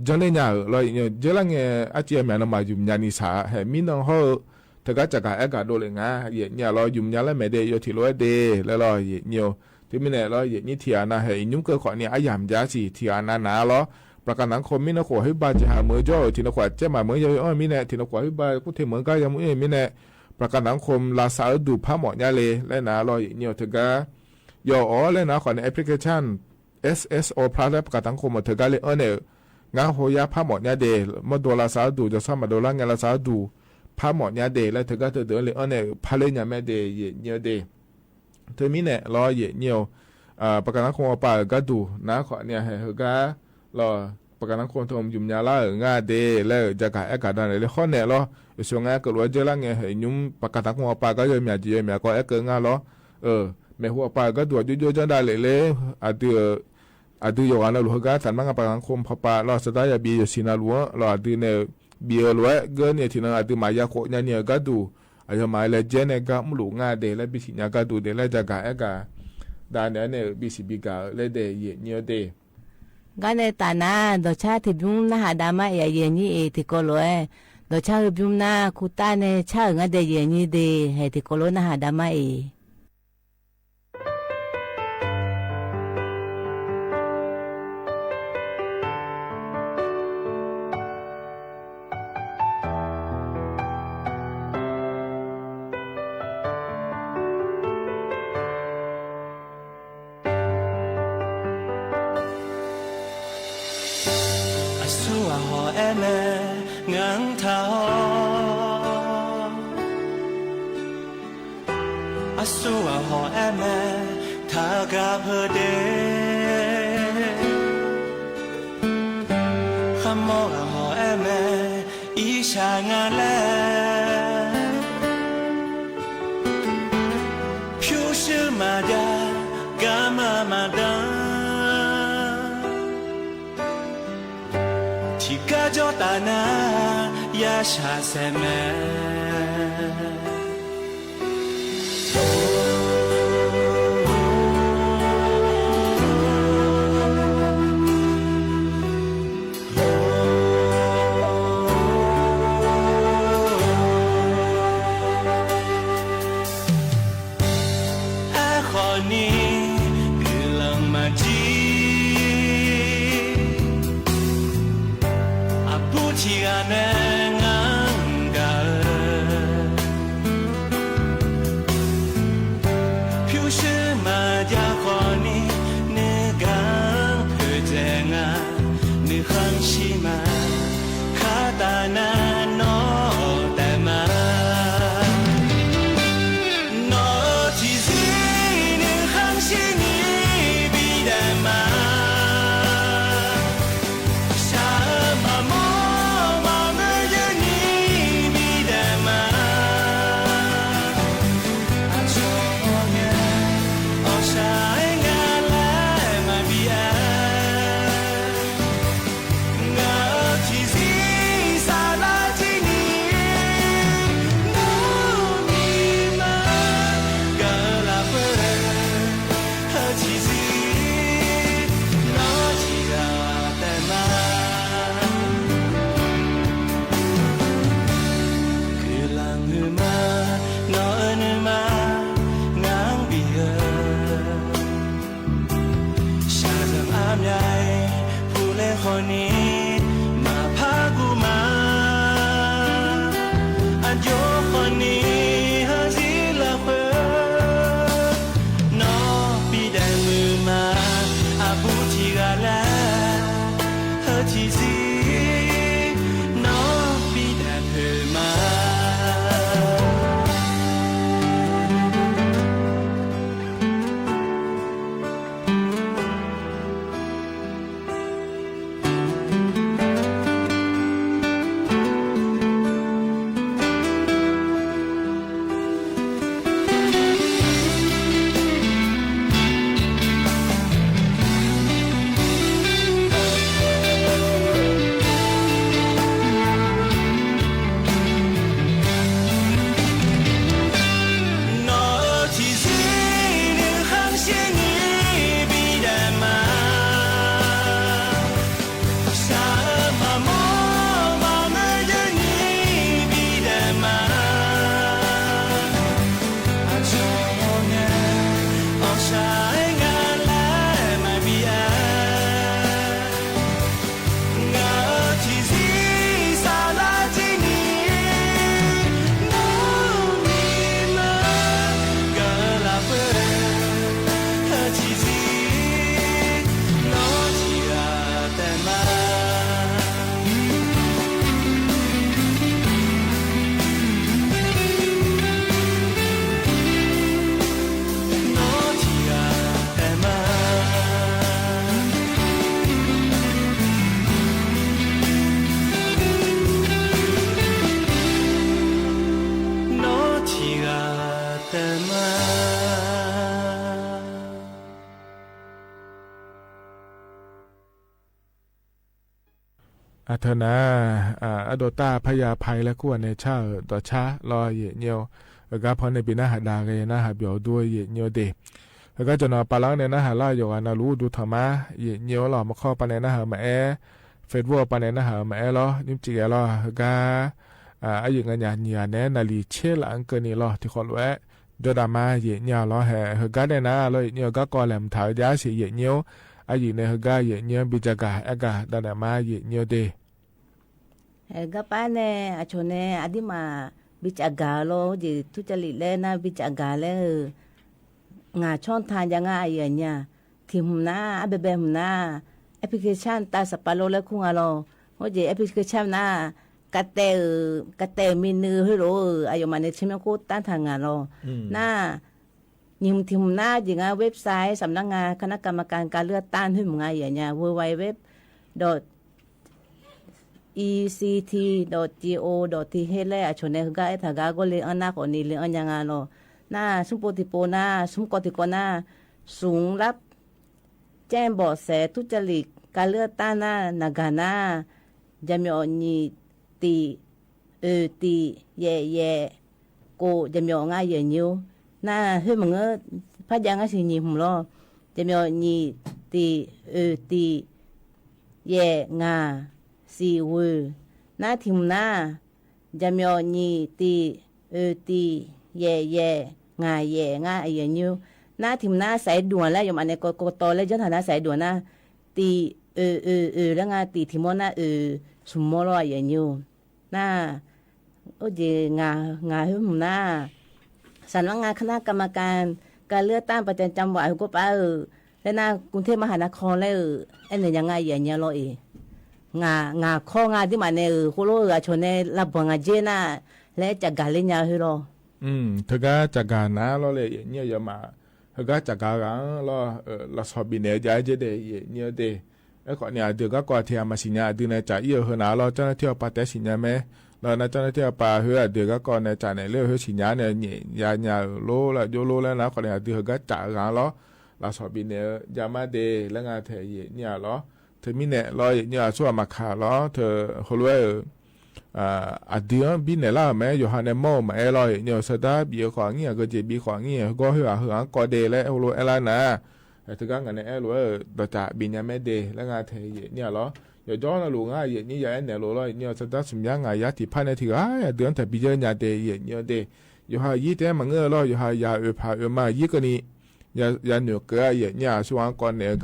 เจอเล่นยาเอ๋อ ลอเยียดเหนี่ยว เจอละเหียอาเจียแม่นำมาหยุมยานิสา แหมมีน้องเฮอ เถิงกาจักกาแอกาโดเลงา เยียดเหนี่ยว ลอหยุมยาและแม่เดโยธิโลเอเด และลอเยียดเหนี่ยว ตี้มีแน่ลอเยียดนี่เถียนา แหมอีหยุมเกอขอเนี่ย อะหยามยาสี่เถียนานาลอ ประกันสังคมมีนครพิบาลจะหาเหมือจ้อ ที่นครเจ๊มาเหมือเยอะอ้อมีแน่ ที่นครพิบาลกู้เทเหมืองกายังมีแน่ ประกันสังคมลาซาดูพาหมอญาเล และนาลอเยียดเหนี่ยวเถิงกา ยอออ และนาขอในแอปพลิเคชัน เอส เอส โอ พลัส และประกันสังคมเถิงกาเลออนเนี่ย งาโฮยาพาหมอญาเด มอโดลาซาดู จะซ่อมมาโดลาเงาลาซาดู พาหมอญาเด และเถิงกาเถิงเดินเลออนเนี่ย พาเลญาแม่เด เยียดเหนี่ยวเด เถิงมีแน่ลอเยียดเหนี่ยว เอ่อ ประกันสังคมปาเอ๋อกาดูนาขอเนี่ย แหมเถิงกาลอ ประกันสังคมเถิงหยุมยาละเอ๋องาเด และจักกาแอกาดานเลยข้อแน่ลอ ส่วนงาเกิดว่าเจอละเหีย แหมหยุมประกันสังคมปาก็ยอมยาจียอมยาก็แอกเกิดงาลอ เออ แม่หัวปาก็ดูดยั่วๆ จ้าได้เลยเลย อะดือ อะดือโยกอันนั้นหลูกเฮกาสันมังกาประกันสังคมพอปาลอสตาร์ยาเบียอยู่สินาหลวงลออะดือเนี่ยเบียหลวงเกินเนี่ยตี้นั้นอะดือหมายยาโคเนี่ยเนี่ยก็ดู อะยอมหมายและเจ๊เนี่ยก็มลูกงาเดและบีสิญญาก็ดูเดและจักกาแอกาดานเนี่ยเนี่ยบีสิบีกาและเดเยียดเหนี่ยวเด ก็ในต๋าหน้า ดอกช้าตี้บุ้มหน้าหาดามาเอ๋อ เยียดนี่เอ๋ตี้กอโหล ดอกช้าหื้อบุ้มหน้า คูต้าในช้าเอ๋องาเดเยียดนี่เด แหมตี้กอโหลหน้าหาดามาเอ๋อ အစိုးရဟော်အဲမဲ ငၢၼ်းထၢဟော် အစိုးရဟော်အဲမဲ ထၢဂၤဖၢဒဲး ခမောဂၤဟော်အဲမဲ အံၣ်စၢ်ငါလဲၣ် ဖျိဆှၢမၤဒၣ် ကမၤမၤဒၣ် ထံၣ်ကါကၠီတၢ်နၤ ယါဆၣ်စဲးမဲာ် အဃိန့ၣ် ကုလၢမၤကံ အဘူးထံဂၤနဲ ငၢၼ်းဂၤဧၢ နီႈ ဟႂ်ႈၸီႉလႃႈၶိူဝ်း ၼေႃႈ ပီႈတႅၼ်းမိူဝ်းမႃး ဢပုတ်းထီႇၵႃႇလႄႈ ႁႂ်ႈထီႇၸီႉ ၼေႃႈ ပီႈတႅၼ်းမိူဝ်းမႃး။ ဢႃႈ ထႃႈၼႃႈ ဢႃႈ ဢႃႈ တေႃႇတႃႉ ၽယႃႇၽႆး လႄႈ ၶူးဢၼ်ၼႆႉ ၸႃႉ ဢိူဝ်ႈ တေႃႇၸႃႉ လေႃး ယဵတ်ႇၺဵဝ်း ဢိူဝ်ႈ ၵႃႈၽွင်ႈၼႆႉ ပီႈၼႃႈႁႃႉ တႃႇၵႃႈၼႃႈႁႃႉ ပျေႃႇတူၺ်း ယဵတ်ႇၺဵဝ်းတႄႉ ဢိူဝ်ႈ ၵေႃႈ ၸွင်ႇၼေႃႈ ပႃးလင်ၼႆႉ ၼႃႈႁႃႉ လႃႈ ယွၼ်းဢၼ်ၼႃႈ လူတူၺ်းထႃႈမႃး ယဵတ်ႇၺဵဝ်းလေႃး မႃးၶေႃႈပၼ်ၼႆႉ ၼႃႈႁႃႉ မႃးဢႄး ၾဵတ်ႉသ်ပုၵ်ႉ ပၼ်ၼႆႉ ၼႃႈႁႃႉ မႃးဢႄးလေႃး ယိၼ်းၸိူၵ်ႈဢႄးလေႃး ဢိူဝ်ႈ ၵႃႈ ဢႃႈ ဢႃႈ ယိင်ႈဢၼ်ၺႃႇၺႃႇၼႆႉ ၼႃႇလီႇၶျႄးလင်ၵႃႈၼႆႉလေႃး တီႈၶွင်လူၺ်ႈ ၸွမ်းတႃႇမႃး ယဵတ်ႇၺႃးလေႃး ႁႄႈ ႁႂ်ႈၵႃႈၼႆႉၼႃႇ လေႃး ယဵတ်ႇၺႃးၵႃႈၵေႃႈ လႅမ်ႈထႃႈ ယႃႇသေ ယဵတ်ႇၺႃး ဢႃႇယိုၼ်ႇၼႆႉ ႁႂ်ႈၵႃႈ ယဵတ်ႇၺႃး ပိတ်ႉၸႃႇၵႃႇ ဢႃႇၵႃႇ တႃႇၼႃႇမႃး ယဵတ်ႇၺႃးတႄႉ ဢိူဝ်ႈ ၵေႃႈပႃးၼႆႉ ဢၶျေႃးၼႆႉ ဢၼ်တီႈမႃး ပိတ်ႉၸႃႇၵႃႇလေႃး ၸိူဝ်း ထုၸရိတ်ႉလႄႈၼႃႇ ပိတ်ႉၸႃႇၵႃႇလႄႈ ဢိူဝ်ႈ ငႃႈၶျွင်ႈတၢင်းယၢင်ႇဢႃႇယႃႇၼႆႉ ထီႇႁူမ်ႇၼႃႇ ဢႃႇ ပႄႉပႄႉႁူမ်ႇၼႃႇ ဢႅပ်ႉပလီႇၶေးသျိၼ်း တႃႇသပ်ႉပႃးလူးလႄႈ ၶုင်ႇဢႃႇလေႃး ႁူၺ်းၸႂ် ဢႅပ်ႉပလီႇၶေးသျိၼ်းၼႃႇ ၵႃႈတႄႉ ဢိူဝ်ႈ ၵႃႈတႄႉ မီးၼိူဝ်ႁိူဝ်းလူး ဢႃႇ ယွၼ်ႉမၼ်းၼႆႉ ၸဵမ်ၵူၼ်းတၢၼ်ႇထၢင်ႇဢႃႇလေႃး ဢိုမ်း ၼႃႇ ယိမ်ႇထီႇႁူမ်ႇၼႃႇ ၸိူင်ႉဢႃႇ ဝႅပ်ႉသၢႆႉ သမ်ၼၵ်ႉငၢၼ်း ၶၼႃႇၵမ်ႇမၵၢၼ်ႇ ၵၢၼ်လိူၵ်ႈတင်ႈ ႁိုဝ်မႃး ဢႃႇ ယႃႇၼႆႉ ဝဝဝ dot E C T dot G O dot T H လႄႈ ဢၶျေႃးၼႆႉ ၵေႃႈ ဢႅတ်ႉသ် ဢႃႇ ၵေႃႈ ၵေႃႈလႆႈဢၼ်ၼႃႇ ၵေႃႈၼႆႉ လႆႈဢၼ်ယၢင်ႇဢႃႇလေႃး ၼႃႇ သုမ်းပေႃႉတီႈပေႃႉၼႃႇ သုမ်းၵေႃႉတီႈၵေႃႉၼႃႇ သုင်ႇလပ်ႉ ၸႅင်ႈပေႃႇသႅ ထုၸရိတ်ႉ ၵၢၼ်လိူၵ်ႈတင်ႈၼႃႇ ၼႃႇၵႃႇၼႃႇ ယႃႇမျေႃႇၺီႇတီႇ ဢိူဝ်ႇတီႇ ယႄႇယႄႇ ၵူဝ်ႇ ယႃႇမျေႃႇငႃႇ ယႄႇၺိဝ်ႇ ၼႃႇ ႁိုဝ်မၼ်းငိုၼ်း ၽၢတ်ႇယၢင်ႇငႃႇ သီႇၺီႇႁူမ်ႇလေႃး ယႃႇမျေႃႇၺီႇတီႇ ဢိူဝ်ႇတီႇ ယႄႇငႃႇ သီႇဝိူဝ်ႇ ၼႃႇ ထီႇႁူမ်ႇၼႃႇ ယႃႇမျေႃႇၺီႇတီႇ ဢိူဝ်ႇတီႇ ယႄႇယႄႇ ငႃႇယႄႇငႃႇ ဢႃႇယႃႇၺိဝ်ႇ ၼႃႇ ထီႇႁူမ်ႇၼႃႇ သၢႆတၢင်းလႄႈ ယွၼ်ႉမၼ်းၼႆႉ ၵေႃႈ ၵေႃႈတေႃႇလႄႈ ယွၼ်းထႃႇၼႃႇ သၢႆတၢင်းၼႃႇ တီႇ ဢိူဝ်ႇ ဢိူဝ်ႇ ဢိူဝ်ႇ လႄႈငႃႇ တီႇ ထီႇမူဝ်းၼႃႇ ဢိူဝ်ႇ သုမ်ႇမူဝ်းလေႃး ဢႃႇယႃႇၺိဝ်ႇ ၼႃႇ ဢူဝ်ႇၸေႇ ငႃႇ ငႃႇႁိုဝ်ၼႃႇ သၼ်ႇဝႃႈငႃႇ ၶၼႃႇၵမ်ႇမၵၢၼ်ႇ ၵၢၼ်လိူၵ်ႈတင်ႈ ပရၸမ်ႇဝၢၼ်ႈ ႁိုဝ်ၵေႃႈပႃး ဢိူဝ်ႇ လႄႈၼႃႇ ၵုင်းထဵပ်ႈမႁႃႇၼၶွၼ်းလႄႈ ဢိူဝ်ႇ ဢၼ်ၼႆႉ ယၢင်ႇဢႃႇယႃႇၺႃးလေႃးဢေႇ ငႃႇ ငႃႇၶေႃးငႃႇ တီႈမႃးၼႆႉ ဢိူဝ်ႇ ၶူဝ်းလူဝ်း ဢိူဝ်ႇ ဢၶျေႃးၼႆႉ လပ်ႉပႃးငႃႇၸေႇၼႃႇ လႄႈ ၸႃႇၵႃႇလႄႈ ၺႃးႁိုဝ်လေႃး ဢိုမ်း ထိုင်ၵႃႈ ၸႃႇၵႃႇၼႃႇလေႃးလႄႈ ယႃႇၺႃးယဝ်ႉမႃး ႁိုဝ်ၵႃႈ ၸႃႇၵႃႇၵၼ်လေႃး ဢိူဝ်ႈ လႃႈ သွပ်ႇပီႇၼႄႇ ယႃႇၸေးတႄႉ ယႃႇၼႆႉတႄႉ ဢိူဝ်ႈ ၵေႃႈၼႆႉ ဢၼ်ၸိူဝ်းၵေႃႈ ၵေႃႈ ထႅမ်မႃး သီႇၺႃႇ ဢၼ်ၸိူဝ်းၼႆႉ ၸႃႇဢီး ဢိူဝ်ႈ ႁိုဝ်ၼႃႇလေႃး ၸဝ်ႈၼႃႈတီႈ ဢဝ်ပႃးတႅပ်း သီႇၺႃႇမႄး လႄႈၼႃႇ ၸဝ်ႈၼႃႈတီႈ ဢဝ်ပႃး ႁိုဝ် ဢၼ်ၸိူဝ်းၵေႃႈ ၵေႃႈၼႆႉ ၸႃႇၼႆႉ လႄႈ ႁိုဝ် သီႇၺႃႇၼႆႉ ၺႃႇ ယႃႇ ၺႃႇလူး လႄႈ ယူဝ်းလူး လႄႈၼႃႇ ၵေႃႈၼႆႉ ဢၼ်ၸိူဝ်းၵေႃႈ ၸႃႇၵၼ်လေႃး လႃႈ သွပ်ႇပီႇၼႄႇ ယႃႇမႃးတႄႉ လႄႈ ငၢႆႈထႅင်ႈ ယႃႇၼႆႉလေႃး ထိုင်မီးၼႄႇလေႃး ယႃႇၼႆႉ ဢႃႇ သူဝ်ႇမႃႇၶႃႇလေႃး ထိုင် ႁူဝ်လူၺ်ႈ ဢႃႇ ဢႃႇ တိုဝ်ႉ ပီႈၼႄႇလႃႈ မႄႈ ယူႇႁႃႉၼႆ မေႃႇမႃးဢေႇလေႃး ၼႆႉ သတႃႇ ပီႈၶွင်ၼႆႉ ၵေႃႈၸႂ်ႈ ပီႈၶွင်ၼႆႉ ၵေႃႈ ႁိုဝ် ႁိုဝ် ၵေႃႈ တေလႆႈ ႁူဝ်လူၺ်ႈ ဢႄးလႃႈၼႃႇ ဢႃႇ ထိုင်ၵၢင်ၼႂ် ဢႄးလူၺ်ႈ တေႃႇတႃႇ ပီႈၼႄႇမႄႈတႄႉ လႄႈ ငၢႆႈထႅင်ႈ ယႃႇၼႆႉလေႃး ယွၼ်ႉ ယွၼ်ႉလူင်ႁႃႉ ယႃႇၼႆႉ ယႃႇဢႄးၼႄႇလူင်လေႃး ယႃႇၼႆႉ သတႃႇ သုမ်းယႃႈငၢႆႈ ယႃႇတီႈၽၢၼ်ႇၼႆႉ တီႈၵႃႈ ယႃႇတိုၼ်း တႃႇပီႈယႃႇၼႆႉတႄႉ ယႃႇၼႆႉတႄႉ ယူႇႁႃႉ ယိုဝ်းတႄႉ မၢင်ႇဢိူဝ်ႈလေႃး ယူႇႁႃႉ ယႃႇဢိူဝ်ႈၽႃႇဢိူဝ်ႈမႃး ယိုဝ်းၵႃႈၼႆႉ ယႃႇ ယႃႇၼိူဝ်ႉၵႃႈ ယႃႇၼႆႉ သူၼ်ႇၵွၼ်ႇၼႆႉ ၵေႃႈ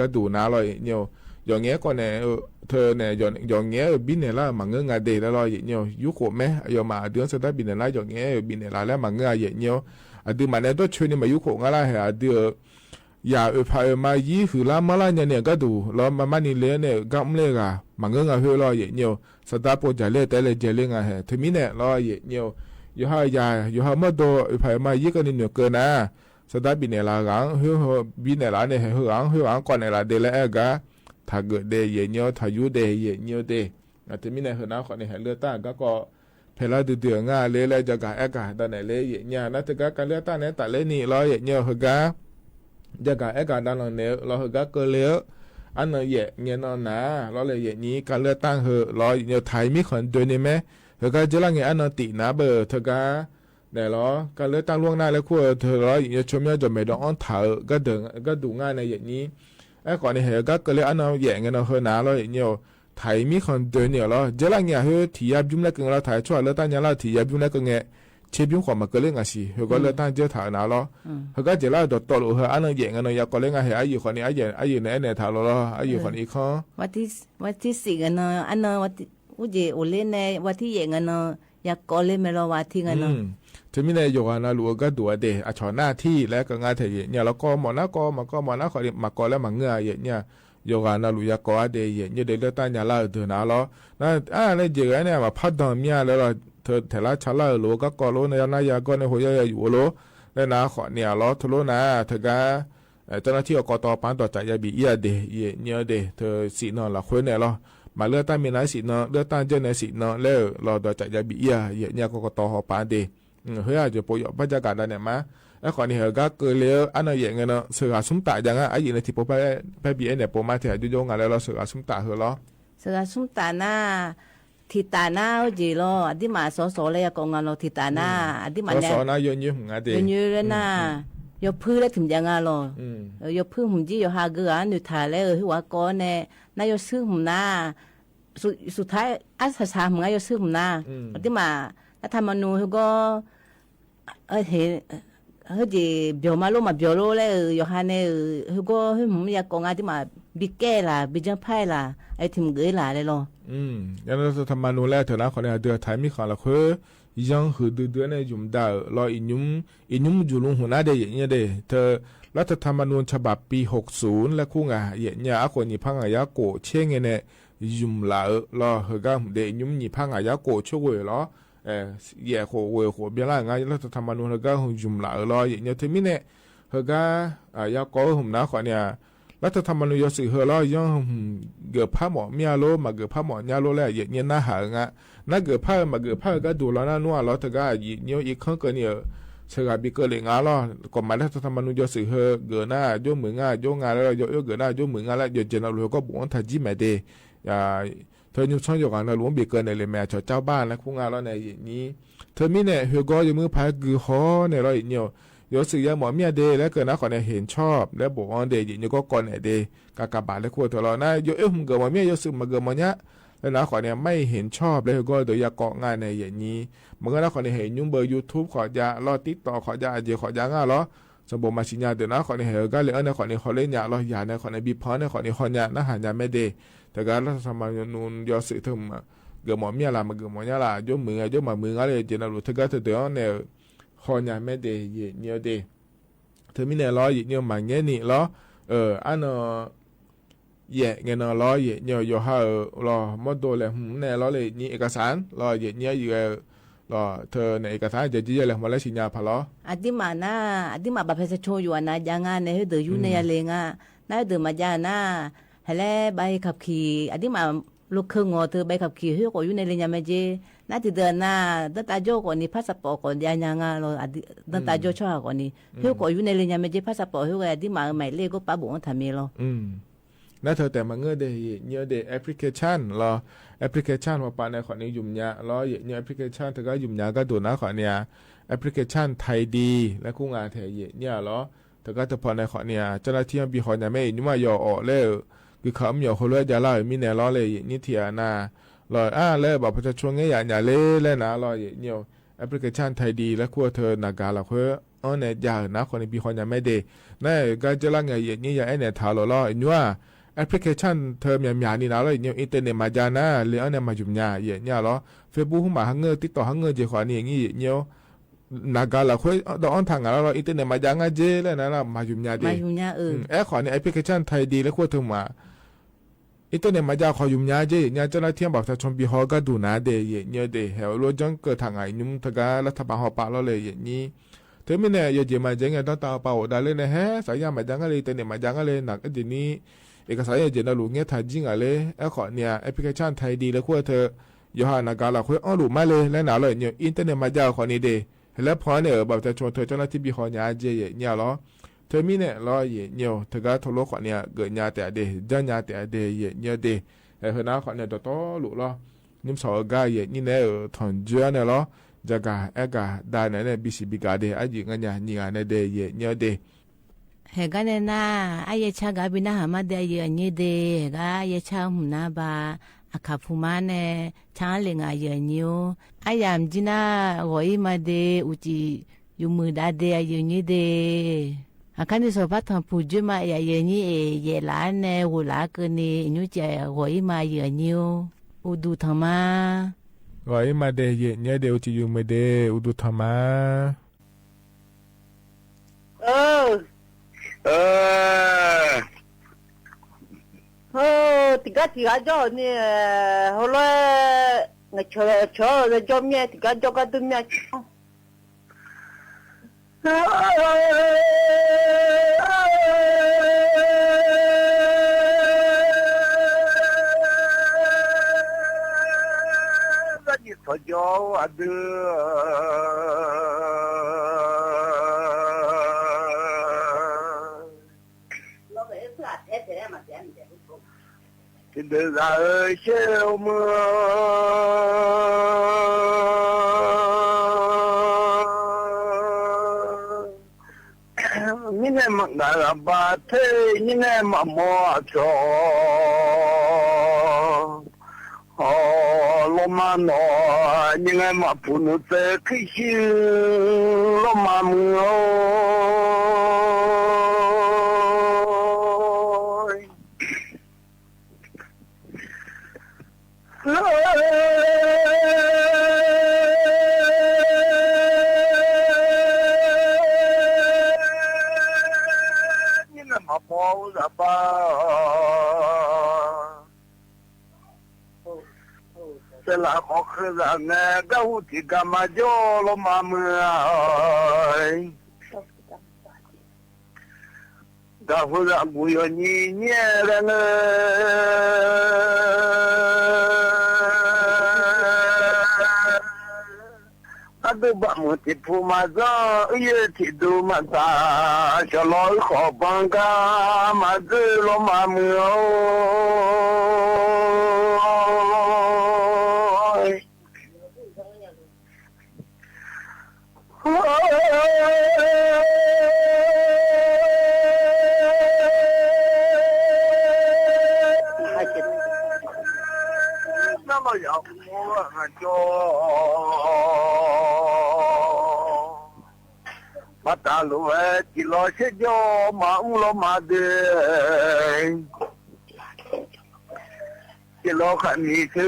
တူၺ်းၼႃႇလေႃး ဢၼ်ၼႆႉ หย่อแหงนก่อแหน เออ เธอแหน หย่อ หย่อแหงน เออ บินแหนละ หมากเงื้องาเดะ แล้วลอ เหยียดเยี่ยว ยุคโขมไหม หย่อมะ อะดื้อ สตาร์ทบินแหนละ หย่อแหงน เออ บินแหนละ แล้วหมากเงื้องา เหยียดเยี่ยว อะดื้อหมากแหน โต้เชิญนี่ หมากยุคโขมงาละ แห อะดื้อ เออ อย่าเอ่ยผายเอ่ยมา ยี้หือล้าเมื่อละเนี่ย เนี่ย ก็ดู ลอ มา มานี่เลยเนี่ย ก็ไม่เลยกา หมากเงื้องา เฮ้ย ลอ เหยียดเยี่ยว สตาร์ทโปรเจกต์เลย แต่เลยเจเลยงา แห เธอมีแหน ลอ เหยียดเยี่ยว อยู่ห้าอย่า อยู่ห้าเมื่อโด เอ่ยผายเอ่ยมา ยี้ก็นี่เหนือเกินนะ สตาร์ทบินแหนละ หลัง เฮ้ย เฮ้ย บินแหนละเนี่ย เฮ้ย หลัง เฮ้ย หลังก่อนแหนละ เดะ และแอ้กา ถ้าเกิดเดะ เหยียดเยี่ยว ถ้าอยู่เดะ เหยียดเยี่ยวเดะ อะ เธอมีแหน เฮอ นา ขอนี่ แห เลือกตั้ง ก็ ก็ แผนละเดือดเดือดงาเลย และจะกาแอ้กา ตอนไหนเลย เหยียดเยี่ยว นา เธอก็ การเลือกตั้งเนี่ย ตัดเลยนี่ ลอ เหยียดเยี่ยว เฮอ ก็ จะกาแอ้กา ตอนหลังเนี่ย ลอ เฮอ ก็ เกอเลย อันนั้น เหยียดเยี่ยว นอนหนา ลอ เลย เหยียดเยี่ยว การเลือกตั้ง เฮอ ลอ เหยียดเยี่ยว ไทยมีคนเดียวนี่ไหม เฮอ ก็ เจอละไง อันนั้น ติดหนาเบอร์ เธอก็ แหนลอ การเลือกตั้งล่วงหน้า แล้วคู่ เธอ ลอ เหยียดเยี่ยว ชมยอดจอมแม่ดอกอ้อนเถา ก็เดิน ก็ดูง่ายใน เหยียดเยี่ยว ไอ้ขอนี่ เฮอ ก็ เกอเลย อันนั้น เหยียดเยี่ยว นอน เฮอ หนา ลอ เหยียดเยี่ยว ไทยมีคนเดียวนี่ ลอ เจอละเงา เฮอ ถี่ยับยุ้มแล้วก็ ลอ ไทยชั่ว เลือกตั้งเนี่ย ลอ ถี่ยับยุ้มแล้วก็ เงา เช็บยุ้มขวามา เกอเลยงาสิ เฮอ ก็ เลือกตั้งเจอเถา หนา ลอ เฮอ ก็ เจอละ ดอดตอด ลอ เฮอ อันนั้น เหยียดเยี่ยว นอน ยาก่อนเลยงา เฮอ อะหยี่ขอนี่ อะหยี่ อะหยี่ แหน แหน เถา ลอ ลอ อะหยี่ขอนี่ ข้อ วันตี้ วันตี้สี่ เงา นอน อันนั้น วันตี้ อู้เจ๋อ โอเล่นใน วันตี้ เหยียดเยี่ยว นอน ยาก่อนเลย แม่ ลอ วันตี้ เงา นอน อืม เธอมีแหน หย่อมะ นา ลูก เออ ก็ดูเดะ อะ ชอหน้าที่ แล้วก็งา เธอ เหยียดเยี่ยว แล้วก็หมอหน้า ก็ หมอ ก็ หมอหน้า ขอนี่ หมากก่อน แล้วหมากเงื้องา เหยียดเยี่ยว หย่อมะ นา ลูก ยาก่อนเดะ เหยียดเยี่ยว เดะ เลือกตั้งเนี่ย ลอ เธอ หนา ลอ นา อ่า แล้วเจ๋อเนี่ย มาพัดดองเมียแล้ว ลอ เธอ แถวราชา ลอ ลอ ก็ ก็ ลอ ใน นายา ก็ ใน หัวยา อยู่ ลอ แล้วนา ขอเนี่ย ลอ เธอ ลอ นา เธอก็ เอ่อ เจ้าหน้าที่ อกต. ปาน ดอกจ๋ายาบีเอี้ยเดะ เหยียดเยี่ยวเดะ เธอ สิทธิ์นอนละ คนเนี่ย ลอ มาเลือกตั้งมีนา สิทธิ์นอน เลือกตั้งเจ้าใน สิทธิ์นอน แล้ว ลอ ดอกจ๋ายาบีเอี้ย เหยียดเยี่ยว กกต. หอปานเดะ อืม เฮ้ย อะ จะโปรยออกบรรยากาศได้เนี่ยมา ไอ้ขอนี่ เฮอ ก็ เกอเลย อันนั้น เหยียดเยี่ยว นอน เสือหาสุมต๋ายังอ่ะ อะหยี่ นาที โปรไป แป๊บเดียวเนี่ย โปรมา แถว ยุยงงาน แล้ว ลอ เสือหาสุมต๋า เฮอ ลอ เสือหาสุมต๋า นา ถี่ต๋า นา เออ เจ๋อ ลอ อะตี้หมา สส แล้ว ยาก่อนงา ลอ ถี่ต๋า นา อืม อะตี้หมา สส เนี่ย นา ยอดเยี่ยม หงาเดะ ยอดเยี่ยม แล้ว นา อืม อืม ยอดพื้น แล้ว ถึงยังงา ลอ อืม เออ ยอดพื้น หืม จี้ ยอดหาเกือ หนึ่งถ่าย แล้ว เออ หื้อว่าก่อนแน่ นายก ซื้อ หืม นา สุด สุดท้าย อะ สาสา หืม งา ยอดซื้อ หืม นา อืม อะตี้หมา รัฐธรรมนูญ เฮอ ก็ เออ เห็น เออ เจ๋อ เบียวมา ลอ มา เบียว ลอ แล้ว เออ ยอดหาแน่ เออ เฮอ ก็ หืม ยาก่อนงา ตี้หมา บีแก้ล่ะ บีเจิงไพ่ล่ะ ไอ้ถิมเกยล่ะ แล้ว ลอ อืม ยังรัฐธรรมนูญ แล้ว เธอ นา ขอนี่ เดือไทยมีของละ คือ ยังหือเดือเดือเนี่ย หยุมดาว ลอ อีหยุม อีหยุม อยู่ลุง หัวหน้าเดะ เหยียดเยี่ยวเดะ เธอ รัฐธรรมนูญฉบับปี หกศูนย์ แล้ว คู่งา เหยียดเยี่ยว อะ คนหนีบผ้างา ยาโกะ เช่งไงเนี่ย หยุมหลา ลอ เฮอ ก็ เดะ อีหยุม หนีบผ้างา ยาโกะ ช่วย ลอ เอ่อ แหย่โขเว่ยโขเบียร่างงา รัฐธรรมนูญ เฮอ ก็ หยุมหลา ลอ เหยียดเยี่ยว เธอมีแหน เฮอ ก็ อ่า ยาก่อน หืม นา ขอเนี่ย รัฐธรรมนูญ ยอดซื่อ เฮอ ลอ ยัง หืม เกือบผ้าหมอเมีย ลอ มา เกือบผ้าหมอเมีย ลอ แล้ว เหยียดเยี่ยว นา หางา นา เกือบผ้า มา เกือบผ้า ก็ ดู ลอ นา นัว ลอ เธอ ก็ เหยียดเยี่ยว อีกครั้งเกินเนี่ย เธอ ก็ บีเกอเลยงา ลอ กฎหมายรัฐธรรมนูญ ยอดซื่อ เฮอ เกือ นา ยกมืองา ยกงา แล้ว ยอด ยอดเกือ นา ยกมืองา แล้ว ยอดเจ๋อ นา ลูก เฮอ ก็ บ่ต้องทำ จี้ แหมเดะ อ่า เธอ ยุคช่อง ยกงา นา ลูก บีเกอเนี่ยเลย แหม เจ้าบ้าน แล้ว คู่งา ลอ เนี่ย เหยียดเยี่ยว เธอมีแหน เฮอ ก็ ยกมือพาย กือ ฮอ เนี่ย ลอ เหยียดเยี่ยว ยอดซื่อ ยาหมอเมียเดะ แล้ว เกิด นา ขอเนี่ย เห็นชอบ แล้ว บ่ต้องเดะ เหยียดเยี่ยว ก็ ก่อนแหนเดะ กากบาท แล้ว คู่ เธอ ลอ นา ยอด เอ้ย หืม เกือหมอเมีย ยอดซื่อ มา เกือหมอยา แล้ว นา ขอเนี่ย ไม่เห็นชอบ แล้ว เฮอ ก็ เดอะ ยาก่อนงา เนี่ย เหยียดเยี่ยว มันก็ นา ขอเนี่ย เห็นหยุมเบอร์ ยูทูบ ขอจะ ลอ ติ๊กต็อก ขอจะ อะเจ๋อ ขอจะ งา ลอ สมบูรณ์มาสิญญา เดอะ นา ขอเนี่ย เฮอ ก็เลย เออ นา ขอเนี่ย ขอเล่นยา ลอ ยา นา ขอเนี่ย บีบ พอ นา ขอเนี่ย ฮอนยา นา หายาแหมเดะ เธอ ก็ รัฐธรรมนูญ ยอดซื่อ เธอ มา เกือหมอเมียล่ะ มา เกือหมอยา ล่ะ ยกมืองา ยกมามืองา แล้ว เจ๋อ นา ลูก เธอ ก็ เธอ เดอะ เนี่ย ฮอนยาแหมเดะ เหยียดเยี่ยวเดะ เธอมีแหน ลอ เหยียดเยี่ยว มา เงี้ยนี่ ลอ เออ อันนั้น แหย่เงี้ย นอน ลอ เหยียดเยี่ยว ยอดหา เออ ลอ หมดโดแล หืม แหน ลอ เลย นี่ เอกสาร ลอ เหยียดเยี่ยว อยู่ เออ ลอ เธอ ใน เอกสาร จะ จะ แหย่ แล้ว หมด แล้ว สิญญา ผะ ลอ อะตี้หมา นา อะตี้หมา บัตรประชาชน อยู่อะ นา ยางา ใน เฮอ เดอะ อยู่ใน อืม ยาเลยงา นา เฮอ เดอะ มายา นา หา แล้ว ใบขับขี่ อะตี้หมา รถเครื่องงอ เธอ ใบขับขี่ เฮอ ก็ อยู่ใน เลย ยาแหมเจ นา ตี้เดอะ นา ตั้งแต่ ยอด ก็ นี่ พาสปอร์ต ก็ ยายางา ลอ อะตี้ ตั้งแต่ อืม ยอด ช่อ ก็ นี่ อืม เฮอ ก็ อยู่ใน เลย ยาแหมเจ พาสปอร์ต เฮอ ก็ อะตี้หมา หมายเลข ก็ ปะ บ่ต้องทำ เม ลอ อืม นา เธอ แต่ มา เงื้อเดะ เหยียดเยี่ยวเดะ แอปพลิเคชัน ลอ แอปพลิเคชัน ว่าปะ ใน ขอเนี่ย หยุมยา ลอ เหยียดเยี่ยว แอปพลิเคชัน เธอ ก็ หยุมยา ก็ ดู นา ขอเนี่ย แอปพลิเคชัน ไทยดี แล้ว คู่งา แถว เหยียดเยี่ยว ลอ เธอ ก็ เธอ พอ ใน ขอเนี่ย เจ้าหน้าตี้ ห้อง บี ฮอนยาแหม เอ หยุม ว่า ยอด ออก แล้ว คือ เขา ไม่ ยอม คน ลอ ยา ลอ มีแหน ลอ เลย เหยียดเยี่ยว เทีย นา ลอ อ่า แล้ว บัตรประชาชน เงี้ย ยา ยาเลย แล้ว นา ลอ เหยียดเยี่ยว แอปพลิเคชัน ไทยดี แล้ว คู่ เธอ นากา ลอ เฮอ เออ แหน ยา นา ขอเนี่ย บี ฮอนยาแหมเดะ นา ก็ เจอละเงา เหยียดเยี่ยว ยา แอ แหน เถา ลอ ลอ เอ หยุม ว่า แอปพลิเคชันเทอแหมยาๆ นี่นะ แล้วเยียะเยียว อินเตอร์เน็ตมาจานะ เลยอั้นเนี่ยมาหยุมยา เยียะเยียวลอ เฟซบุ๊ก หมาฮังเง่อ ติ๊กต็อก ฮังเง่อ เยียะขอนี่อย่างนี้ เยียะเยียว หน้ากากหลักเฮ้ย ดอกอ้อนถางงานแล้ว อินเตอร์เน็ตมาจาง่าเจ๊แล้วนะ แล้วมาหยุมยาเด้ มาหยุมยา เออ อืม แอปขอนี่ แอปพลิเคชันไทยดี แล้วขั้วเทิงหมา อินเตอร์เน็ตมาจาขอหยุมยาเจ๊ เยียะเยียว เจ้าหน้าที่บัตรประชาชนปีฮอก็ดูหนาเด้ เยียะเยียวเด้ แหวรัวจังเกิดถางไอ้หนุ่มทะการัฐบาลฮอปะแล้วเลย เยียะนี้ เถิงมี้เนี่ย เยียะเยียวมาเจ๊ไง ต้องตาปาโอดาเลยนะแฮะ สายยามาจาง่าเลย อินเตอร์เน็ตมาจาง่าเลย หนักก็เดี๋ยวนี้ เอกสารเยียะเยียะนะ หลูเงี้ยถ่ายจริงอ่ะเลย แอปขอเนี่ย แอปพลิเคชันไทยดี แล้วขั้วเทิง เยียะหาหน้ากากหลักเฮ้ย อ้อหลูมาเลย แล้วหนาเลย เยียะเยียว อินเตอร์เน็ตมาจาขอนี่เด้ แล้วพอเนี่ย เออ บัตรประชาชนเถิง เจ้าหน้าที่ปีฮอหยุมยาเจ๊ เยียะเยียวลอ เถิงมี้เนี่ยลอ เยียะเยียว เถิงกาโทรโลขอเนี่ย เกิดยาแต่เด้ จ้างยาแต่เด้ เยียะเยียวเด้ เออ เฮอหน้าขอเนี่ย ต่อๆ หลูลอ นิ่มสองเออกา เยียะนี้เนี่ย เออ ถอนเจื้อเนี่ยลอ จะกา แอปกา ดาเนี่ยเนี่ย บีซีบีกาเด้ อะหยิงอันเนี่ย หยิงอันเนี่ยเด้ เยียะเยียวเด้ แหกาเนี่ยนา อะเยียะชากาบีนาหามาเด้ เยียะเยียวเด้ แหกาเยียะชาหื้อนาบา อะขาดผู้มาเนี่ย ชาเหล่งอ่ะ เยียะเยียว อะยามจีนา รออี้มาเด้ อุจิ อยู่มือดาเด้อ เยียะเยียวเด้ อะคันตี้สอบผ้าถอนผูกจุ้ยมา เยียะเยียวนี้เอ เยียะหลาแน่ หูหลาเกินนี้ อิ้วเยียะเยียว รออี้มา เยียะเยียว อุดูถอนมา รออี้มาเด้ เยียะเยียวเด้ อุจิอยู่มือเด้ อุดูถอนมา เออ เออ เออ ติกาติกาจ้อนี่ เออ หัวเราะ เงยเฉยเฉยเลยจ้อเมีย ติกาจ้อก็ตึงเมีย ညိနဲမး ဂၤဘၣ်ထဲ ညိနဲမး မိၢ်အစီၤ ဟော လီၤမၢ်နီၤ ညိနဲမး ဖုနူသဲ ခံဆံ လီၤမၢ်မုၢ်ဧၢ ညိနဲမး မိၢ်အစီၤဘၣ် သဲလၢ် ဃီဃုသးနဲ ကၣ်ဟူထံကၣ်မၤကၠီ လီၤမၢ်မုၢ်ဧၢ တၢ်ဃုသး ဂုာ်ယီၤ ညိညိရဲနဲ အဒုးဘၣ်မုၢ်ထံၣ်ဖုမၤစၢၤ အုယဲၢ်ထံၣ်ဒုးမၤသး စီၤလီၤအုၣ်ဃီၤပှၤကါ မၤစၢၤလီၤမၢ်မုၢ်ဧၢ ဘၣ်တၢ်လိၣ်ဝဲ စံၣ်လီၤဆၢကၠီ မၤအူလီၤမၢ်ဒဲး စံၣ်လီၤဃာ်နံၤဆၢကၠီ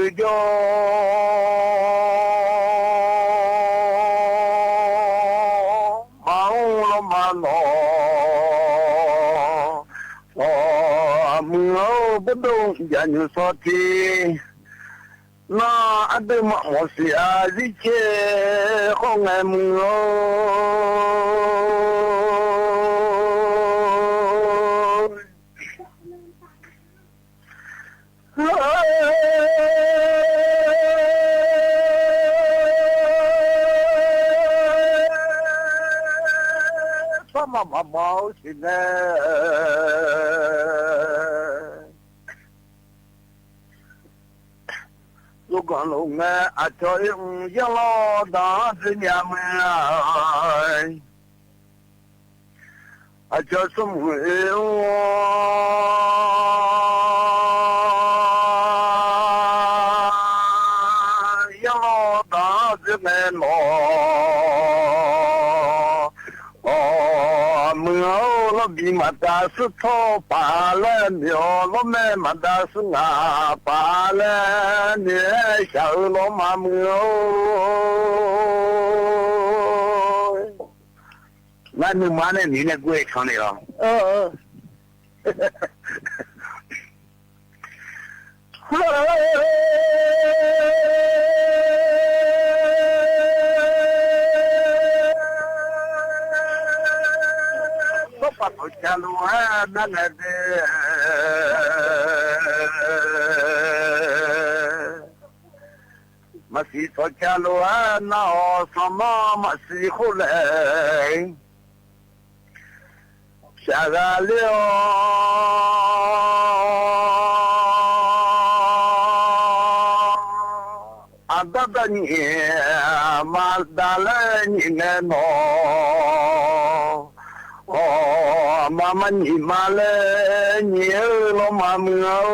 မၤအူလီၤမၢ်နီၤ မုၢ်ဧၢ ပဒိၣ်ယၤညိၣ်စီထံ နအဒုးမၤမီၢ်စံးအါ စံးဆဲးဃီငဲမုၢ်ဧၢ ဘၣ်မၤမၤမၤစံးနဲ လူၤကီၢ်လူၤငဲ အစီၤအ့ၣ်အူ ယဲၢ်လီၤတၢ်သ့ၣ်ညါမုၢ်ဧၢ အစီၤစမူၤအ့ၣ်အူ ယဲၢ်လီၤတၢ်သ့ၣ်နဲနီၤ အီ မုၢ်ဧၢ လီၤ มีมาตาสุดโทป่าและเหนียว ล้มแม่มาตาสุงาป่าและเหนียว เฉาลงมาเมือง นั่นหนึ่งมาเนี่ย หนีเนี่ย กูเอกเขาเนี่ยเหรอ เออ เออ ก็ปัดหัวใจลูกหานั่นแหละเด้อ มาสีทอดจาลูหานาออสมอมาสีคู่แลง ชาลาเลียว อันดับนี้มาดาเลนี้แน่นอน อ๋อ มามันนี้มาเลยนี้เออ ลงมาเมือง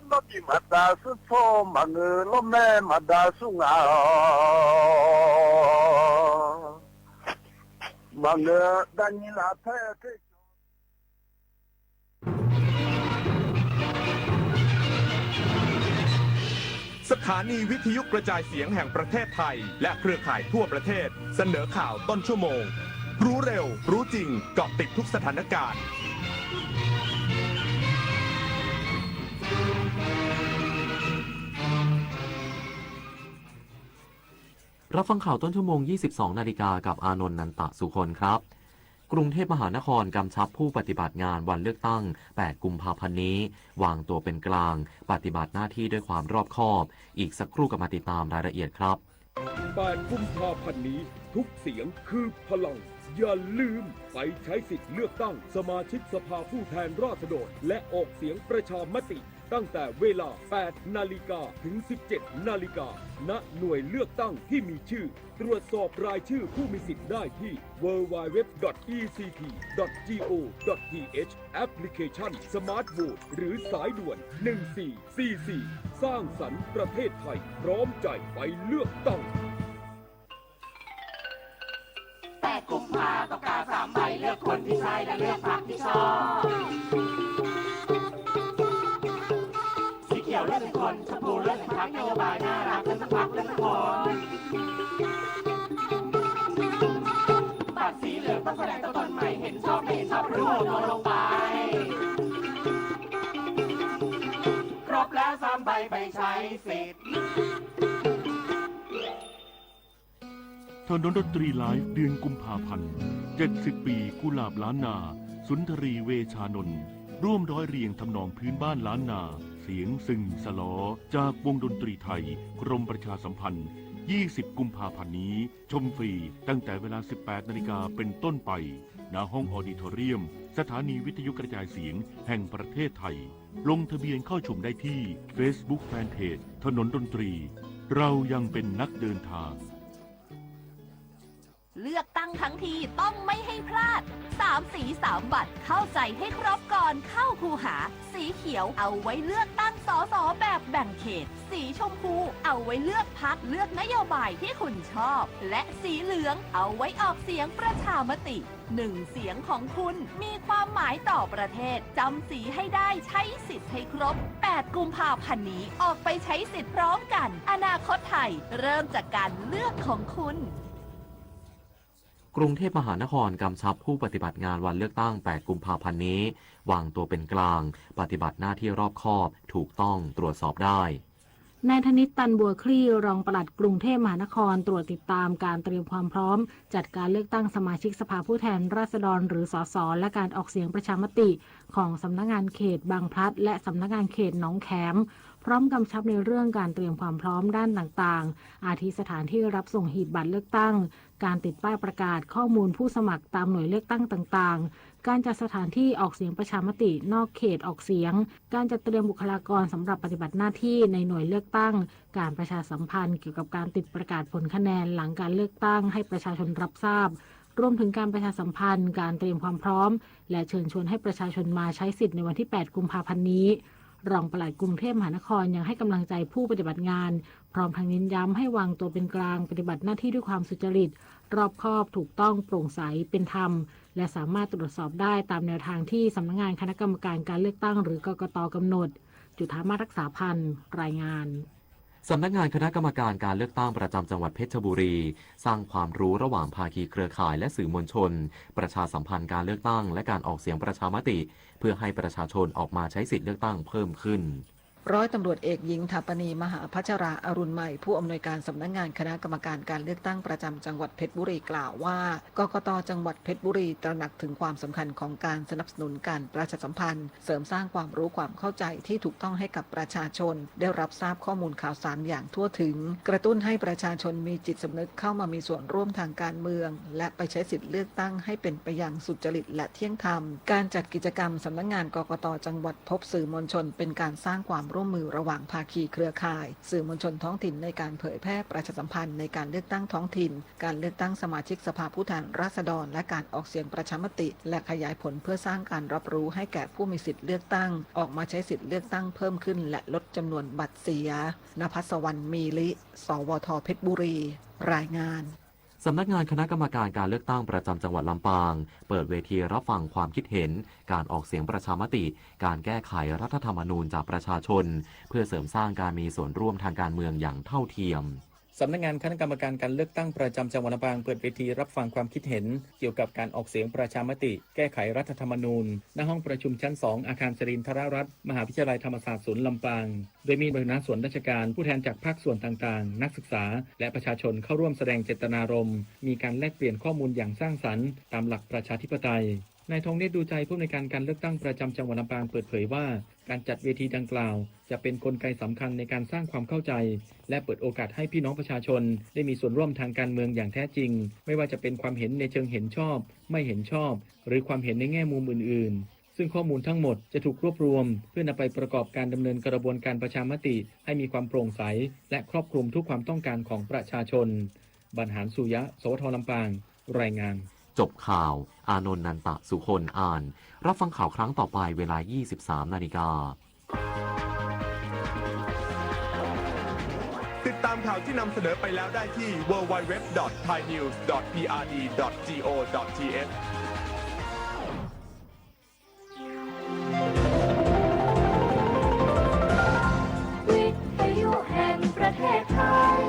มาปีมาตาสุดโทมาเงอ ล้มแม่มาดาสุงา มาเงอ ดานิลาแท้ สถานีวิทยุกระจายเสียงแห่งประเทศไทย และเครือข่ายทั่วประเทศ เสนอข่าวต้นชั่วโมง รู้เร็ว รู้จริง เกาะติดทุกสถานการณ์ รับฟังข่าวต้นชั่วโมง ยี่สิบสองนาฬิกา กับอานนท์ นันตะสุคนครับ กรุงเทพมหานครกำชับผู้ปฏิบัติงานวันเลือกตั้ง แปดกุมภาพันธ์นี้ วางตัวเป็นกลาง ปฏิบัติหน้าที่ด้วยความรอบคอบ อีกสักครู่กลับมาติดตามรายละเอียดครับ แปดกุมภาพันธ์นี้ ทุกเสียงคือพลัง อย่าลืมไปใช้สิทธิ์เลือกตั้งสมาชิกสภาผู้แทนราษฎร และออกเสียงประชามติ ตั้งแต่เวลา แปดนาฬิกา ถึง สิบเจ็ดนาฬิกา ณ หน่วยเลือกตั้งที่มีชื่อ ตรวจสอบรายชื่อผู้มีสิทธิ์ได้ที่ ดับเบิลยู ดับเบิลยู ดับเบิลยู ดอท อี ซี ที ดอท จี โอ ดอท ที เอช แอปพลิเคชัน สมาร์ทโหวต หรือสายด่วน หนึ่งสี่สี่สี่ สร้างสรรค์ประเทศไทย พร้อมใจไปเลือกตั้ง แปดกุมภาต้องกาสามใบ เลือกคนที่ใช่และเลือกพรรคที่ชอบ สีเขียวเลือกหนึ่งคน ชมพูเลือกหนึ่งพรรค นโยบายน่ารักเลือกสักพรรคเลือกสักคน บัตรสีเหลืองต้องแสดงตัวตนใหม่ เห็นชอบไม่เห็นชอบหรือโหวตโนลงไป ครบแล้วสามใบไปใช้สิทธิ์ ถนนดนตรีไลฟ์เดือนกุมภาพันธ์ เจ็ดสิบปีกุหลาบล้านนา สุนทรี เวชานนท์ ร่วมร้อยเรียงทำนองพื้นบ้านล้านนา เสียงซึ่งสลอ จากวงดนตรีไทย กรมประชาสัมพันธ์ ยี่สิบกุมภาพันธ์นี้ ชมฟรีตั้งแต่เวลา สิบแปดนาฬิกาเป็นต้นไป ณ ห้องออดิทอเรียม สถานีวิทยุกระจายเสียงแห่งประเทศไทย ลงทะเบียนเข้าชมได้ที่ เฟซบุ๊ก แฟนเพจ ถนนดนตรี เรายังเป็นนักเดินทาง เลือกตั้งทั้งทีต้องไม่ให้พลาด สามสีสามบัตร เข้าใจให้ครบก่อนเข้าคูหา สีเขียวเอาไว้เลือกตั้ง สส แบบแบ่งเขต สีชมพูเอาไว้เลือกพรรค เลือกนโยบายที่คุณชอบ และสีเหลืองเอาไว้ออกเสียงประชามติ หนึ่งเสียงของคุณมีความหมายต่อประเทศ จำสีให้ได้ ใช้สิทธิ์ให้ครบ แปดกุมภาพันธ์นี้ ออกไปใช้สิทธิ์พร้อมกัน อนาคตไทยเริ่มจากการเลือกของคุณ กรุงเทพมหานครกำชับผู้ปฏิบัติงานวันเลือกตั้ง แปดกุมภาพันธ์นี้ วางตัวเป็นกลาง ปฏิบัติหน้าที่รอบคอบ ถูกต้อง ตรวจสอบได้ นายธนิต ตันบัวคลี่ รองปลัดกรุงเทพมหานคร ตรวจติดตามการเตรียมความพร้อมจัดการเลือกตั้งสมาชิกสภาผู้แทนราษฎร หรือ สส และการออกเสียงประชามติของสำนักงานเขตบางพลัด และสำนักงานเขตหนองแขม พร้อมกำชับในเรื่องการเตรียมความพร้อมด้านต่างๆ อาทิสถานที่รับส่งหีบบัตรเลือกตั้ง การติดป้ายประกาศข้อมูลผู้สมัครตามหน่วยเลือกตั้งต่างๆ การจัดสถานที่ออกเสียงประชามตินอกเขตออกเสียง การจัดเตรียมบุคลากรสำหรับปฏิบัติหน้าที่ในหน่วยเลือกตั้ง การประชาสัมพันธ์เกี่ยวกับการติดประกาศผลคะแนนหลังการเลือกตั้งให้ประชาชนรับทราบ รวมถึงการประชาสัมพันธ์ การเตรียมความพร้อม และเชิญชวนให้ประชาชนมาใช้สิทธิ์ในวันที่ แปด กุมภาพันธ์นี้ รองปลัดกรุงเทพมหานครยังให้กำลังใจผู้ปฏิบัติงาน พร้อมทั้งเน้นย้ำให้วางตัวเป็นกลาง ปฏิบัติหน้าที่ด้วยความสุจริต รอบคอบ ถูกต้อง โปร่งใส เป็นธรรม และสามารถตรวจสอบได้ตามแนวทางที่สำนักงานคณะกรรมการการเลือกตั้ง หรือ กกต กำหนด จุฑามาศ รักษาพันธ์ รายงาน สำนักงานคณะกรรมการการเลือกตั้งประจำจังหวัดเพชรบุรี สร้างความรู้ระหว่างภาคีเครือข่ายและสื่อมวลชน ประชาสัมพันธ์การเลือกตั้งและการออกเสียงประชามติ เพื่อให้ประชาชนออกมาใช้สิทธิ์เลือกตั้งเพิ่มขึ้น ร้อยตำรวจเอกหญิง ถาปณี มหาพัชรา อรุณใหม่ ผู้อำนวยการสำนักงานคณะกรรมการการเลือกตั้งประจำจังหวัดเพชรบุรีกล่าวว่า กกต จังหวัดเพชรบุรีตระหนักถึงความสำคัญของการสนับสนุนการประชาสัมพันธ์ เสริมสร้างความรู้ความเข้าใจที่ถูกต้องให้กับประชาชน ได้รับทราบข้อมูลข่าวสารอย่างทั่วถึง กระตุ้นให้ประชาชนมีจิตสำนึกเข้ามามีส่วนร่วมทางการเมือง และไปใช้สิทธิ์เลือกตั้งให้เป็นไปอย่างสุจริตและเที่ยงธรรม การจัดกิจกรรมสำนักงาน กกต จังหวัดพบสื่อมวลชน เป็นการสร้างความร่วมมือระหว่างภาคีเครือข่าย สื่อมวลชนท้องถิ่นในการเผยแพร่ประชาสัมพันธ์ในการเลือกตั้งท้องถิ่น การเลือกตั้งสมาชิกสภาผู้แทนราษฎร และการออกเสียงประชามติ และขยายผลเพื่อสร้างการรับรู้ให้แก่ผู้มีสิทธิ์เลือกตั้ง ออกมาใช้สิทธิ์เลือกตั้งเพิ่มขึ้น และลดจำนวนบัตรเสีย นภัสวรรณ มีลิ สวท เพชรบุรี รายงาน สำนักงานคณะกรรมการการเลือกตั้งประจำจังหวัดลำปาง เปิดเวทีรับฟังความคิดเห็น การออกเสียงประชามติ การแก้ไขรัฐธรรมนูญจากประชาชน เพื่อเสริมสร้างการมีส่วนร่วมทางการเมืองอย่างเท่าเทียม สำนักงานคณะกรรมการการเลือกตั้งประจำจังหวัดลำปาง เปิดเวทีรับฟังความคิดเห็นเกี่ยวกับการออกเสียงประชามติแก้ไขรัฐธรรมนูญ ณ ห้องประชุมชั้น สอง อาคารสิรินทรรัตน์ มหาวิทยาลัยธรรมศาสตร์ศูนย์ลำปาง โดยมีหัวหน้าส่วนราชการ ผู้แทนจากภาคส่วนต่างๆ นักศึกษา และประชาชนเข้าร่วมแสดงเจตนารมณ์ มีการแลกเปลี่ยนข้อมูลอย่างสร้างสรรค์ ตามหลักประชาธิปไตย นายทองเนตร ดูใจ ผู้อำนวยการการเลือกตั้งประจำจังหวัดลำปาง เปิดเผยว่า การจัดเวทีดังกล่าว จะเป็นกลไกสำคัญในการสร้างความเข้าใจ และเปิดโอกาสให้พี่น้องประชาชนได้มีส่วนร่วมทางการเมืองอย่างแท้จริง ไม่ว่าจะเป็นความเห็นในเชิงเห็นชอบ ไม่เห็นชอบ หรือความเห็นในแง่มุมอื่นๆ ซึ่งข้อมูลทั้งหมดจะถูกรวบรวม เพื่อนำไปประกอบการดำเนินกระบวนการประชามติ ให้มีความโปร่งใส และครอบคลุมทุกความต้องการของประชาชน บรรหารสุริยะ สวท ลำปาง รายงาน จบข่าว อานนท์ นันตะสุคน อ่าน รับฟังข่าวครั้งต่อไปเวลา ยี่สิบสามนาฬิกา ติดตามข่าวที่นำเสนอไปแล้วได้ที่ ดับเบิลยู ดับเบิลยู ดับเบิลยู ดอท ไทยนิวส์ ดอท พีอาร์ดี ดอท จีโอ ดอท ทีเอช วิทยุแห่งประเทศไทย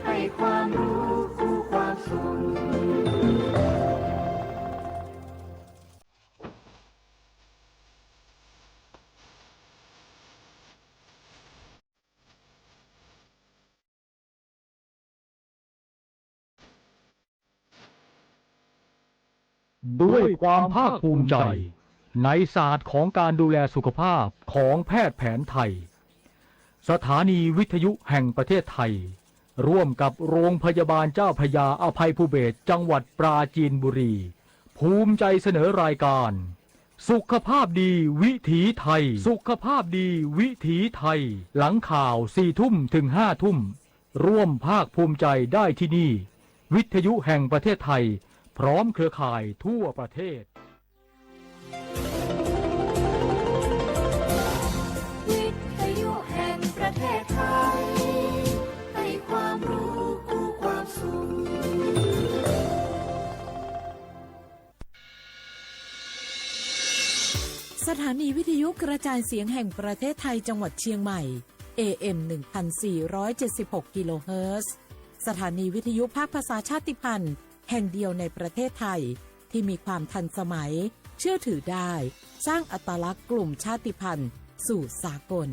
ให้ความรู้คู่ความสุข ด้วยความภาคภูมิใจในศาสตร์ของการดูแลสุขภาพของแพทย์แผนไทย สถานีวิทยุแห่งประเทศไทย ร่วมกับโรงพยาบาลเจ้าพระยาอภัยภูเบศรจังหวัดปราจีนบุรี ภูมิใจเสนอรายการ สุขภาพดีวิถีไทย สุขภาพดีวิถีไทย หลังข่าว สี่ทุ่มถึง ห้าทุ่ม ร่วมภาคภูมิใจได้ที่นี่ วิทยุแห่งประเทศไทย พร้อมเครือข่ายทั่วประเทศ วิทยุแห่งประเทศไทย ให้ความรู้คู่ความสุข สถานีวิทยุกระจายเสียงแห่งประเทศไทยจังหวัดเชียงใหม่ เอเอ็ม หนึ่งพันสี่ร้อยเจ็ดสิบหก กิโลเฮิรตซ์ สถานีวิทยุภาคภาษาชาติพันธุ์แห่งเดียวในประเทศไทย ที่มีความทันสมัย เชื่อถือได้ สร้างอัตลักษณ์กลุ่มชาติพันธุ์สู่สากล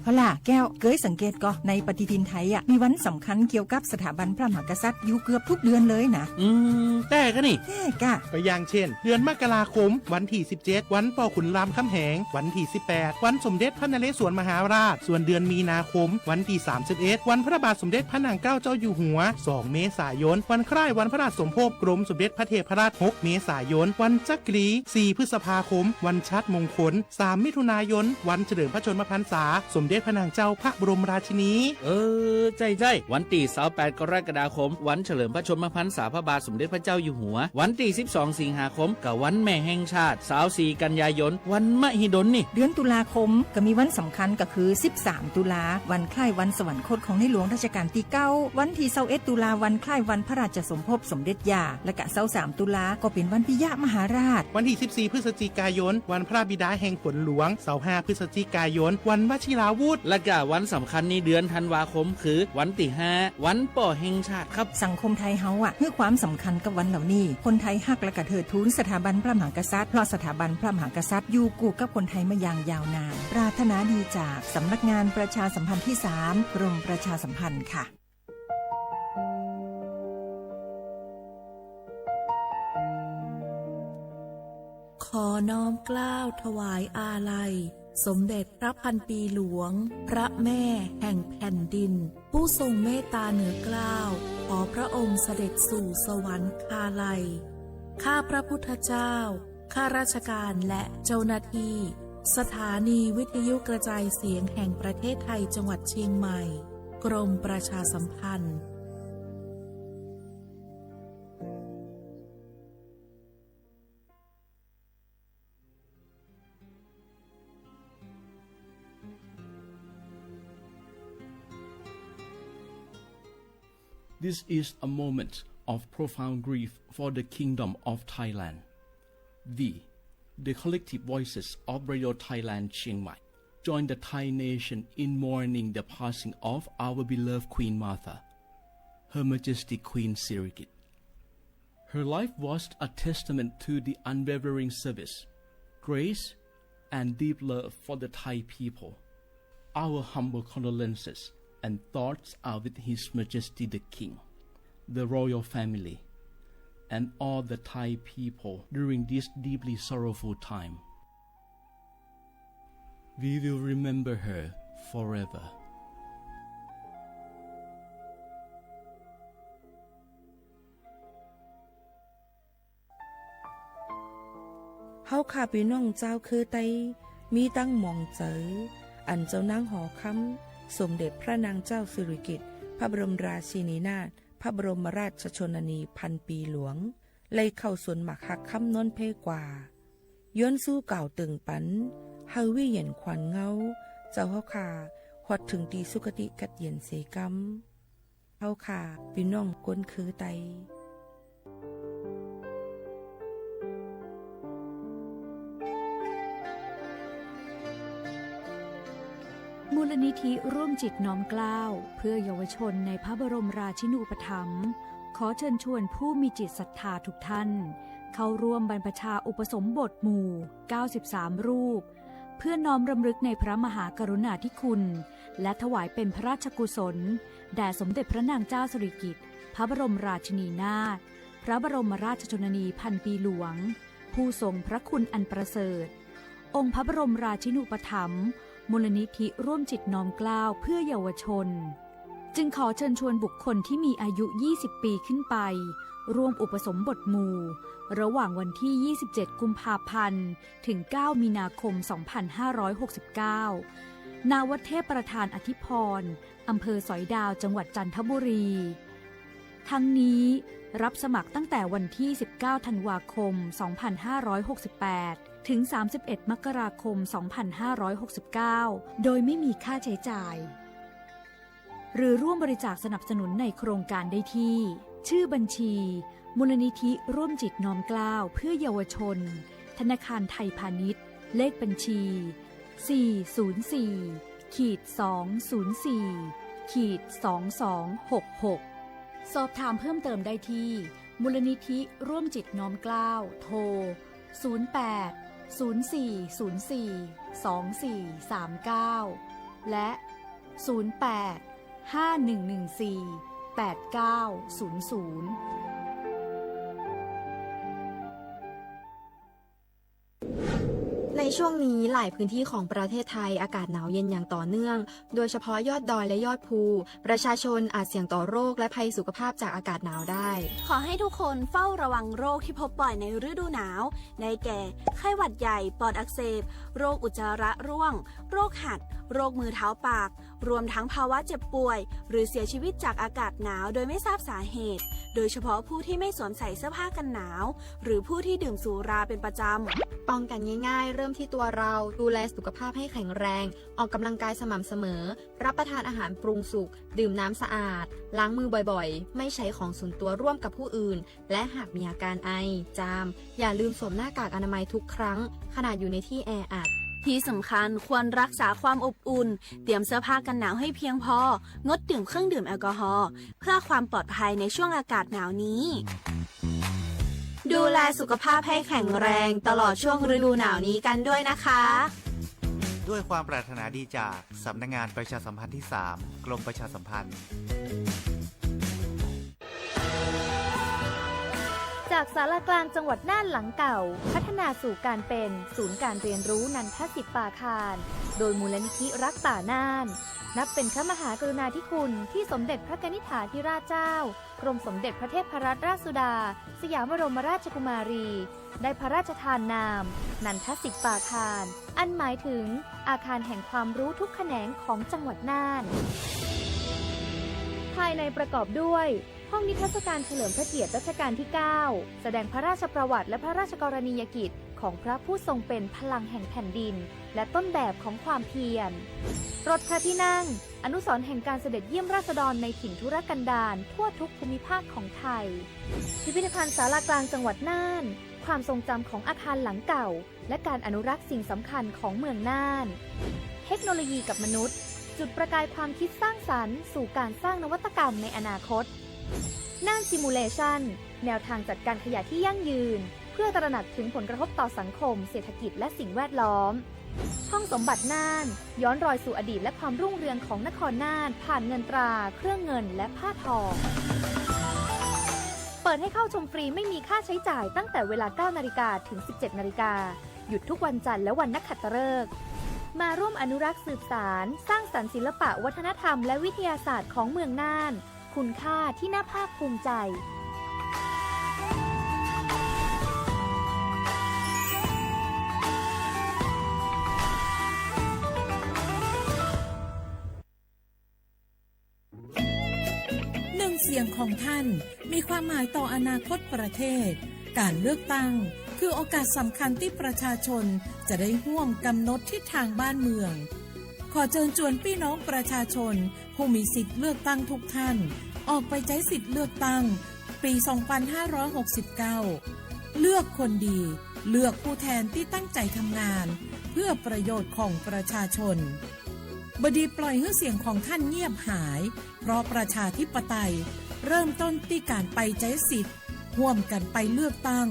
เอาล่ะ แก้ว เกยสังเกตก่อ ในปฏิทินไทยอะ มีวันสำคัญเกี่ยวกับสถาบันพระมหากษัตริย์อยู่เกือบทุกเดือนเลยนะ อืม แต๊กะนี่ แต๊กะ ก็อย่างเช่น เดือนมกราคม วันตี้สิบเจ็ด วันป้อขุนรามคำแหง วันตี้สิบแปด วันสมเด็จพระนเรศวรมหาราช ส่วนเดือนมีนาคม วันตี้สามสิบเอ็ด วันพระบาทสมเด็จพระนางเกล้าเจ้าอยู่หัว สองเมษายน วันคล้ายวันพระราชสมภพกรมสมเด็จพระเทพรัตน์ หกเมษายน วันจักรี สี่พฤษภาคม วันชาติมงคล สามมิถุนายน วันเฉลิมพระชนมพรรษาสมเด็จ พระนางเจ้าพระบรมราชินี เออ ใจ้ๆ วันตี้ซาวแปดกรกฎาคม วันเฉลิมพระชนมพรรษาพระบาทสมเด็จพระเจ้าอยู่หัว วันตี้สิบสองสิงหาคม ก็วันแม่แห่งชาติ ซาวสี่กันยายน วันมหิดลนี่ เดือนตุลาคมก็มีวันสำคัญก็คือ สิบสามตุลา วันคล้ายวันสวรรคตของในหลวงรัชกาลตี้เก้า วันตี้ซาวเอ็ดตุลา วันคล้ายวันพระราชสมภพสมเด็จย่า และก็ซาวสามตุลาก็เป๋นวันปิยมหาราช วันตี้สิบสี่พฤศจิกายน วันพระบิดาแห่งฝนหลวง ซาวห้าพฤศจิกายน วันวชิราวุธ และก็วันสำคัญในเดือนธันวาคมคือวันตี้ห้า วันป้อแห่งชาติครับ สังคมไทยเฮาอะ หื้อความสำคัญกับวันเหล่านี้ คนไทยฮักและก็เทิดทูนสถาบันพระมหากษัตริย์ เพราะสถาบันพระมหากษัตริย์อยู่กู้กับคนไทยมาอย่างยาวนาน ปรารถนาดีจากสำนักงานประชาสัมพันธ์ตี้สาม กรมประชาสัมพันธ์ค่ะ ขอน้อมเกล้าถวายอาลัย สมเด็จพระพันปีหลวง พระแม่แห่งแผ่นดิน ผู้ทรงเมตตาเหนือเกล้า ขอพระองค์เสด็จสู่สวรรคาลัย ข้าพระพุทธเจ้า ข้าราชการและเจ้าหน้าที่ สถานีวิทยุกระจายเสียงแห่งประเทศไทยจังหวัดเชียงใหม่ กรมประชาสัมพันธ์ This is a moment of profound grief for the Kingdom of Thailand. We, the collective voices of Radio Thailand Chiang Mai, join the Thai nation in mourning the passing of our beloved Queen Mother, Her Majesty Queen Sirikit. Her life was a testament to the unwavering service, grace, and deep love for the Thai people. Our humble condolences and thoughts are with His Majesty the King, the royal family, and all the Thai people during this deeply sorrowful time. We will remember her forever. เฮาข้าปี้น้องจาวเคือไต มีตังหมองเจอ อันเจ้านางหอคำ สมเด็จพระนางเจ้าสิริกิติ์ พระบรมราชินีนาถ พระบรมราชชนนีพันปีหลวง ไล่เข้าสวนหมากฮักคำนนเพกว่า ย้อนสู้กล่าวเติ่งปัน เฮาวิเย็นขวัญเงา เจ้าเฮาข้า ฮอดเถิงตี้สุคติกัดเย็นเสกำ เฮาข้าปี้น้องคนเคือไต มูลนิธิร่วมจิตน้อมเกล้าเพื่อเยาวชนในพระบรมราชินูปถัมภ์ ขอเชิญชวนผู้มีจิตศรัทธาทุกท่าน เข้าร่วมบรรพชาอุปสมบทหมู่ เก้าสิบสามรูป เพื่อน้อมรำลึกในพระมหากรุณาธิคุณ และถวายเป็นพระราชกุศล แด่สมเด็จพระนางเจ้าสิริกิติ์ พระบรมราชินีนาถ พระบรมราชชนนีพันปีหลวง ผู้ทรงพระคุณอันประเสริฐ องค์พระบรมราชินูปถัมภ์ มูลนิธิร่วมจิตน้อมเกล้าเพื่อเยาวชน จึงขอเชิญชวนบุคคลที่มีอายุ ยี่สิบปีขึ้นไป ร่วมอุปสมบทหมู่ ระหว่างวันที่ ยี่สิบเจ็ดกุมภาพันธ์ ถึง เก้ามีนาคม สองพันห้าร้อยหกสิบเก้า ณ วัดเทพประธานอธิพร อำเภอสอยดาว จังหวัดจันทบุรี ทั้งนี้รับสมัครตั้งแต่วันที่ สิบเก้าธันวาคม สองพันห้าร้อยหกสิบแปด ถึง สามสิบเอ็ดมกราคม สองพันห้าร้อยหกสิบเก้า โดยไม่มีค่าใช้จ่าย หรือร่วมบริจาคสนับสนุนในโครงการได้ที่ ชื่อบัญชี มูลนิธิร่วมจิตน้อมเกล้าเพื่อเยาวชน ธนาคารไทยพาณิชย์ เลขบัญชี สี่ศูนย์สี่ ขีด สองศูนย์สี่ ขีด สองสองหกหก สอบถามเพิ่มเติมได้ที่ มูลนิธิร่วมจิตน้อมเกล้า โทร ศูนย์แปด ศูนย์สี่ศูนย์สี่ สองสี่สามเก้า และ ศูนย์แปด ห้าหนึ่งหนึ่งสี่ แปดเก้าศูนย์ศูนย์ ใน ช่วงนี้หลายพื้นที่ของประเทศไทยอากาศหนาวเย็นอย่างต่อเนื่อง โดยเฉพาะยอดดอยและยอดภู ประชาชนอาจเสี่ยงต่อโรคและภัยสุขภาพจากอากาศหนาวได้ ขอให้ทุกคนเฝ้าระวังโรคที่พบบ่อยในฤดูหนาว ได้แก่ ไข้หวัดใหญ่ ปอดอักเสบ โรคอุจจาระร่วง โรคหัด โรคมือเท้าปาก รวมทั้งภาวะเจ็บป่วย หรือเสียชีวิตจากอากาศหนาวโดยไม่ทราบสาเหตุ โดยเฉพาะผู้ที่ไม่สวมใส่เสื้อผ้ากันหนาว หรือผู้ที่ดื่มสุราเป็นประจำ ป้องกันง่ายๆ เริ่มที่ตัวเรา ดูแลสุขภาพให้แข็งแรง ออกกำลังกายสม่ำเสมอ รับประทานอาหารปรุงสุก ดื่มน้ำสะอาด ล้างมือบ่อยๆ ไม่ใช้ของส่วนตัวร่วมกับผู้อื่น และหากมีอาการไอ จาม อย่าลืมสวมหน้ากากอนามัยทุกครั้ง ขณะอยู่ในที่แออัด ที่สำคัญควรรักษาความอบอุ่น เตรียมเสื้อผ้ากันหนาวให้เพียงพอ งดดื่มเครื่องดื่มแอลกอฮอล์ เพื่อความปลอดภัยในช่วงอากาศหนาวนี้ ดูแลสุขภาพให้แข็งแรงตลอดช่วงฤดูหนาวนี้กันด้วยนะคะ ด้วยความปรารถนาดีจากสำนักงานประชาสัมพันธ์ที่สาม กรมประชาสัมพันธ์ จากศาลากลางจังหวัดน่านหลังเก่า พัฒนาสู่การเป็นศูนย์การเรียนรู้นันทสิทธิ์ป่าคาน โดยมูลนิธิรักป่าน่าน นับเป็นพระมหากรุณาธิคุณที่สมเด็จพระกนิษฐาธิราชเจ้า กรมสมเด็จพระเทพรัตนราชสุดา สยามบรมราชกุมารี ได้พระราชทานนาม นันทสิทธิ์ป่าคาน อันหมายถึงอาคารแห่งความรู้ทุกแขนงของจังหวัดน่าน ภายในประกอบด้วย ห้องนิทรรศการเฉลิมพระเกียรติรัชกาลที่เก้า แสดงพระราชประวัติและพระราชกรณียกิจของพระผู้ทรงเป็นพลังแห่งแผ่นดิน และต้นแบบของความเพียร รถพระที่นั่ง อนุสรณ์แห่งการเสด็จเยี่ยมราษฎรในถิ่นทุรกันดารทั่วทุกภูมิภาคของไทย พิพิธภัณฑ์ศาลากลางจังหวัดน่าน ความทรงจำของอาคารหลังเก่า และการอนุรักษ์สิ่งสำคัญของเมืองน่าน เทคโนโลยีกับมนุษย์ จุดประกายความคิดสร้างสรรค์สู่การสร้างนวัตกรรมในอนาคต น่าน Simulation แนวทางจัดการขยะที่ยั่งยืน เพื่อตระหนักถึงผลกระทบต่อสังคม เศรษฐกิจ และสิ่งแวดล้อม ห้องสมบัติน่าน ย้อนรอยสู่อดีตและความรุ่งเรืองของนครน่าน ผ่านเงินตรา เครื่องเงิน และผ้าทอ เปิดให้เข้าชมฟรีไม่มีค่าใช้จ่ายตั้งแต่เวลา เก้านาฬิกา ถึง สิบเจ็ดนาฬิกา หยุดทุกวันจันทร์และวันนักขัตฤกษ์ มาร่วมอนุรักษ์สืบสาน สร้างสรรค์ศิลปะวัฒนธรรมและวิทยาศาสตร์ของเมืองน่าน คุณค่าที่น่าภาคภูมิใจ หนึ่งเสียงของท่านมีความหมายต่ออนาคตประเทศ การเลือกตั้งคือโอกาสสำคัญที่ประชาชนจะได้ฮ่วมกำหนดทิศทางบ้านเมือง ขอเจิญจวนปี้น้องประชาชนผู้มีสิทธิ์เลือกตั้งทุกท่าน ออกไปใจ๊สิทธิ์เลือกตั้ง ปี สองพันห้าร้อยหกสิบเก้า เลือกคนดี เลือกผู้แทนตี้ตั้งใจ๋ทำงาน เพื่อประโยชน์ของประชาชน บ่ดีปล่อยหื้อเสียงของท่านเงียบหาย เพราะประชาธิปไตยเริ่มต้นตี้การไปใจ๊สิทธิ์ ฮ่วมกั๋นไปเลือกตั้ง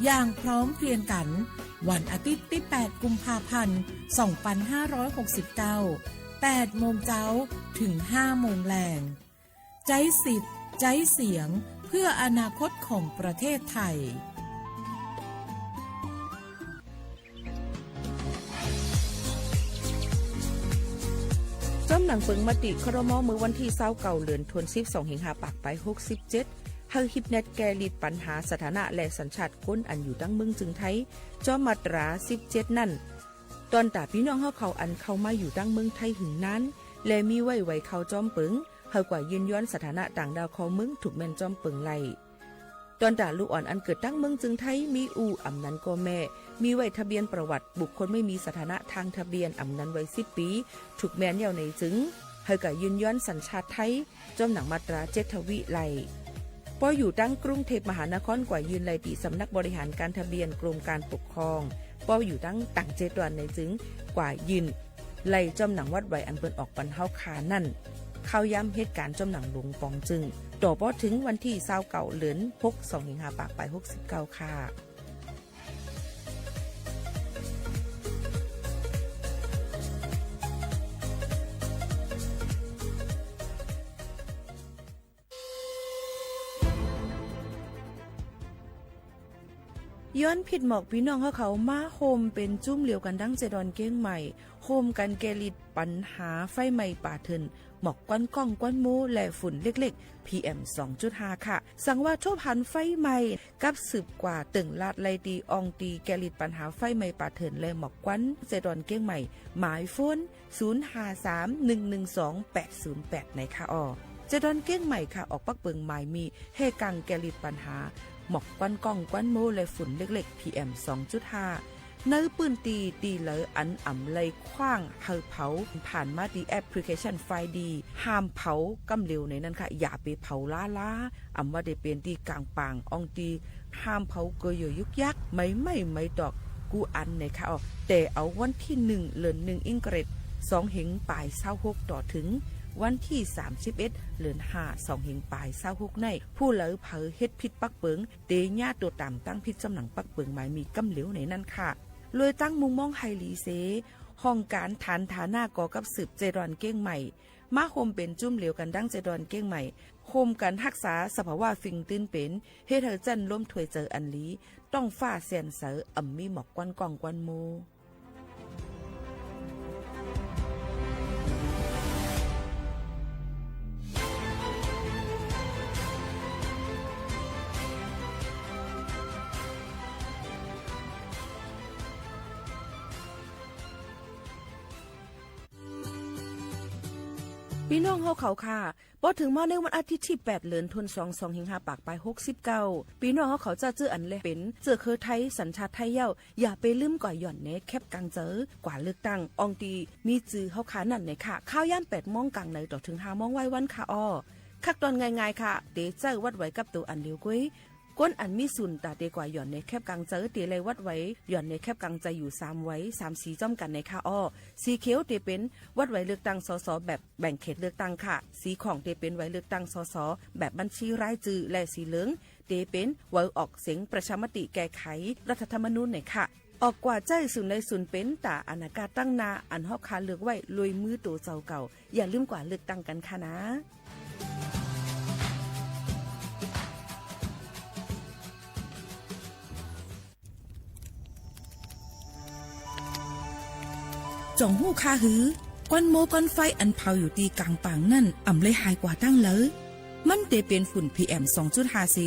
อย่างพร้อมเพรียงกั๋น วันอาทิตย์ตี้ แปด กุมภาพันธ์ สองพันห้าร้อยหกสิบเก้า แปดโมงเจ๊า เถิง ห้าโมงแลง ใจ๊สิทธิ์ ใจ๊เสียง เพื่ออนาคตของประเทศไทย จ้อมหนังเปิงมติ ครม. เมื่อวันตี้ ซาวเก้า เดือนธันวาคม สองพันห้าร้อยหกสิบเจ็ด หื้อฮิปแน็ตแก้ลิดปัญหาสถานะและสัญชาติคนอันอยู่ตังเมืองจึงไทย จ้อมมาตรา สิบเจ็ด นั้น ต้อนต๋าปี้น้องเฮาเขาอันเข้ามาอยู่ตังเมืองไทยหึงนาน และมีไว้ไวเคราะห์จ้อมเปิง หื้อกว่ายื่นย้อนสถานะต่างด้าวเข้าเมือง ถูกแม่นจ้อมเปิงไล่ ต้อนต๋าลูกอ่อนอันเกิดตังเมืองจึงไทย มีอู่อำนั้นก็แม่ มีไว้ทะเบียนประวัติบุคคลไม่มีสถานะทางทะเบียนอำนั้นไว้ สิบปี๋ ถูกแม่นแล้วในจึง หื้อกว่ายื่นย้อนสัญชาติไทย จ้อมหนังมาตรา เจ็ด ทวีไล่ ป้ออยู่ตังกรุงเทพมหานครกว่ายื่นไล่ตี้สำนักบริหารการทะเบียนกรมการปกครอง ป้ออยู่ตังต่างเจตวันในจึงกว่ายื่นไล่จ้อมหนังวัดไวอันเปิ้นออกปันเฮาคานั้น เข้าย้ำเหตุการณ์จ้อมหนังหลวงป๋องจึง ต่อป้อเถิงวันตี้ ซาวเก้า เดือนธันวาคม สองพันห้าร้อยหกสิบเก้า ค่ะ ย้อนผิดหมอกปี้น้องเฮาเขามาโฮมเป๋นจุ้มเหลียวกั๋นดังเจดอนเก้งใหม่ โฮมกั๋นแก้ฤทธิ์ปัญหาไฟไหม้ป่าเถื่อน หมอกควันก้องควันโม้และฝุ่นเล็กๆ พีเอ็ม สองจุดห้า ค่ะ สังว่าทบหันไฟไหม้ กับสืบกว่าเติ่งลาดไล่ตี้อ่องตี้แก้ฤทธิ์ปัญหาไฟไหม้ป่าเถื่อนและหมอกควันเจดอนเก้งใหม่ หมายโฟน ศูนย์ห้าสาม หนึ่งหนึ่งสอง แปดศูนย์แปด ไหนค่ะอ้อ เจดอนเก้งใหม่ค่ะ ออกปักเปิงหมายมีแห่กังแก้ฤทธิ์ปัญหา หมอกควันก้องควันโม้และฝุ่นเล็กๆ พีเอ็ม สองจุดห้า ในปื้นตี้ตี้เหลออันอ่ำไล่ขว้างหื้อเผา ผ่านมาตี้แอปพลิเคชันไฟดี ห้ามเผาก้ำเหลวในนั้นค่ะ อย่าไปเผาล้าๆ อ่ำว่าได้เป๋นตี้ก๋างป่าง อ่องตี้ห้ามเผาเกอเยื่อยุกยัก ไม้ไหม้ไม้ตอก กู้อันไหนค่ะอ้อ แต่เอาวันตี้หนึ่ง เดือนหนึ่ง อิงเกรด สองเฮงป๋ายซาวหก ต่อเถิงวันตี้สามสิบเอ็ด เดือนห้า สองเฮงป๋ายซาวหก ใน ผู้ใดเผลอเฮ็ดผิดปักเปิง เต๋เยียะตั๋วต๋ามตั้งผิดจ้ำหนังปักเปิงหมายมีก้ำเหลวในนั้นค่ะ ลวยตั้งมุมมองหื้อหลีเส ห้องก๋านฐานฐานะก่อกับสืบเจดอนเก้งใหม่ มาโฮมเป๋นจุ้มเหลียวกั๋นดังเจดอนเก้งใหม่ โฮมกั๋นฮักษาสภาวะฟิงตื้นเป๋น เฮ็ดหื้อจั้นลมถ้วยเจิออันหลี ต๊องฟ้าแจ่มใส อ่ำมีหมอกควันก้องควันโม้ ปี้น้องเฮาเขาค่ะ ปอเถิงมาในวันอาทิตย์ตี้แปด เดือนธันวาคม สองเฮงห้าปากป๋ายหกสิบเก้า ปี้น้องเฮาเขาจะเจื้ออันแลเป๋นเจื้อเครือไทย สัญชาติไทยเย้า อย่าไปลืมกว่าหย่อนในแคปก๋างเจิ กว่าเลือกตั้ง อ่องตี้มีจื้อเฮาค่ะนั้นไหนค่ะ ข่าวยามแปดโมงก๋างในต่อเถิงห้าโมงวายวันค่ะอ้อ คักตอนง่ายๆ ค่ะ เต๋ใจ๊วัดไหวกับตั๋วอันเดียวก้วย คนอันมีสุนต๋าเต๋กว่าหย่อนในแคปก๋างเจิ เต๋ไล่วัดไหวหย่อนในแคปก๋างเจิอยู่สามไหว สามสีจ้อมกั๋นไหนค่ะอ้อ สีเขียวเต๋เป๋นวัดไหวเลือกตั้ง สส แบบแบ่งเขตเลือกตั้งค่ะ สีข่องเต๋เป๋นไหวเลือกตั้ง สส แบบบัญชีรายจื้อ และสีเหลืองเต๋เป๋นไหวออกเสียงประชามติแก้ไขรัฐธรรมนูญไหนค่ะ ออกกว่าใจ๊สุนใดสุนเป๋นต๋าอนาคตตั้งหน้าอันเฮาค่ะเลือกไหว้ลวยมือตั๋วเจ้าเก่า อย่าลืมกว่าเลือกตั้งกั๋นค่ะนา จ่องฮู้ค่ะหือ ควันโม้ควันไฟอันเผาอยู่ตี้ก๋างป่างนั้น อ่ำไล่หายกว่าตังเหลอ มันเต๋เป๋นฝุ่น พีเอ็ม สองจุดห้า เส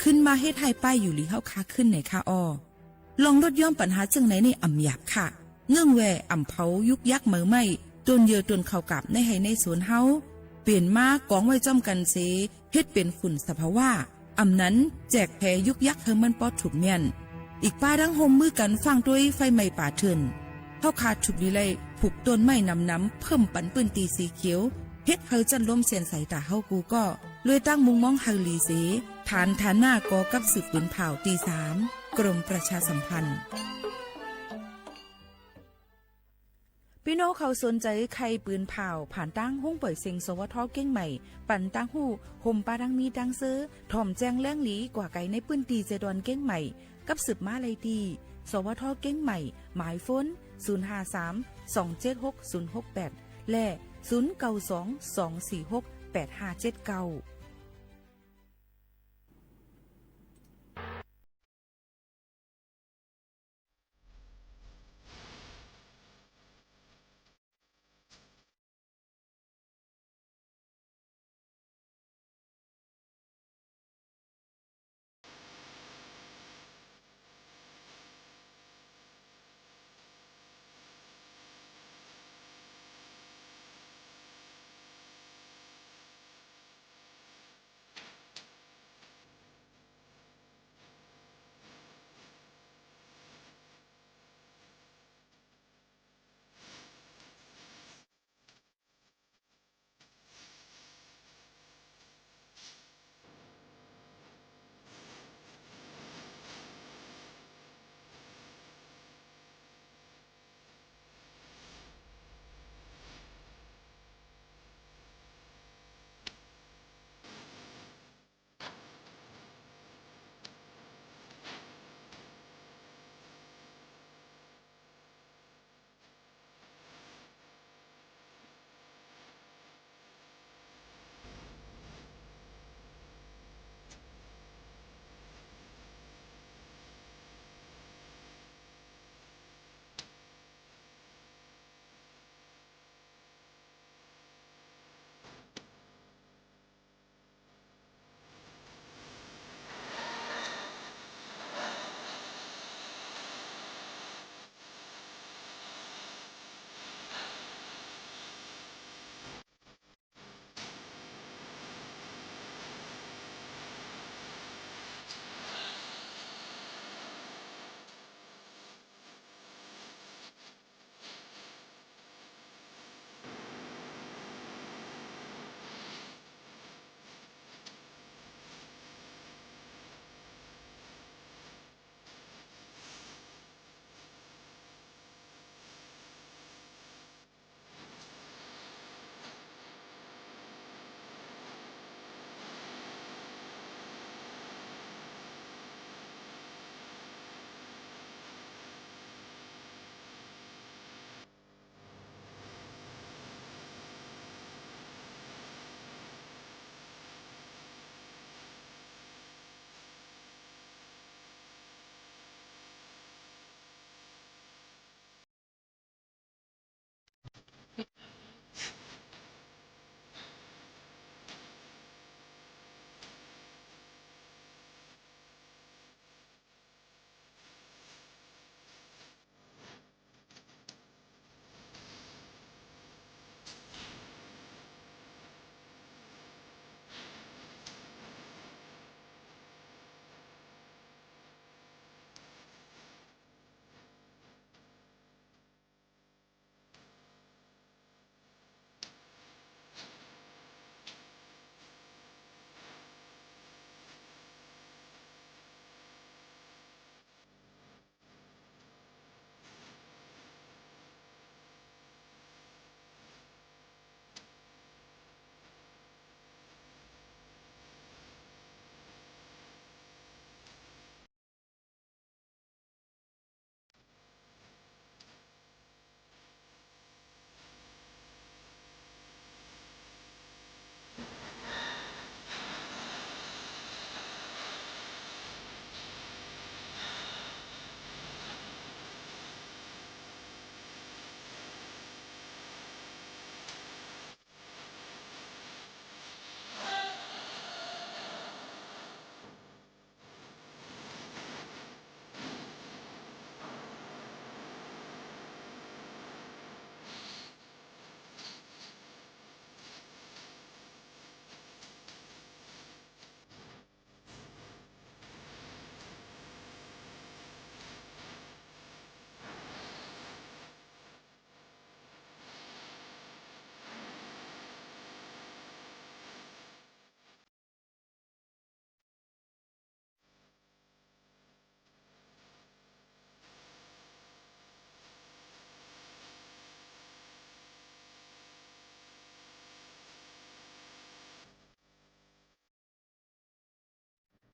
ขึ้นมาเฮ็ดฮ้ายป้ายอยู่หลีเฮาค่ะขึ้นไหนค่ะอ้อ ลองลดย่อมปัญหาเจิ่งไหนนี่อ่ำหยาบค่ะ เนื่องแว่อ่ำเผายุกยักไม้ไหม้ ต้นเยื่อต้นข้าวกาบในไฮ่ในสวนเฮา เป๋นมากองไว้จ้อมกั๋นเส เฮ็ดเป๋นฝุ่นสภาวะ อ่ำนั้นแจกแผ่ยุกยักหื้อมันปอถูกเมี้ยน อีกป้าดังฮ่มมือกั๋นฟั่งตวยไฟไหม้ป่าเถื่อน เฮาค่ะถูกดีไล่ผูกต้นไม้หนำๆ เพิ่มปันปื้นตี้สีเขียว เฮ็ดหื้อจั้นลมแจ่มใสต๋าเฮากู้ก่อ ลวยตั้งมุมมองหื้อหลีเส ฐานฐานะก่อกับสืบปืนผ่าวตี้สาม กรมประชาสัมพันธ์ ปี้น้องเขาสนใจ๋ใค่ปืนผ่าว ผ่านตางห้องป่อยเสียง สวท เก้งใหม่ ปันตางฮู้ ฮ่มปาดังมีตางเซอ ถ่อมแจ้งแหลงหลีกว่าไก๋ในปื้นตี้เจดอนเก้งใหม่ กับสืบมาไล่ตี้ สวท เก้งใหม่ หมายโฟน ศูนย์ห้าสาม สองเจ็ดหก ศูนย์หกแปด และ ศูนย์เก้าสอง สองสี่หก แปดห้าเจ็ดเก้า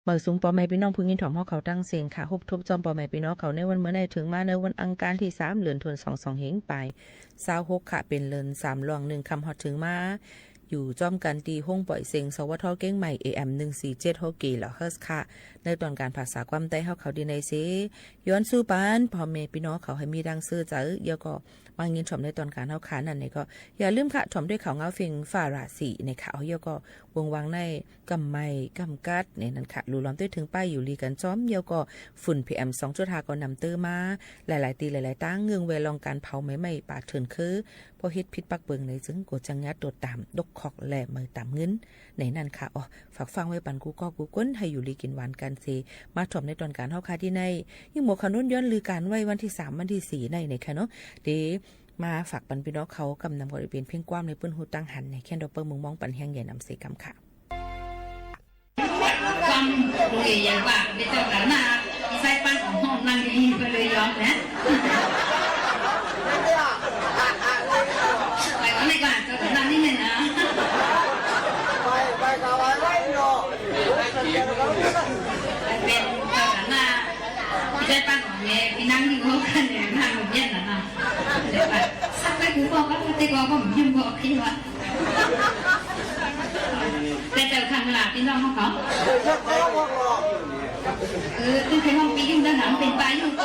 เมิดสุงป้อแม่ปี้น้องผู้ยินถ่อมเฮาเขาตังเสี้ยงค่ะ ฮบทบจ้อมป้อแม่ปี้น้องเขาในวันเมื่อนี้ เถิงมาในวันอังคารตี้สาม เดือนธันวาคม สองเฮงปาย ซาวหกค่ะ เป๋นเดือนสามล่วงนึ่งค่ำ ฮอดเถิงมา อยู่จ้อมกั๋นตี้ห้องป่อยเสียง สวท เกียงใหม่ เอเอ็ม หนึ่งสี่เจ็ดหกกิโลเฮิรตซ์ค่ะ ในตอนก๋านภาษาความใต้เฮาเขาดีในเซ ย้อนสู้ปันป้อแม่ปี้น้องเขาหื้อมีดังเสื้อใจ๋ แล้วก็ มายินถ่อมในตอนก๋านเฮาค่ะ นั้นนี่ก็ อย่าลืมค่ะ ถ่อมด้วยข่าวเหงาเพลงฟ้าราศีในข่าว แล้วก็ วงวางในกำไม้กำกัดในนั้นค่ะ ลูล้อมตวยเถิงป้ายอยู่ดีกั๋นจ้อม แล้วก็ ฝุ่น พีเอ็ม สองจุดห้า ก็นำเตื้อมา หลายๆ ตี้หลายๆ ตาง เงื่อนแวลองก๋านเผาไหม้ไหม้ป่าเถื่อนคือ พอเฮ็ดผิดปักเบิ่งในจึงก็จั้งยาดตรวจต๋าม ดกคอกและเมิดต๋ามเงิน ในนั้นค่ะ อ๋อ ฝากฟังไว้ปันกู้ก้อกู้คน หื้ออยู่ดีกิ๋นหวานกั๋นเซ มาถ่อมในตอนก๋านเฮาค่ะดีใน ยิ่งหมวกขนุนย้อนลือก๋านไว้วันตี้สาม วันตี้สี่ในในค่ะเนาะ เดี๋ยวมาฝากปันปี้น้องเขากำนำก็ได้เป๋นเพลงความในปื้นฮู้ตังหันในแคนดอปเปิ้ลเมืองมองปันแฮงใหญ่นำเสกำค่ะ ความรู้ใหญ่ว่าเป๋นเจ้าต๋าหน้า ใส่ปันของห้องนั่งอยู่นี่ก็เลยยอมนะ ไปก่อนเลยก่อน เจ้าต๋าหน้านิดนึงนะ ไป ไปกับอะไรเนาะ เป๋นเจ้าต๋าหน้า ใส่ปันของแม่ ไปนั่งอยู่ห้องกันเนี่ย นั่งอยู่เย็นนะเนาะ เดี๋ยวก่อน สักไปกูบอกว่า แต่ก็ผมยืมบอกใครวะ แต่เจ้าคันเวลาปี้น้องเขาก็ เออ ตึงใครห้องปี้อยู่ด้านหลังเป๋นปลาอยู่ก็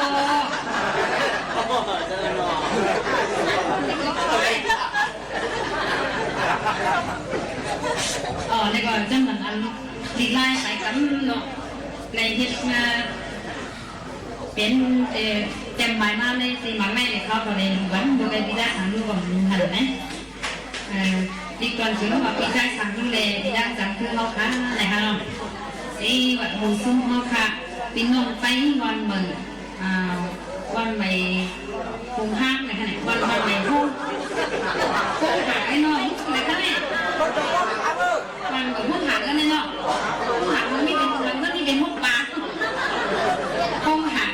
อ๋อ นี่ก็จังเหมือนอันลีลาสายกำเนาะ ในเฮ็ดงาน เป๋น เอ่อ แจ่มหมายมาในสีหมากในเนี่ยเขาก็เลยวันดูได้ปีด้าสามลูกของลุงหันนะ เอ่อ ติดก่อนถึงว่าปีด้าสามลูกเลยปีด้าสามคือเขาค่ะนะคะเนาะ สีวัดหมู่ซุ่มเขาค่ะ ปี้น้องไปวันเมิด อ่า วันใหม่คงห้างนะคะเนี่ย วัน วันใหม่คง คงหางไอ้น้องนะคะเนี่ย มันก็มุกหางกันเนี่ยเนาะ มุกหางมันไม่เป็น มันก็ไม่เป็นมุกปลา ก้องหาง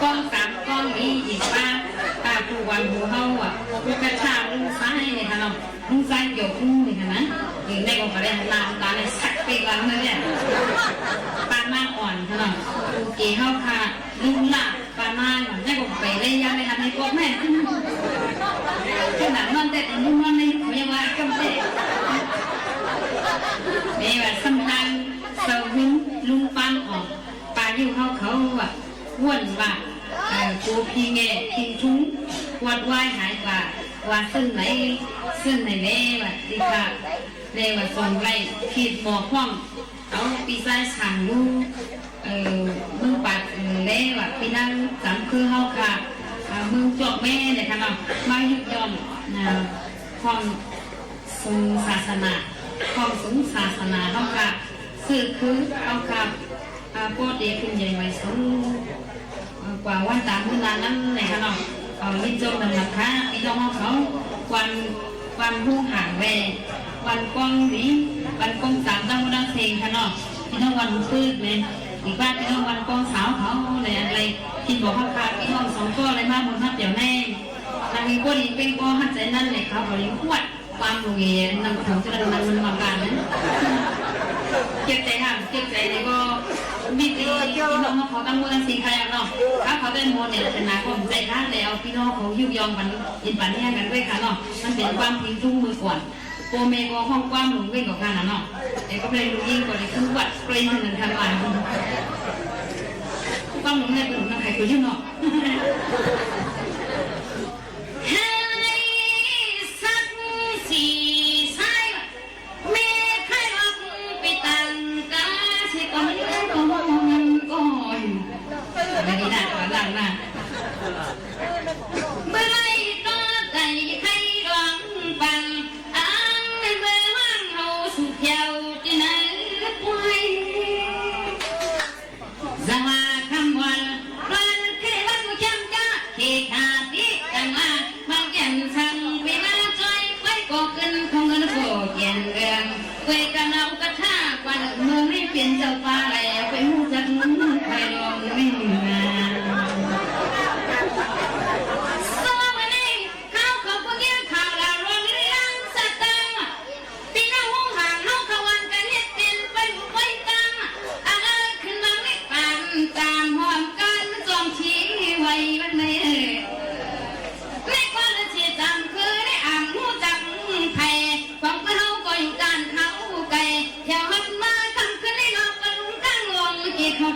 ก้องสาม ก้องนี้อีกป้า ป้าผู้วันหมู่เฮาอ่ะ ลูกกระชากลุงซ้ายเนี่ยค่ะเนาะ ลุงซ้ายเกี่ยวคุ้มเนี่ยค่ะนะ อยู่ในกองกระเด็นน้ำตาเนี่ยสักไปวันเลยเนี่ย ป้ามาอ่อนค่ะเนาะ โอเคเฮาค่ะ ลุงหลับ ปานนั้น แม่ก็ไปได้ยังไงคะ ในพวกแม่ ขนาดนอนแต่ถึงนอนใน เขายังว่าจำเป็น แม่ว่าสำคัญ เซาหึง ลุงปานออก ปาอยู่เขา เขาว่า อ้วนว่า เอ่อ กูพีแง่ พิงทุ้ง วัดวายหายกว่า ว่าซึ่งไหน ซึ่งไหนแน่ว่า ดีค่ะ แน่ว่าส่งไล่ ขีดหมอกห้อง เอาปี้ซ้ายสางลูก เอ่อ เมืองปาก เอ่อ แลว่าปี้น้องสามคือเฮาค่ะ อ่า เมืองจอกแม่เนี่ยค่ะเนาะ มายุยง อ่า ของสูงศาสนา ของสูงศาสนาเฮาค่ะ ซื่อคือเฮาค่ะ อ่า โปรดเดชคุณใหญ่ไว้สูง กว่าวันต๋ามมื้อนั้นนั้นเลยค่ะเนาะ เอายินจมนำหนักค่ะ ปี้น้องเขา วัน วันฮู้ห่างแว่ วันกว้างหลี วันกว้างสามตั้งหมดตั้งเซงค่ะเนาะ ปี้น้องวันปื้ดเลย อีกบ้านปี้น้องวันกว้างสาวเขาเลยอะไร กินบอกเขาค่ะ ปี้น้องสองก้อเลยมาหมดนับเดี๋ยวแน่ นางมีก้นอีกเป็นก้อหัดใจนั่นเลยค่ะ เขาเลยหวด ความรู้เองนำของจะนำมันมาบ้านนั้น เก็บใจห้าม เก็บใจเลยก็ มีตี พี่น้องเขาตั้งหมดตั้งสี่ใครอ่ะเนาะ ถ้าเขาได้หมดเนี่ย ชนะก็ผมใจค่ะ แล้วพี่น้องเขายุยงกัน อินปันเนี่ยกันด้วยค่ะเนาะ มันเป็นความจริงทุกมือก่อน โปรแม่ก็ห้องความหลงเว้นกับกันนะเนาะ แต่ก็เป็นลูกยิงก็เลยคือวัดเกรงเงินทางบ้าน ความหลงเนี่ยเป็นของใครก็ยืมเนาะ ให้สักสี่สาย แม่ไขหลอกไปตั้งกาเสียก่อน ก่อน ก่อน ไม่ได้ด่าก่อนหลังนะ เมื่อไรก็ได้ไขหลอกฟัง อันเมื่อว่างเราสุขเที่ยวที่ไหนไป สว่าคำวัน วันคือวันแจ่มจ้า เคขาติตังมา บางแก่นสั่งเวลาจ้อย ไปก็ขึ้นของเงินก็แก่นเรือง ไปกันเอากระทากวันเมืองให้เป็นเจ้าฟ้าแล้ว ไปหู้จักเมืองไทยลองไม่มีงาน สว่าวันนี้ ข้าวเขาพวกเนี้ยข่าวลาวลวงเรื่องสตางค์ พี่น้องห้องหางเฮาขวันกันเฮ็ดเป็นไปหูไปตาม อาเอิ้น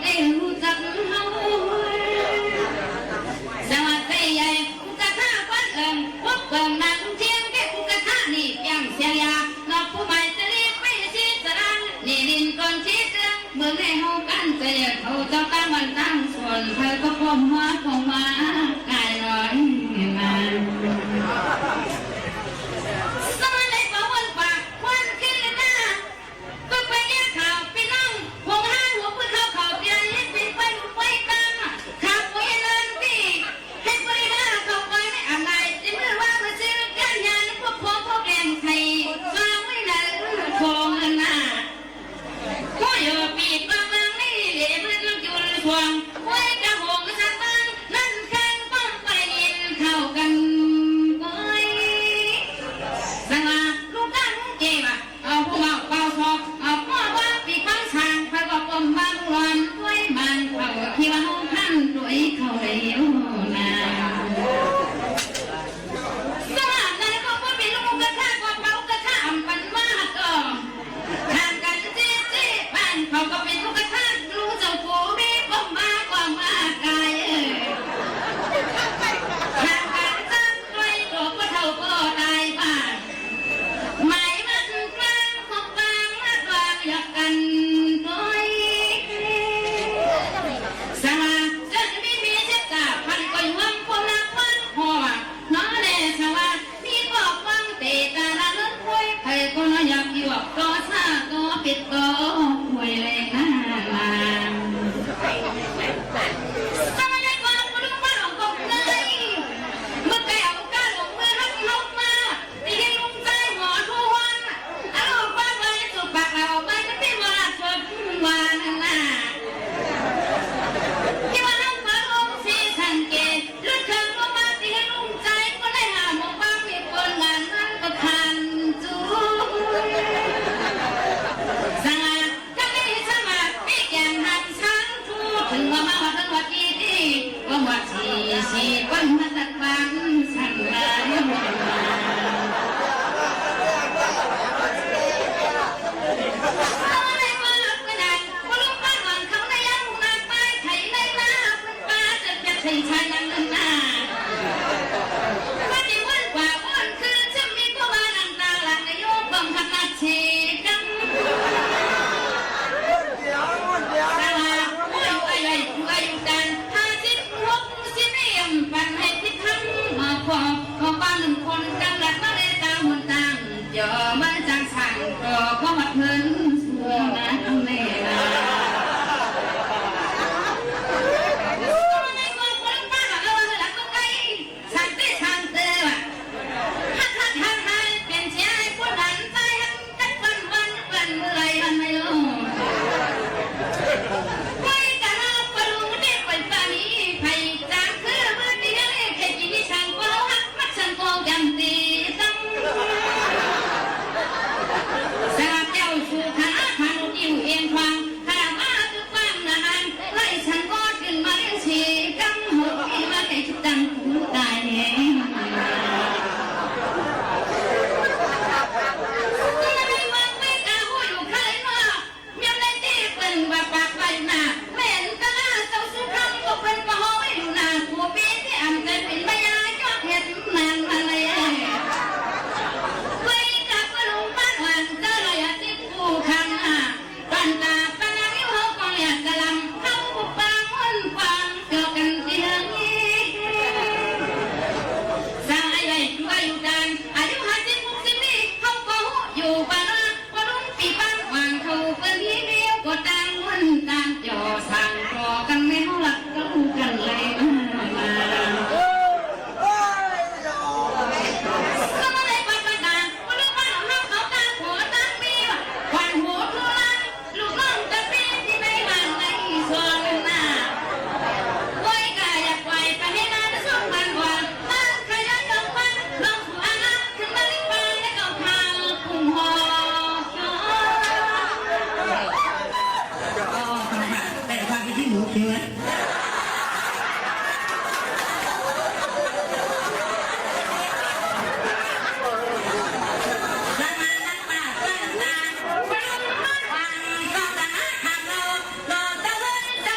ได้ฮู้จักเฮา สวัสดีใหญ่ อุกกาธะวันเอิง พบเบิ่งนางเทียง แก่อุกกาธะนี่เปียงเสียงยา นอกผู้หมายจะเรียกไปสิสราง นี่ลินก่อนที่เรื่อง เบิ่งในเฮากันจะเรียกเขาเจ้าตั้งวันตั้งส่วน เธอก็พร้อมมาของมากายน้อยมา สมัยในประวัติศาสตร์วันขึ้นหน้า ก็ไปเรียกข่าวพี่น้อง หงห้างหัวปืนเขาเขาเตียนเล็กเป็นไปไปตาม ข่าวไว้เลินที่ ให้บริหารเขาไปไม่อ่านได้ ในเมื่อว่ามาซื้อการยาในพวกพ้องพวกแดงไทย วางไว้ในของหน้า ผู้อยู่ปีกบางๆ นี่เหลือเพื่อนยุนทวง ไว้กระหงสะบัง นั่นแข้งป้องไปยินเข้ากันไว้ สง่าลูกตั้งเกว่ะ เอาผู้เมาเป่าศอก เอาพ่อว่าปีกบางสาง ใครก็ปมบางหลอน ด้วยบางเขา ที่ว่าห้องท่านด้วยเขาเร็วนา สง่านั้นก็พูดเป็นลูกกระทะ ก็เป่ากระทะ อำปันว่าก็ ห่างกันเจ๊เจ๊ บ้านเขาก็เป็นลูกกระทะ ลูกเจ้ากูมีปมมาก็มากายเอ้ย ห่างกันจักด้วย ตัวก็เฒ่าก็ตายบ้าน หมายมันกลางของกลางมาตวงอยากกันด้วย สง่าจนมีเมียเจ็ดจ่า พันก็อยู่วังคนละคน พ่อว่าน้องแน่สง่า มีก็ฟังเตตาละเลิกคอย ใครก็น้อยอยากอยู่ก็ซาก็ปิดก็ควยเลยนะ สมัยก่อนคุณลุงป้าหลวงกบเลย เมื่อไกลเอาก้าหลวงเมืองหักเฮามา ตีให้ลุงใจหัวทุกวัน อารมณ์ความไว้สุกปากเราไปมันเป็นเวลาชนวันน่ะ ที่ว่าหักมาลงสีสังเกต ลุกเถิงลงมาตีให้ลุงใจ ก็ได้หาหมอบ้างมีคนงานนั้นประทานจู สง่า ถ้าไม่สมัครไม่แก่งหันช้างทู ถึงว่ามาว่าเรื่องว่าที่นี่ ก็หมดสี่สี่คนมาตัดบางสั่งลาย เอาอะไรมาหลับกันนะ ว่าลูกบ้านหลังเขาในยังหน้าป้ายไถในหน้า ป้าจะเปียกใส่ชายยังเงินหน้า ว่าจะว่นกว่าว่นคือ ซึ่งมีผู้ว่าดังตาหลังนายกบังคับราชสีกัง เดี๋ยว เดี๋ยว แต่ว่าผู้อยู่อายุ อยู่อายุการห้าสิบหกสิบเอ็มปันให้พิทักษ์มาพอ มาบ้านหนึ่งคนกำลังมาเลยตามหนตาง เดี๋ยวมันจังสั่งก็ ก็มาเพิ่นสู่นั้นแน่นะ ในความคนป้าหาว่าหลักก็ใกล้ สั่งเต้สั่งเตอว่ะ ฮักฮักฮักฮัก เปลี่ยนเสียให้คนหันใจหันกันวันวันวันเมื่อไรวันไม่รู้ ไว้กะลาปะลุงได้ไปปานี้ ไผจางคือเมื่อกี้ได้แค่กินนิสังก็ฮักมักสังก็จำตีตั้ง สลับเจ้าสู่ขา พานุกิวเอียงควาง ข้ามาคือความนาหาร ไล่ฉันก็ขึ้นมาเลี้ยงชีกำหกปีมาแค่คิดตั้งผู้ตายแหง ไม่วางไม่กล้าหูอยู่ใครว่า ยังได้ที่เปิ้นว่าปากไว้หน้า แม่นตะลาเจ้าสุคำก็เปิ้นก็ห้องไว้อยู่หน้า ผู้ปีที่อ่ำเกินเป็นมายายอดเห็ดนานมาเลย ไว้กับปะลุงบ้านหวานเจ้าลอยอาทิตย์ผู้คำหน้า ปันตาปะนางอยู่เฮาก็อยากจะลำ เฮาผู้ปางม่วนความเกี่ยวกันที่เรื่องนี้ สาวอายุ อายุการ อายุห้าสิบหกสิบปี เฮาก็ฮู้อยู่บ้านว่า พอลุงปีบ้านหว่างเขาเปิ้นที่เดียวก็ต่างม่วนต่างจ่อสั่งก่อกันในเฮาหลักก็ฮู้กันเลยนะ ก็มาเลยปัดปัดตา ก็เรียกว่าเราเฮาเขาต่างผัวต่างเมีย ขวัญหัวทุลัง ลูกน้องตะเปียที่ไม่ห่างในส่วนหน้า โอ้ยกะอยากไหวปะเนี่ยนะ ส่วนมันหวาน มันขยันลงมัน ลงหัวนะ ขึ้นมาลิบปานแล้วก็พาคุ้มหอ แต่ว่าไปที่หมูเถื่อน สมานักปราชญ์เพื่อนตา ฟังก็สามารถทำเรา ก็ตะเวนตะ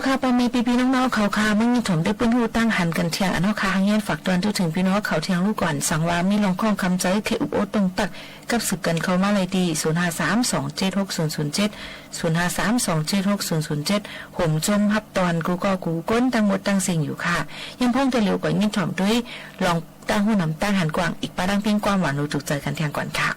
ค่ะ ป้อแม่ปี้ๆ น้องๆ เขาค่ะ มายินถ่อมด้วยปื้นฮู้ตั้งหันกั๋นเที่ยง อันเฮาค่ะ หังเฮียนฝากตอนjutถึงปี้น้องเขาเที่ยงลูกก่อน สังว่ามีลองข้องกำใจ๋ ใค่อุบโอ้ต้องตั๊ก กับสืบกั๋นเข้ามาเลยตี้ ศูนย์ห้าสาม สองเจ็ดหก ศูนย์ศูนย์เจ็ด ศูนย์ห้าสาม สองเจ็ดหก ศูนย์ศูนย์เจ็ด ผมจมฮับตอนกู้ก้อกู้คนตังหมดตังสิ้นอยู่ค่ะ ยังพ่องแต่เหลียวก่อนยินถ่อมด้วย ลองตั้งฮู้นำตั้งหันกว้าง อีกป้าดังเพลงความหวานหนูจุกใจ๋กั๋นเที่ยงก่อนค่ะ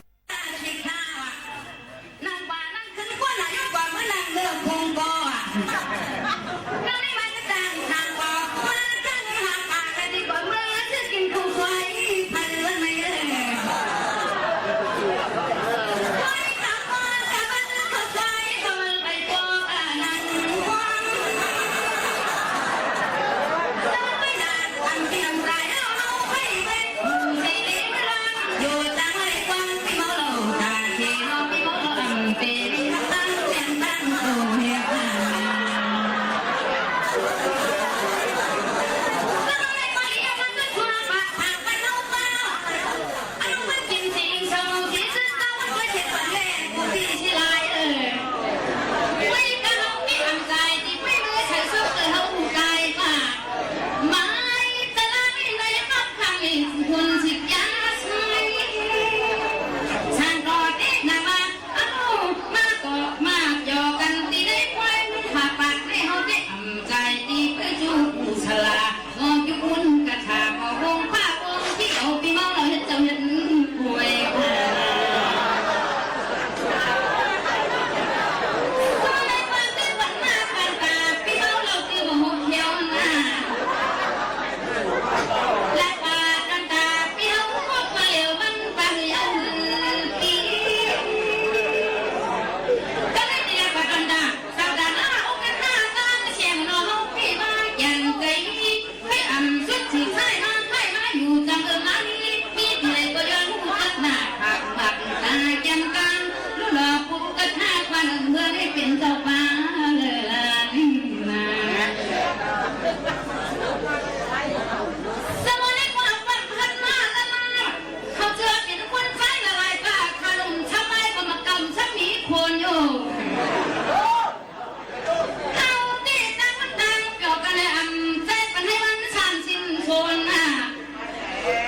เฮาตี้ตั้งมันตั้งเกี่ยวกั๋นแลอำใจ๊ปันหื้อวันสานสิ้นคนนา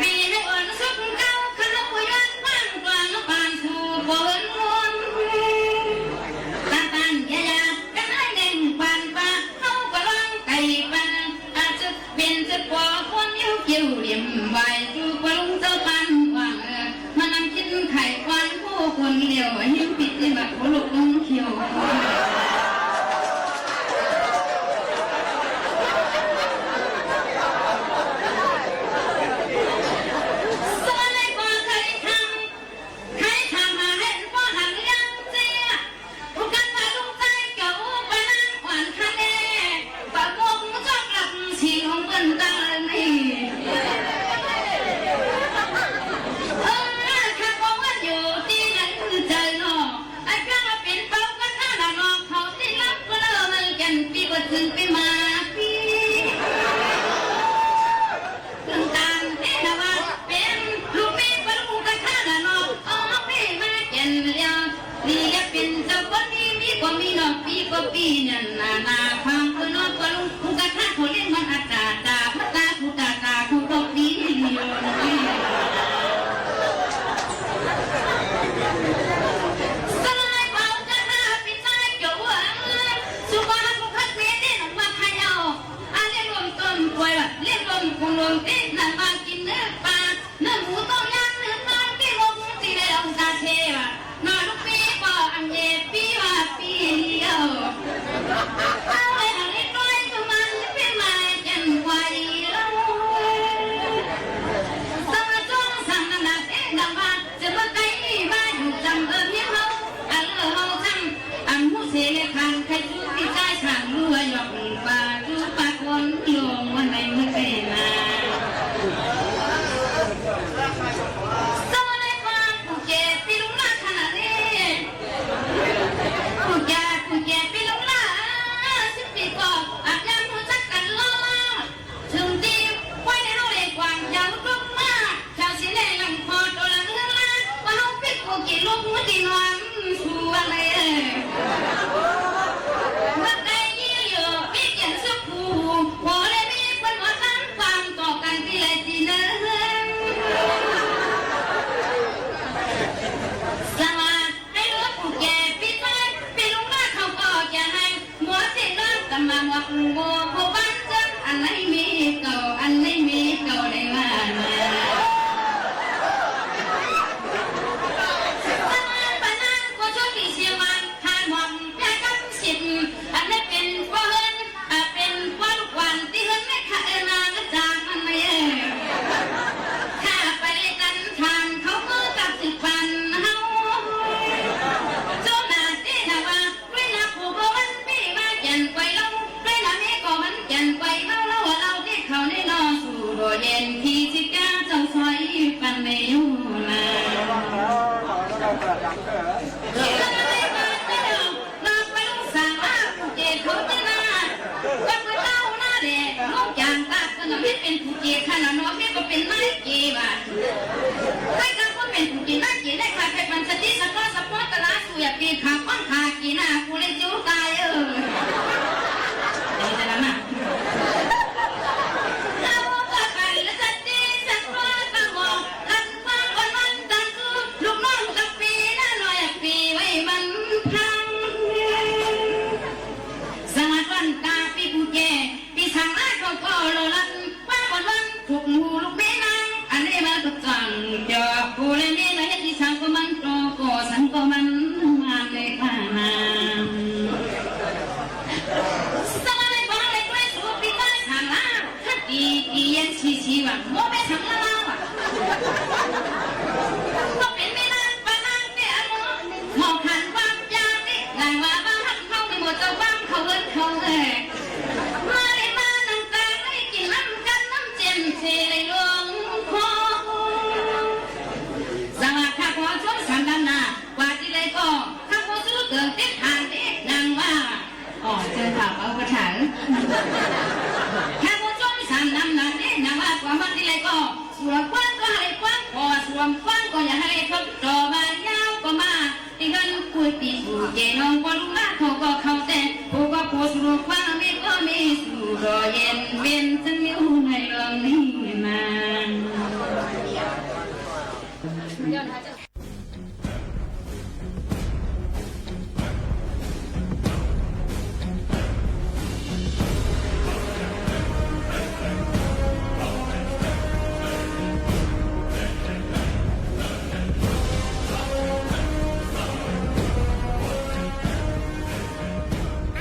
มีหื้ออ่อนสุขเก่า ข้าผู้ย้อนบ้านกลางบ้านสู่บ่เอิ้นวน ตาตันยายากั๋นหื้อเน่งปานฟ้า เฮาก็ร้องไก่ปัน อาจจะ เป๋นจะก่อคนยิ้วเกี้ยวเหลี่ยมไหว จูกว่าลุงเจ้าปันหวัง เออ มานั่งกิ๋นไข่ควายผู้คนเดียว หิ้วปิดที่บัดหัวลุกลงเขียว สมัยก่อนเคยทำ ใครถามหาเห็นป้อหันเลี้ยงเสีย อุกันว่าลุงใต้เก่าปะนางอ่อนทะเล ปะมงจอกหลักสีของเปิ้นตานี่ เออ ถ้าบอกว่าอยู่ตี้ไหนคือใจน้อง เป๋นผู้เก๋ข้าน่ะเนาะ แม่ก็เป๋นนายเก๋ว่ะ ใค่กาคนเป๋นผู้เก๋นายเก๋ได้ ข้าใค่ปั๋นสติสัพเพาะสัพเพาะตะลา สู่อย่าปีข้าป้องข้าเก๋หน้า กูเลยจู๋ต๋าย เออ เดี๋ยวจะละมา ข้าก็ปั๋นสติสัพเพาะสัพเพาะ หันความอ่อนหวานตังคือ ลูกน้องตังปี๋หน้าน้อยปี๋ไว้มันพัง สวัสดีวันตาปี๋ผู้แก่ ปี๋สังหน้าเขาก็รอรัน ว่าก่อนวันถูกหมู่ลูกแม่นาง อันนี้มาก็จังเจาะกูและแม่ละเฮ็ดอีสังก็มันโต ก็สังก็มันมาเลยป้านาง สวัสดีวันเลยกล้วยสูบปี๋ก้อยสังหน้า คติเตียนชีชีว่ะ โมไปสังหน้าว่ะ ก็เป๋นแม่นางป้านางเต๋อโม หมอขันความจาเต๋อ หลังว่าบ้านเฮามีหมดเจ้าบ้านเขาเอิ้นเขาแหละ มาเลยมานั่งตาให้กิ๋นน้ำกั๋นน้ำเจ็มเสเลยหลวงพ่อ สวัสดีค่ะ ขอชมสันดำหน้า กว่าตี้ใดก็ ข้าขอสู้เกิดเต็มฐานเต๋อ นางว่า อ๋อ เจิญค่ะ เอากระถาง ข้าขอชมสันดำหน้าเต๋อ นางว่า กว่ามาตี้ใดก็ สวมกว้างก็ให้กว้าง พอสวมกว้างก็อย่าให้ครบ ต่อมายาวก็มา ตี้เฮือนกุยตี้ผู้แก่น้องบ่ฮู้ว่าเขาก็เข้าแต่ ผู้ก็ผู้สวมกว้างมีก็มีสู่รอเย็นเว้นซึ่งอยู่ในเรื่องนี้มา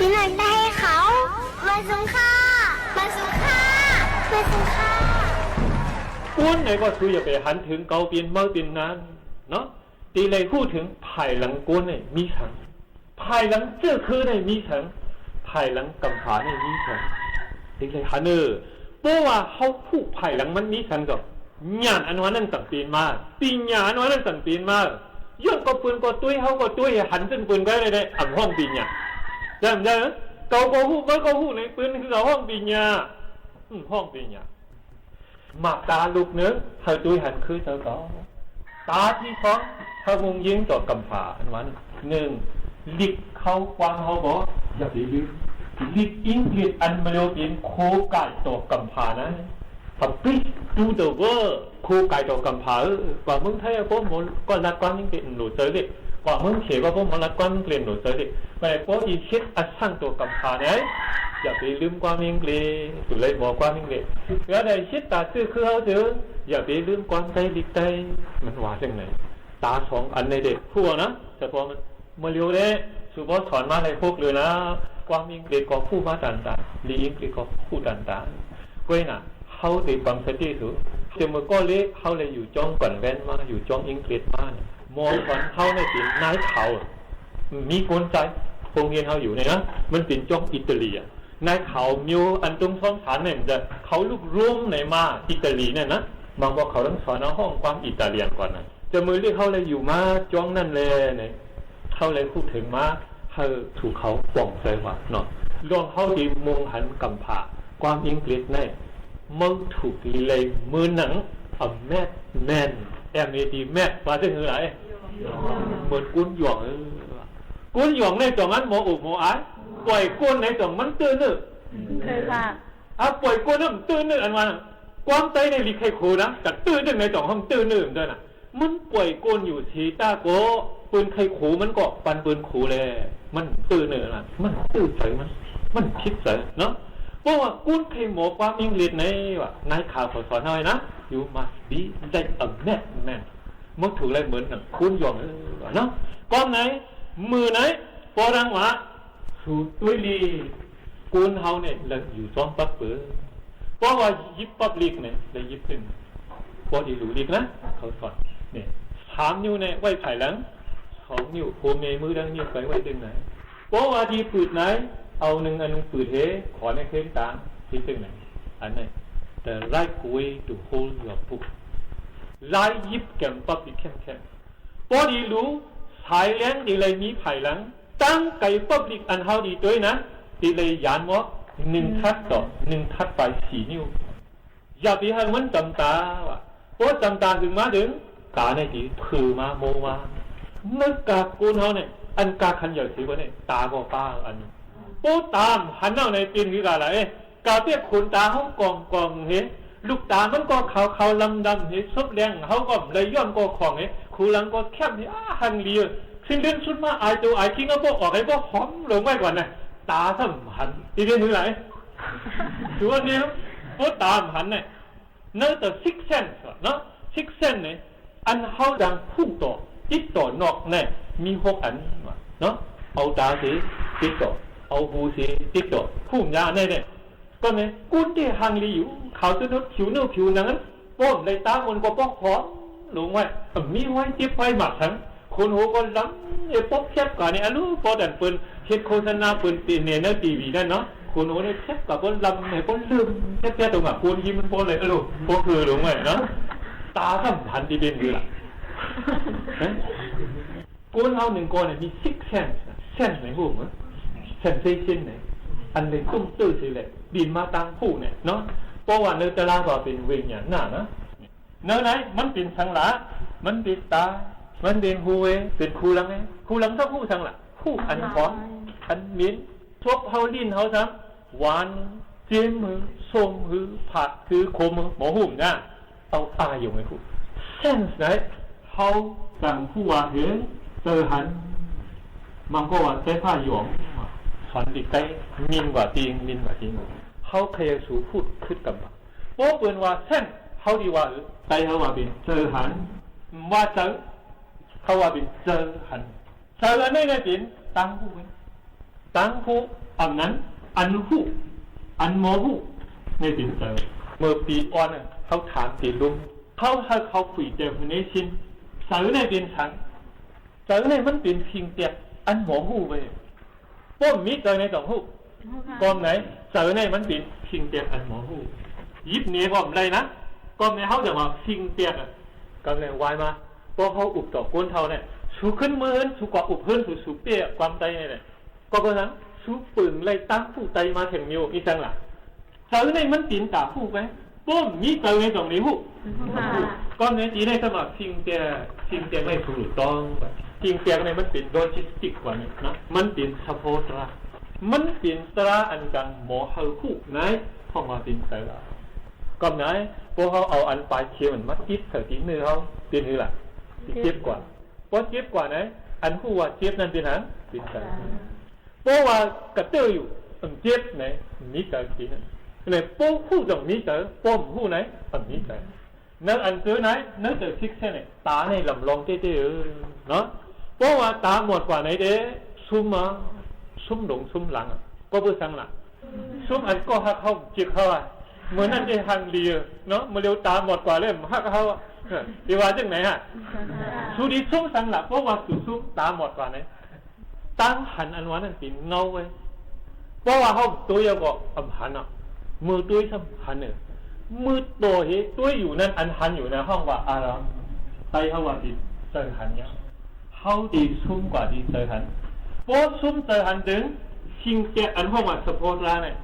พี่น้องใต้เขา มาสุงค่ะ มาสุงค่ะ มาสุงค่ะ ก้นไหนก็คืออย่าไปหันเถิงเก่าเปียนเมื่อเปียนนานเนาะ ตี้เลยฮู้เถิงภายหลังก้นเนี่ยมีสัง ภายหลังจื้อคือเนี่ยมีสัง ภายหลังกำผาเนี่ยมีสัง ตี้เลยหันเออ เพราะว่าเฮาฮู้ภายหลังมันมีสังก็ ญาณอันว่านั้นตึงเป๋นมา ปัญญาอันว่านั้นตึงเป๋นมา ย้อนก็เปิ้นก็ตุ้ย เฮาก็ตุ้ย หันซึ่งเปิ้นก็ได้ ได้ อ่ำฮ้องปัญญา ใจ้บ่ใจ้ เก่าก็ฮู้ เมื่อก็ฮู้ ในเปิ้นคือเก่าฮ้องปัญญา อืม ฮ้องปัญญา มาต๋าลูกนึ่ง เฮาตุ้ยหันคือเจ้าเก่า ต๋าตี้สอง เฮามุ่งยิ่งต่อกำผา อันว่านึ่ง หลีกเข้ากว้างเฮาบ่ อย่าไปลืม หลีกอังกฤษอันมาเลียวเป๋นโคก่ายต่อกำผานะ A bridge to the world โคก่ายต่อกำผา เออ กว่าเมืองไทยอะ ป้อหมอก็ลัดความอังกฤษหลูเจ๋อเล็ก กว่าเมืองเขก็ป้อหมอลัดความอังกฤษหลูเจ๋อเล็ก แม่ป้ออีเฮ็ดอะซังต่อกำผาเนี่ย อย่าไปลืมความอังกฤษ สุดเลยหมอความอังกฤษ แล้วได้เฮ็ดต๋าจื้อคือเฮาเจ๋อ อย่าไปลืมความใต้ลิกใต้ มันว่าจั่งไหน ต๋าสองอันในเด็ก ฮู้นะ เฉพาะมัน เมื่อเลียวเด้ สุภาพสอนมาให้พวกเลยนะ ความอังกฤษก็ฮู้มาตันๆ ดีอังกฤษก็ฮู้ตันๆ ก้อยน่ะ เฮาได้ฟังสติสู แต่เมื่อก่อนเละ เฮาเลยอยู่จ้องคอนแวนต์มา อยู่จ้องอังกฤษมาเนี่ย หมอสอนเฮาเนี่ยเป๋นนายขาว มีคนใจ๋ โฮงเฮียนเฮาอยู่เนี่ยนะ มันเป๋นจ้องอิตาลีอะ นายขาวมิวอันตรงซ้อมฐานเนี่ย มันจะ เขาลุกรวมไหนมา อิตาลีเนี่ยนะ บางบอกเขาต้องสอนเอาห้องความอิตาเลียนก่อนนะ จะมือเรียกเขาเลยอยู่มาจ้องนั่นแลเนี่ย เขาเลยพูดถึงมา เฮาถูกเขาป่องใจ๋ว่าเนาะ ลองเฮาดีมองหันกำผา ความอังกฤษใน เมืองถูกเลยมือหนัง a madman M A D mad ว่าจะคืออะไร เหมือนกุ้นหย่อง เออ กุ้นหย่องในจ่องนั้นหมออกหมออาย ป่อยก้นในจ่องมันตื้อเนื้อ เคยค่ะ อ่ะ ป่อยก้นนั้นตื้อเนื้อ อันว่า ความใจ๋ในลิกใค่โขนะ กับตื้อเนื้อในจ่องห้องตื้อเนื้อมันด้วยนะ มันป่อยก้นอยู่สีต้าก็ เปิ้นใค่โขมันก็ปันเปิ้นโขแล มันตื้อเนื้อนะ มันตื้อใจ๋มัน มันผิดใจ๋เนาะ เพราะว่ากุ้นใค่หมอความอังกฤษในว่า นายขาวเขาสอนเอาไว้นะ you must be like a madman มันถูกเลยเหมือนหนังกุ้นหย่อง เออ เนาะ ก้อนไหน มือไหน ปอดังว่า สูตรตุ้ยลี กุ้นเฮาเนี่ย แล้วอยู่จ้องปั๊บเป๋อ เพราะว่ายิบปั๊บลิกเนี่ย แล้วยิบขึ้น ปอดีหลูลิกนะ เขาสอน เนี่ย สามนิ้วเนี่ย ไว้ภายหลัง สองนิ้ว โฮเมมือดังนิ้วไปไว้ดึงไหน เพราะว่าดีปืดไหน เอานึ่งอันนึ่งปืดเห ขอในเคร่งตาง ที่ตึงไหน อันไหน the right way to hold your book ลายยิบแก่มปั๊บดีแข็งๆ ปอดีหลู สายแลนดีเลยมีภายหลัง ตั้งไก๋ปั๊บลิกอันเฮาดีตวยนะ ดีเลยหยานหมอ นึ่งทัดต่อ นึ่งทัดไปสี่นิ้ว อย่าไปหื้อมันจ๋ำต๋าว่ะ เพราะจ๋ำต๋าหึงมาเถิง ต๋าในตี้เผลอมา มัวมา ในก๋าคนเฮาเนี่ย อันก๋าขันใหญ่ตี้สุดเนี่ย ต๋าก็ป๊าอัน เพราะต๋าหันเอาในเป๋นหื้อก๋าละ เอ๊ะ ก๋าเปียกขนต๋าเฮาก่องๆ เฮ ลูกต๋ามันก็ขาวๆ ดำๆ เฮ ศพแดงเฮาก็บ่ได้ย้อมก็ของ เฮ คูหลังก็แคบ เฮ อ้า หังเหลียว สิ้นเดือนสุดมาอายตั๋วอายขิง เอาบ่ออก ไอ้บ่หอมลงไว้ก่อนนะ ต๋าซ้ำหัน ตี้เป๋นหื้อละ ถือว่าเนี่ย เพราะต๋าหันเนี่ย ในเตื้อ sixth sense เนาะ sixth sense เนี่ย อันเฮาดังฮู้ต่อ ติดต่อนอกเนี่ย มีหกอันเนาะ เอาต๋าเส ติดต่อ เอาหูเส ติดต่อ ฮู้ยาในเนี่ย ก็เนี่ย คนตี้หังเหลียว ขาวตุ๊ดๆ ผิวเนื้อผิวหนังนั้น ป้อมในต๋ามันก็ป้องหอมลงไว้ มีฮอยเจ็บฮอยหมากหัง คนหัวก็ลำ ไอ้ปกแคบกว่าเนี่ย อะลู ปอดันเปิ้นเฮ็ดโฆษณา เปิ้นตี เนี่ย ในทีวีนั่นเนาะ คนหัวเนี่ยแคบกว่า ปอลำเนี่ย ปอลืมแคบๆ ตรงอ่ะ คนยิ้มมันปอเลย อะลู ปอคือลงไว้เนาะ ต๋าซ้ำหันตี้เป๋นหื้อละ ฮะ คนเฮานึ่งคนเนี่ยมี sixth sense sense ในฮู้เหรอ sensation เนี่ย อันเล็งตุ้มตื้อสิแหละ บินมาตางฮู้เนี่ยเนาะ เพราะว่าในตะลาว่าเป๋นวิญญาณน่ะนะ ในในมันเป๋นสังหละ มันเป๋นต๋า มันเป๋นหูเอง เป๋นคูหลังเอง คูหลังต้องฮู้สังหละ ฮู้อันหอม อันเหม็น ซบเฮา ลิ้นเฮาซ้ำ หวาน เจ็มหื้อ ส้มหื้อ ผาดหื้อ ขมหื้อ บ่ฮู้นะ เอาอาหยงไอ้ฮู้ sense ไหน เฮาตังฮู้ว่าเห็น เจอหัน มันก็ว่าใจ๊ผ้าหยง สอนติดใจ๊ มินกว่าติง มินกว่าติง เฮาใค่สูพูดขึ้นกำบ่า เพราะเปิ้นว่า sense เฮาดีว่า เออ ใต้เฮาว่าเป๋นเจอหัน ว่าเจอ เขาว่าเป๋นเจอหัน เจออันนี้เนี่ยเป๋นตางฮู้เว้ย ตางฮู้ อันนั้น อันฮู้ อันบ่ฮู้ นี่เป๋นเจอ เมื่อปีอ่อนน่ะ เขาถามตี้ลุม เขาหื้อเขาคุย definition เจอนี่เป๋นสัง เจอนี่มันเป๋นสิ่งแตก อันบ่ฮู้เว้ย บ่มีเจอในตางฮู้ ฮู้ค่ะ กำไหน เจอนี่มันเป๋นสิ่งแตกอันบ่ฮู้ หยิบเหนี่ยกำได้นะ กำไหนเฮาจะว่าสิ่งแตกอะ กำไหนวายมา ปอเฮาอุบต่อคนเฒ่าเนี่ย สูขึ้นเมือง สูกว่าอุบเฮือน สู สูเปี้ยความใต้เนี่ย ก็เพราะฉะนั้น สูเปิงไล่ตางฮู้ใต้มาเถิงมิว อี้จังล่ะ เจอนี่มันเป๋นตางฮู้ไป บ่มีเจอในตางนี้ฮู้ ฮู้ค่ะ กำในตี้นี่สำหรับสิ่งแตก สิ่งแตกในถูกต้อง สิ่งแตกในมันเป๋น logistic กว่านี่นะ มันเป๋นเฉพาะตรา มันเป๋นตราอันกังบ่หื้อฮู้ใน เพราะว่าเป๋นเจอ กำไหน ปอเฮาเอาอันป๋ายเข็มมันมาติดใส่ตี้มือเฮา เป๋นหื้อละ ตี้เจ็บกว่า ปอเจ็บกว่าใน อันฮู้ว่าเจ็บนั้นเป๋นหยัง เป๋นเจอ เพราะว่ากระเตื้ออยู่ อันเจ็บใน มีเจอตี้นั้น ในปอฮู้ต้องมีเจอ ปอบ่ฮู้ใน อันมีเจอ ในอันเจอใน ในเจอ sixth sense ใน ต๋าในลำลองเต๊ๆ เออ เนาะ เพราะว่าต๋าหมดกว่าในเด้ ซุมมา ซุมหลงซุมหลังอะ ก็เปื้อสังล่ะ ซุมอันก็ฮักเฮา จิกเฮาอะ เมื่อนั้นได้หังเหลียวเนาะ เมื่อเหลียวต๋าหมดกว่าแล้วฮักเฮาอะ เออ ตี้ว่าจังไหนฮะ สูดีซุมสังล่ะ เพราะว่าสูซุมต๋าหมดกว่าใน ตางหันอันว่านั้นเป๋นเงาเว้ย เพราะว่าเฮาตุ้ยเอาก็อ่ำหันอ่ะ เมื่อตุ้ยซ้ำหันเนี่ย เมื่อต่อเหตุตุ้ยอยู่นั้นอันหันอยู่ในห้องว่าอารมณ์ ใต้เฮาว่าเป๋นเจอหันเนี่ย เฮาตี้ซุมกว่าตี้เจอหัน ปอซุมเจอหันเถิง สิ่งแตกอันฮ้องว่าเฉพาะตราเนี่ย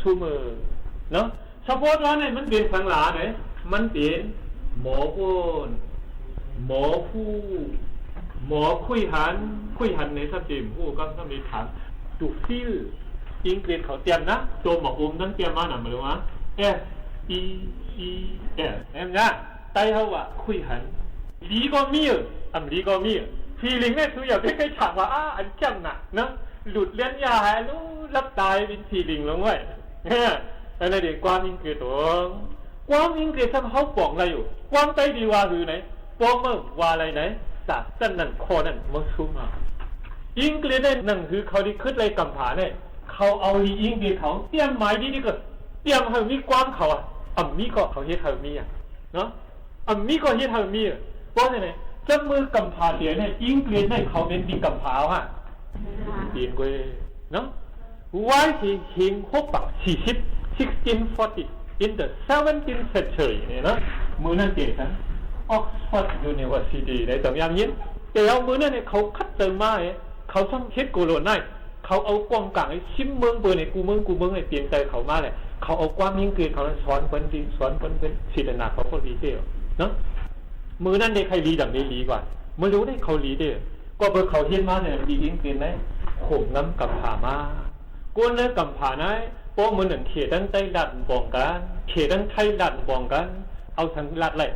ซุมเออ เนาะ เฉพาะตราเนี่ยมันเป๋นสังหละไหน มันเป๋นหมอป้น หมอฮู้ หมอคุยหัน คุยหันในซ้ำเป๋นฮู้ ก็ซ้ำไปถาม to feel อังกฤษเขาเตรียมนะ ตัวหมออมนั้นเตรียมมาหน่ะ มาดูนะ F E E L เห็นนะ ใต้เฮาว่าคุยหัน ดีก็มีเออ อ่ำดีก็มีเออ feeling เนี่ยสูอย่าไปใค่ถามว่า อ้า อันเข้มน่ะเนาะ หลุดเลี้ยนยาหาย ลู้ หลับต๋าเป๋น feeling ลงไว้ เออ อันนั้นเดี๋ยวความอังกฤษตัว ความอังกฤษซ้ำเฮาป๋องอะไรอยู่ ความใต้ตี้ว่าหื้อไหน ปอเมื่อว่าอะไรไหน จากต้านนั้นข้อนั้นมาซุมมา อังกฤษในหนังสือเขาตี้ขึ้นไล่กำผาเนี่ย เขาเอาลีอังกฤษเขาเตรียมหมายดีๆ ก็เตรียมหื้อมีความเขาอะ อ่ำมีก็เขาเฮ็ดหื้อมีอะ เนาะ อ่ำมีก็เฮ็ดหื้อมีอะ เพราะฉะนั้นเนี่ย จับมือกำผาเตียเนี่ย อังกฤษเนี่ยเขาเป๋นตี้กำผาเอาฮะ เป๋นเว้ย เนาะ ไว้ตี้เฮงหกปากสี่สิบ sixteen forty in the seventeenth century เนี่ยนะ มื้อนั้นเต๋นะ Oxford University ได้ต้องยามยิน แต่เอามื้อนั้นเนี่ยเขาคัดเติมมาเนี่ย เขาซ้ำเฮ็ดโกโลนได้ เขาเอากว้างก๋างไอ้ซิมเมืองเปิ้นเนี่ย กู้เมืองกู้เมืองเนี่ยเตรียมใจ๋เขามาแหละ เขาเอาความมีอังกฤษเขาสอนเปิ้นดี สอนเปิ้น เปิ้นสิทธิ์หน้าเขาก็ดีเตี้ยวเนาะ มื้อนั้นเน่ยใค่ดีดำ๋เน่ยดีกว่า บ่ฮู้เน่ยเขาดีเตี้ยว ก็เปิ้นเขาเฮียนมาเนี่ยดีอังกฤษไหน โขงนำก๋ำผามา คนในก๋ำผาไหน ป้อมื้อนั้นเขตตังใต้ลาดบ่องกั๋น เขตตังไทยลาดบ่องกั๋น เอาสังลาดไล่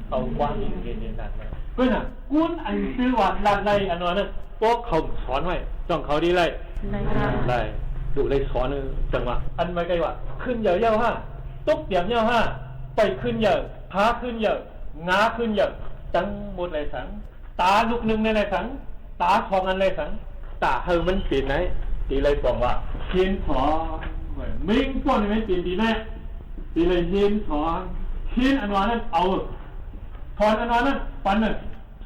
เอาความมีอังกฤษเนี่ยลาดไล่ เปิ้นน่ะ คนอันจื้อว่าลาดไล่อันนั้นน่ะ ป้อเขาสอนไว้ ต้องเขาดีไล่ ไล่ ไล่ ดูไล่สอน เออ จังหวะ อันไม่ใก้ว่า ขึ้นเหย่อเย้าห้า ตกเตียงเย้าห้า ไปขึ้นเหย่อ ขาขึ้นเหย่อ งาขึ้นเหย่อ ตังหมดไล่สัง ต๋าลูกนึ่งในไล่สัง ต๋าสองอันไล่สัง ต๋าหื้อมันเป๋นไหน ตี้ไล่ป๋องว่า เฮียนสอน เว้ย เม้งป้อนให้มันเป๋นตี้ไหน ตี้ไล่เฮียนสอน เฮียนอันว่านั้นเอา สอนอันว่านั้นปันน่ะ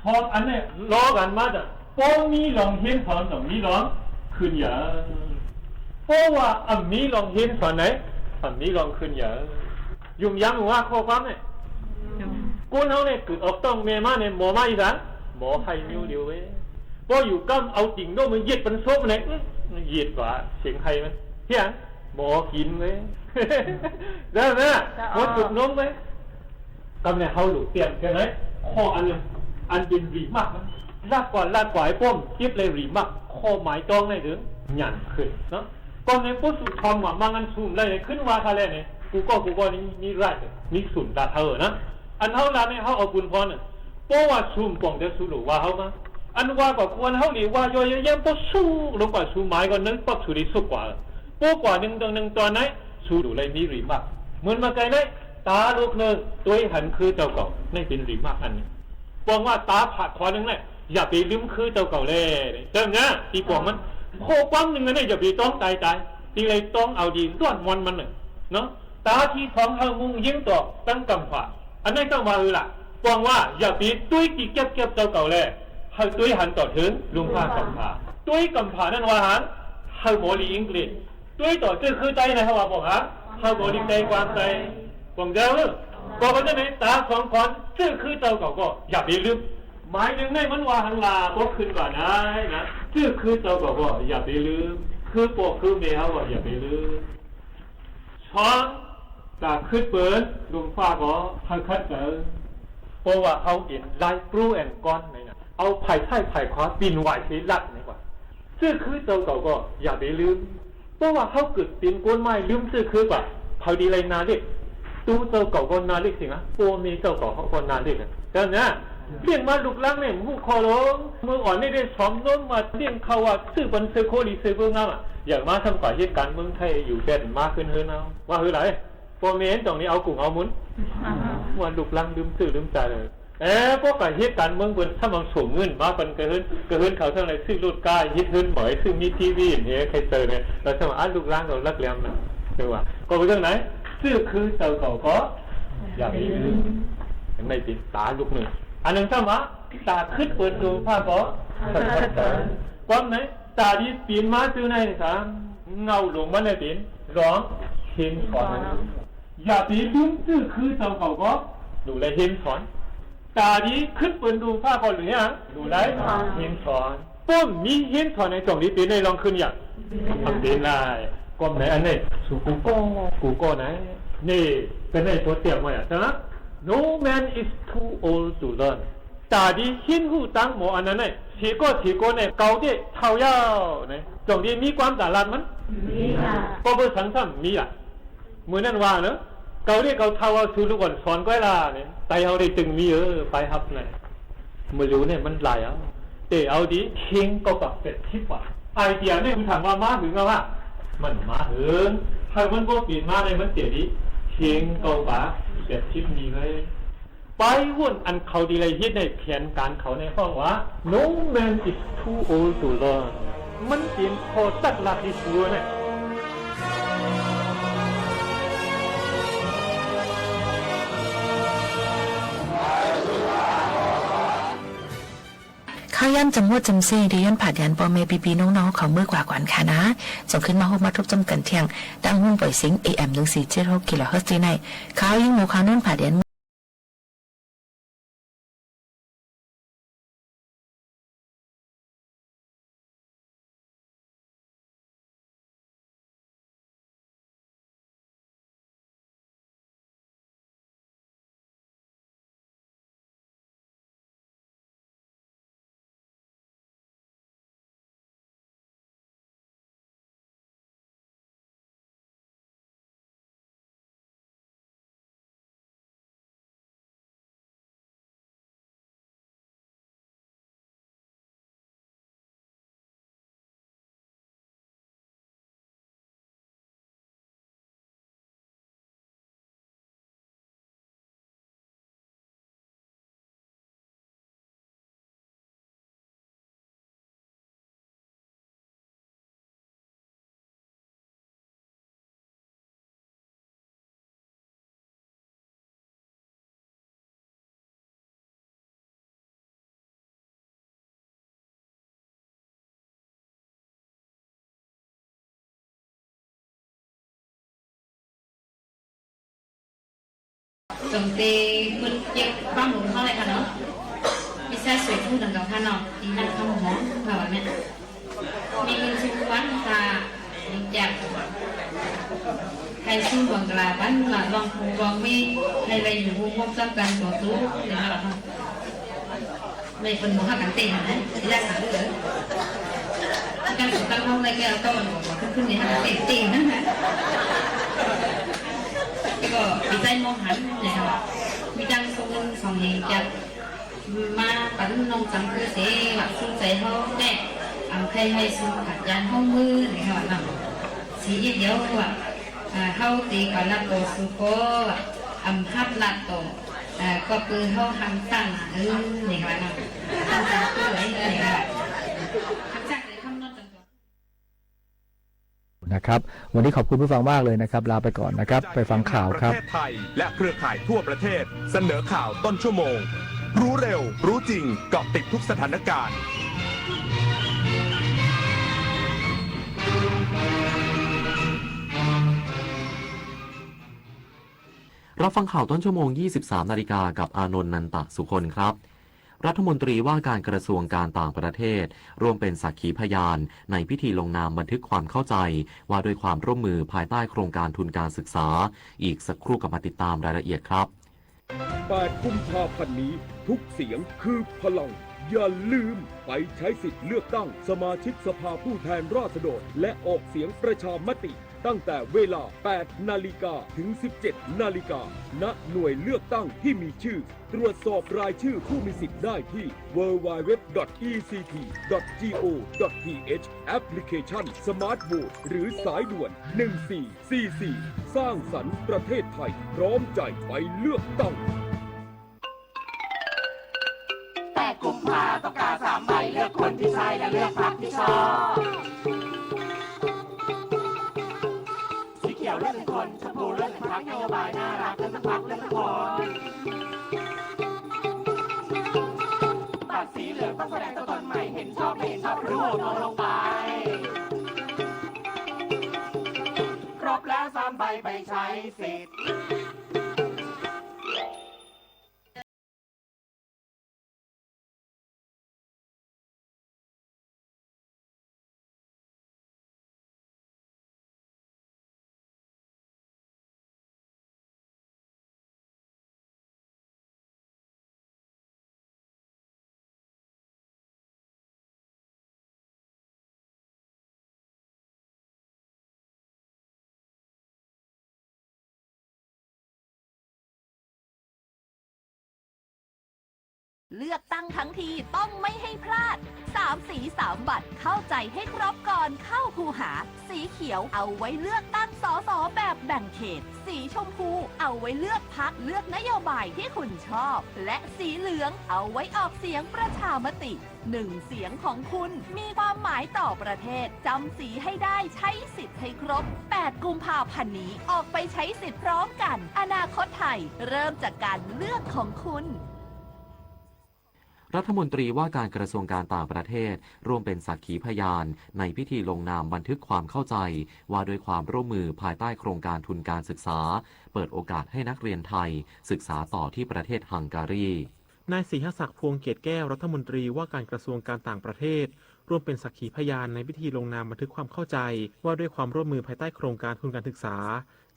สองอันเนี่ย ล้อกั๋นมาจ้ะ ป้อมีหลองเฮียนสอน ต้องมีหลองขึ้นเหย่อ เพราะว่าอ่ำมีหลองเฮียนสอนไหน อ่ำมีหลองขึ้นเหย่อ ยุ่งยากว่าข้อความเนี่ย คนเฮาเนี่ย เกิดออกต๊องแม่มาเนี่ย หมอมาอีสัง หมอไห้นิ้วเดียวเว้ย ป้ออยู่ก้ำเอาติ่งโน้มมันเหยียดปันซบเนี่ย อื้อ เหยียดกว่าเสียงไห้มัน เตี้ย หมอกิ๋นเว้ย ได้ไหม เจ้า หมอจุกนมเว้ย กำเนี่ยเฮาหลุดเตี้ยมใจ้ไหม ข้ออันเนี่ย อันเป๋นรีมาร์กนะ ลาดกว่า ลาดกว่าไอ้ป้อม เก็บเลยรีมาร์ก ข้อหมายต้องได้เถิง หยันขึ้นเนาะ ก่อนในป้อสูทอมว่า มางั้นสูมได้เลย ขึ้นว่าคาแลเนี่ย กูก็ กูก็นี่ นี่ไล่เลย นี่สูมลาดเฮานะ อันเฮาลาดเนี่ย เฮาเอาบุญพรน่ะ เพราะว่าสูมป่องเดียวสูหลูว่าเฮามา อันว่าก็ควรเฮาหลีว่าย่อยแย้ม ป้อสูลงกว่าสูหมายก็นึ่งปั๊บสูได้สุขกว่า ป้อกว่านึ่งตรงนึ่งตอนไหน สูหลูเลยมีรีมาร์ก เหมือนมาไกลไหน ต๋าลูกนึ่ง ตวยหันคือเจ้าเก่า นี่เป๋นรีมาร์กอันนี้ ป๋องว่าต๋าผาดขวานึ่งเนี่ย อย่าไปลืมคือเจ้าเก่าแล เจ้านะ ตี้ป๋องมัน ข้อความนึ่งอันเนี่ย อย่าไปต้องต๋ายต๋าย ตี้เลยต้องเอาดี ล้วนมอนมันน่ะ เนาะ ต๋าตี้สองหื้อมุ่งยิ่งต่อตั้งก๋ำผา อันนั้นต้องว่าอือล่ะ ป๋องว่าอย่าไปตวยตี้เก็บๆ เจ้าเก่าแล หื้อตวยหันต่อเถิงลุงฟ้าก๋ำผา ตวยก๋ำผานั้นว่าหัน หื้อหมอหลีกอิงกฤษ ตวยต่อจื้อคือใต้นะ เฮาว่าป๋องหา หื้อหมอหลีกใต้ความใต้ ป๋องเจ้าเออ ป๋องก็จะไหน ต๋าสองคนจื้อคือเจ้าเก่าก็อย่าไปลืม หมายนึ่งในมันว่าหันลา ป้อขึ้นกว่านั้นนะ จื้อคือเจ้าเก่าก็อย่าไปลืม คือป้อคือแม่เฮาก็อย่าไปลืม สอง ต๋าขึ้นเปิ้นลุงฟ้าก็หื้อคัดเก๋า เพราะว่าเฮาเป๋นไล่ปรูแอนก้อนนี่นะ เอาผายซ้ายผายขวาปิ่นไหวเสลัดนี่กว่า จื้อคือเจ้าเก่าก็อย่าไปลืม เพราะว่าเฮาเกิดเป๋นคนใหม่ลืมจื้อคือกว่า เฮาดีไล่นาเล็ก ตู้เจ้าเก่าก็นาเล็กสินะ ป้อแม่เจ้าเก่าเฮาก็นาเล็กนะ เจ้านะ เลี้ยงมาลูกหลานเนี่ย ฮู้ข้อลง เมื่ออ่อนนี่ได้สอมน้มว่าเลี้ยงเขาว่า ซื้อปันเสื้อโค้ทหรือเสื้อเบอร์งามอะ อย่างมาทำกว่าเหตุก๋ารณ์เมืองไทยอยู่แดนมาขึ้นเฮือนเอา ว่าหื้อไหล ป้อแม่ต๋องนี้เอากุ่งเอามุน ว่าลูกหลานลืมจื้อลืมจ๋าเลย เอ๊ะ ป้อกว่าเหตุก๋ารณ์เมืองเปิ้น ถ้ามันส่งเงินมาปันกะเฮือน กะเฮือนเขาเท่าไหร่ ซื้อรถก้า เฮ็ดเฮือนใหม่ ซื้อมีทีวี เฮ้ย ใค่เจอเนี่ย แล้วถ้าว่า อ่ะ ลูกหลานก็ลักแหลมนะ เรียกว่า ก็เป๋นจั่งไหน จื้อคือเจ้าเก่าก็ อย่าไปลืม อันนี้เป๋นต๋าลูกนึ่ง อันนึ่งถ้าว่า ต๋าขึ้นเปิ้นลุงฟ้าก็ ความไหน ต๋าดีปี๋นมาจื้อในสาม เงาหลงมันได้เป๋น หลองเฮียนสอน อย่าไปลืมจื้อคือเจ้าเก่าก็ หลูได้เฮียนสอน ต๋าดีขึ้นเปิ้นลุงฟ้าก็หลูได้ หลูได้เฮียนสอน ป้อมมีเฮียนสอนในจ่องนี้เป๋นในลองขึ้นอย่าง ทำเป๋นได้ ก็ไหนอันนี้ สู่กูก็ กูก็ไหน นี่ เป๋นในตัวเตรียมไว้อะ ใจ้ไหม No man is too old to learn ต๋าดีเฮียนฮู้ตังหมออันนั้นเนี่ย เสียก็เสียก็เนี่ย เก่าเต๊อะเฒ่าเย้าเนี่ย จ่องนี้มีความต๋าลาดมัน มีค่ะ ก็เปิ้นสังสรรค์มีอะ เหมือนนั้นว่าเนอะ เก่าเต๊อะเก่าเฒ่าเอาสู่ลูกอ่อนสอนก้อยล่ะเนี่ย ไตเฮาได้ตึงมีเออ ไปฮับเนี่ย เมื่อหลิวเนี่ยมันหลายเอา แต่เอาดีเฮงเก่าปากแปดสิบว่ะ ไอเดียเนี่ยคือถามว่ามาหึงเอาอะ มันมาหึง ใผมันบ่เป๋นมาเนี่ยมันเจ๋ดี เฮงเก่าปากแปดสิบมีเลย ไปวุ่นอันเขาดีเลยฮิตในแผนก๋านเขาในห้องว่า No man is too old to learn มันเป๋นข้อตัดหลักที่สุดเนี่ย ข่าวย้ำจ๋ำหมดจ๋ำเส้น ตี้ย้อนผาดย้อนป้อแม่ปี้ๆ น้องๆ เขาเมื่อกว่าก่อนค่ะนะ จ่องขึ้นมาฮบมาทบจ้ำกั๋นเที่ยง ตางห้องป่อยเสียง เอเอ็ม หนึ่งสี่เจ็ดหก กิโลเฮิรตซ์ตี้ใน ข่าวยิ่งหมู่ข่าวโน้นผาดย้อน จ๋งเต เปิ้นเก็บความหลงเฮาเลยค่ะเนาะ มีสายสวยผู้หนึ่งกับค่ะเนาะ อีนั่งคำหอมค่ะว่าเนี่ย มีเงินสิบวันค่ะ อยากให้สู้บังกลาปันว่าลองผู้ลองมี ให้ได้อยู่ร่วมกันสองตัวเนี่ยค่ะเนาะ ไม่เปิ้นบ่ฮักกั๋นเต้นนะ อยากหาเด้อ การสู่ตั้งห้องได้แก้วก็มันบอกว่าขึ้นๆ นี่ฮักกั๋นเต้นๆ นั่นนะ แล้วก็ปีใต้มองหันเนี่ยค่ะ มีตังค์สองเงินสองแหงจะมาปันน้องสังคือเสว่าสู้ใจ๋เฮาแน่ อำใค่ให้สู้ขาดยานห้องมือเนี่ยค่ะเนาะ สีเดียวว่า อ่า เฮาตีกว่าละโตสู้ก็ว่า อำฮับละโต เอ่อ ก็คือเฮาหันตั้ง เออ นี่ว่านะ ตั้งใจช่วย นี่ว่า นะครับ วันนี้ขอบคุณผู้ฟังมากเลยนะครับ ลาไปก่อนนะครับ ไปฟังข่าวครับ ประเทศไทยและเครือข่ายทั่วประเทศ เสนอข่าวต้นชั่วโมง รู้เร็ว รู้จริง เกาะติดทุกสถานการณ์ รับฟังข่าวต้นชั่วโมง ยี่สิบสามนาฬิกา กับอานนท์ นันตะสุคนครับ รัฐมนตรีว่าการกระทรวงการต่างประเทศ ร่วมเป็นสักขีพยานในพิธีลงนามบันทึกความเข้าใจ ว่าด้วยความร่วมมือภายใต้โครงการทุนการศึกษา อีกสักครู่กลับมาติดตามรายละเอียดครับ แปดกุมภาพันธ์นี้ ทุกเสียงคือพลัง อย่าลืมไปใช้สิทธิ์เลือกตั้งสมาชิกสภาผู้แทนราษฎร และออกเสียงประชามติ ตั้งแต่เวลา แปดนาฬิกา ถึง สิบเจ็ดนาฬิกา ณ หน่วยเลือกตั้งที่มีชื่อ ตรวจสอบรายชื่อผู้มีสิทธิ์ได้ที่ ดับเบิลยู ดับเบิลยู ดับเบิลยู ดอท อี ซี ที ดอท จี โอ ดอท ที เอช แอปพลิเคชัน สมาร์ทโหวต หรือสายด่วน หนึ่งสี่สี่สี่ สร้างสรรค์ประเทศไทย พร้อมใจไปเลือกตั้ง แปดกุมภาต้องกาสามใบ เลือกคนที่ใช่และเลือกพรรคที่ชอบ สีเขียวเลือกหนึ่งคน ชมพูเลือกหนึ่งพรรค นโยบายน่ารักเลือกสักพรรค เลือกสักคน บัตรสีเหลืองต้องแสดงตัวตนใหม่ เห็นชอบไม่เห็นชอบ หรือโหวตโนลงไป ครบแล้วสามใบไปใช้สิทธิ์ เลือกตั้งทั้งทีต้องไม่ให้พลาด สามสีสามบัตร เข้าใจให้ครบก่อนเข้าคูหา สีเขียวเอาไว้เลือกตั้ง สส แบบแบ่งเขต สีชมพูเอาไว้เลือกพรรค เลือกนโยบายที่คุณชอบ และสีเหลืองเอาไว้ออกเสียงประชามติ หนึ่งเสียงของคุณมีความหมายต่อประเทศ จำสีให้ได้ ใช้สิทธิ์ให้ครบ แปดกุมภาพันธ์นี้ ออกไปใช้สิทธิ์พร้อมกัน อนาคตไทย เริ่มจากการเลือกของคุณ รัฐมนตรีว่าการกระทรวงการต่างประเทศ ร่วมเป็นสักขีพยานในพิธีลงนามบันทึกความเข้าใจ ว่าด้วยความร่วมมือภายใต้โครงการทุนการศึกษา เปิดโอกาสให้นักเรียนไทยศึกษาต่อที่ประเทศฮังการี นายศรีหศักดิ์ พวงเกตแก้ว รัฐมนตรีว่าการกระทรวงการต่างประเทศ ร่วมเป็นสักขีพยานในพิธีลงนามบันทึกความเข้าใจ ว่าด้วยความร่วมมือภายใต้โครงการทุนการศึกษา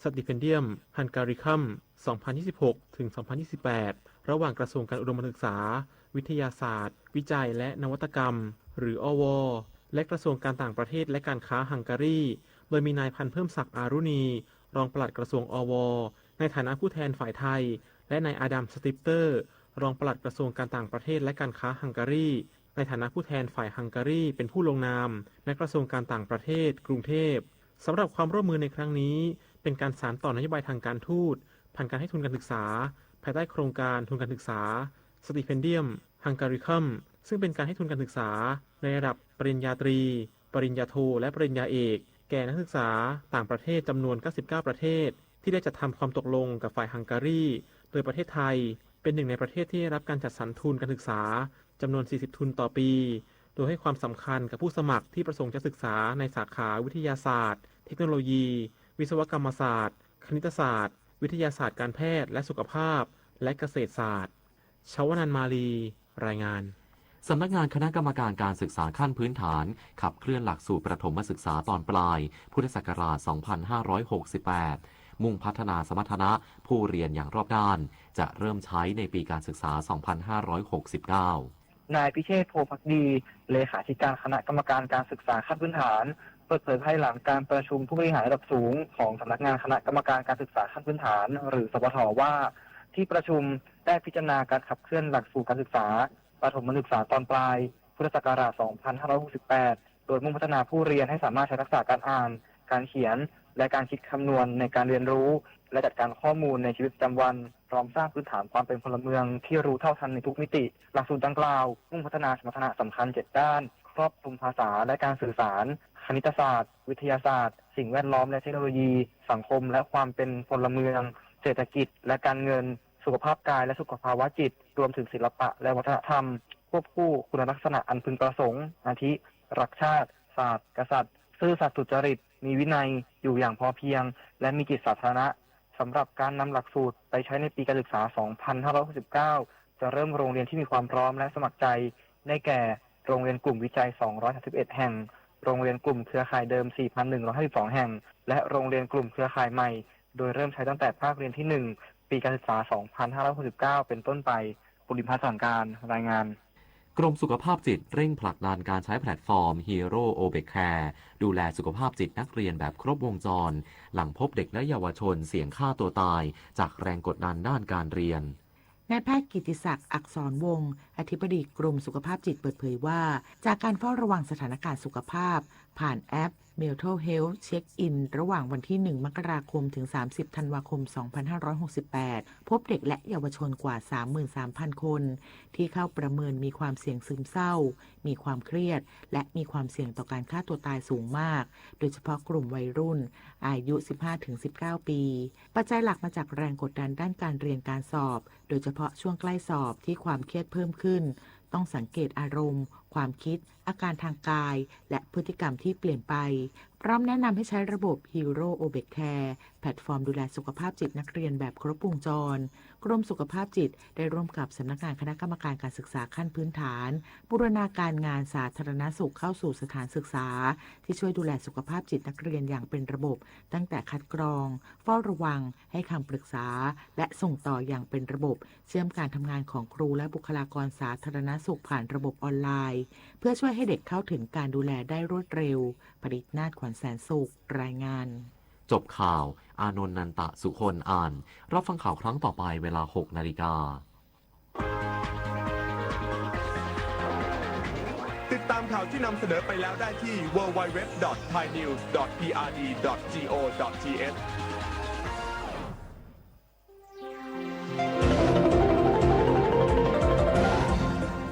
Stipendium Hungaricum สองพันยี่สิบหก ถึง สองพันยี่สิบแปด ระหว่างกระทรวงการอุดมศึกษา วิทยาศาสตร์ วิจัย และนวัตกรรม หรือ อว และกระทรวงการต่างประเทศและการค้าฮังการี โดยมีนายพันธุ์เพิ่มศักดิ์ อารุณี รองปลัดกระทรวง อว ในฐานะผู้แทนฝ่ายไทย และนายอาดัม สติปเตอร์ รองปลัดกระทรวงการต่างประเทศและการค้าฮังการี ในฐานะผู้แทนฝ่ายฮังการี เป็นผู้ลงนาม ณ กระทรวงการต่างประเทศ กรุงเทพฯ สำหรับความร่วมมือในครั้งนี้ เป็นการสานต่อนโยบายทางการทูต ผ่านการให้ทุนการศึกษา ภายใต้โครงการทุนการศึกษา Stipendium Hungaricum ซึ่งเป็นการให้ทุนการศึกษา ในระดับปริญญาตรี ปริญญาโท และปริญญาเอก แก่นักศึกษาต่างประเทศจำนวน เก้าสิบเก้า ประเทศ ที่ได้จัดทำความตกลงกับฝ่ายฮังการี โดยประเทศไทยเป็นหนึ่งในประเทศที่ได้รับการจัดสรรทุนการศึกษาจำนวน สี่สิบ ทุนต่อปี โดยให้ความสำคัญกับผู้สมัครที่ประสงค์จะศึกษาในสาขาวิทยาศาสตร์ เทคโนโลยี วิศวกรรมศาสตร์ คณิตศาสตร์ วิทยาศาสตร์การแพทย์และสุขภาพ และเกษตรศาสตร์ ชวนันท์ มาลี รายงาน สำนักงานคณะกรรมการการศึกษาขั้นพื้นฐาน ขับเคลื่อนหลักสูตรประถมศึกษาตอนปลาย พุทธศักราช สองพันห้าร้อยหกสิบแปด มุ่งพัฒนาสมรรถนะผู้เรียนอย่างรอบด้าน จะเริ่มใช้ในปีการศึกษา สองพันห้าร้อยหกสิบเก้า นายพิเชษฐ์ โพภักดี เลขาธิการคณะกรรมการการศึกษาขั้นพื้นฐาน เปิดเผยภายหลังการประชุมผู้บริหารระดับสูงของสำนักงานคณะกรรมการการศึกษาขั้นพื้นฐาน หรือ สปท ว่า ที่ประชุมได้พิจารณาการขับเคลื่อนหลักสูตรการศึกษาประถมศึกษาตอนปลาย พุทธศักราช สองพันห้าร้อยหกสิบแปด โดยมุ่งพัฒนาผู้เรียนให้สามารถใช้ทักษะการอ่าน การเขียน และการคิดคำนวณในการเรียนรู้ และจัดการข้อมูลในชีวิตประจำวัน พร้อมสร้างพื้นฐานความเป็นพลเมืองที่รู้เท่าทันในทุกมิติ หลักสูตรดังกล่าว มุ่งพัฒนาสมรรถนะสำคัญเจ็ดด้าน ครอบคลุมภาษาและการสื่อสาร คณิตศาสตร์ วิทยาศาสตร์ สิ่งแวดล้อมและเทคโนโลยี สังคมและความเป็นพลเมือง เศรษฐกิจและการเงิน สุขภาพกายและสุขภาวะจิต รวมถึงศิลปะและวัฒนธรรม ควบคู่คุณลักษณะอันพึงประสงค์ อาทิ รักชาติ ศาสตร์ กษัตริย์ ซื่อสัตย์สุจริต มีวินัย อยู่อย่างพอเพียง และมีจิตสาธารณะ สำหรับการนำหลักสูตรไปใช้ในปีการศึกษา สองพันห้าร้อยหกสิบเก้า จะเริ่มโรงเรียนที่มีความพร้อมและสมัครใจ ได้แก่ โรงเรียนกลุ่มวิจัย สองร้อยสามสิบเอ็ด แห่ง โรงเรียนกลุ่มเครือข่ายเดิม สี่พันหนึ่งร้อยห้าสิบสอง แห่ง และโรงเรียนกลุ่มเครือข่ายใหม่ โดยเริ่มใช้ตั้งแต่ภาคเรียนที่ หนึ่ง ปีการศึกษา สองพันห้าร้อยหกสิบเก้า เป็นต้นไป ภูริพัฒน์ สว่างการ รายงาน กรมสุขภาพจิตเร่งผลักดันการใช้แพลตฟอร์ม Hero Obex Care ดูแลสุขภาพจิตนักเรียนแบบครบวงจร หลังพบเด็กและเยาวชนเสี่ยงฆ่าตัวตายจากแรงกดดันด้านการเรียน นายแพทย์กิตติศักดิ์ อักษรวงศ์ อธิบดีกรมสุขภาพจิตเปิดเผยว่า จากการเฝ้าระวังสถานการณ์สุขภาพ ผ่านแอป Mental Health Check In ระหว่างวันที่ หนึ่ง มกราคม ถึง สามสิบ ธันวาคม สองพันห้าร้อยหกสิบแปด พบเด็กและเยาวชนกว่า สามหมื่นสามพัน คน ที่เข้าประเมินมีความเสี่ยงซึมเศร้า มีความเครียด และมีความเสี่ยงต่อการฆ่าตัวตายสูงมาก โดยเฉพาะกลุ่มวัยรุ่น อายุ สิบห้าถึงสิบเก้า ปี ปัจจัยหลักมาจากแรงกดดันด้านการเรียนการสอบ โดยเฉพาะช่วงใกล้สอบที่ความเครียดเพิ่มขึ้น ต้องสังเกตอารมณ์ ความคิด อาการทางกาย และพฤติกรรมที่เปลี่ยนไป พร้อมแนะนำให้ใช้ระบบ Hero Obex Care แพลตฟอร์มดูแลสุขภาพจิตนักเรียนแบบครบวงจร กรมสุขภาพจิตได้ร่วมกับสำนักงานคณะกรรมการการศึกษาขั้นพื้นฐาน บูรณาการงานสาธารณสุขเข้าสู่สถานศึกษา ที่ช่วยดูแลสุขภาพจิตนักเรียนอย่างเป็นระบบ ตั้งแต่คัดกรอง เฝ้าระวัง ให้คำปรึกษา และส่งต่ออย่างเป็นระบบ เชื่อมการทำงานของครูและบุคลากรสาธารณสุขผ่านระบบออนไลน์ เพื่อช่วยให้เด็กเข้าถึงการดูแลได้รวดเร็ว ผลิตนาถ ขวัญแสนสุข รายงาน จบข่าว อานนท์ นันตะสุคนอ่าน รับฟังข่าวครั้งต่อไปเวลา หกนาฬิกา ติดตามข่าวที่นำเสนอไปแล้วได้ที่ ดับเบิลยู ดับเบิลยู ดับเบิลยู ดอท ไทยนิวส์ ดอท พีอาร์ดี ดอท จีโอ ดอท ทีเอช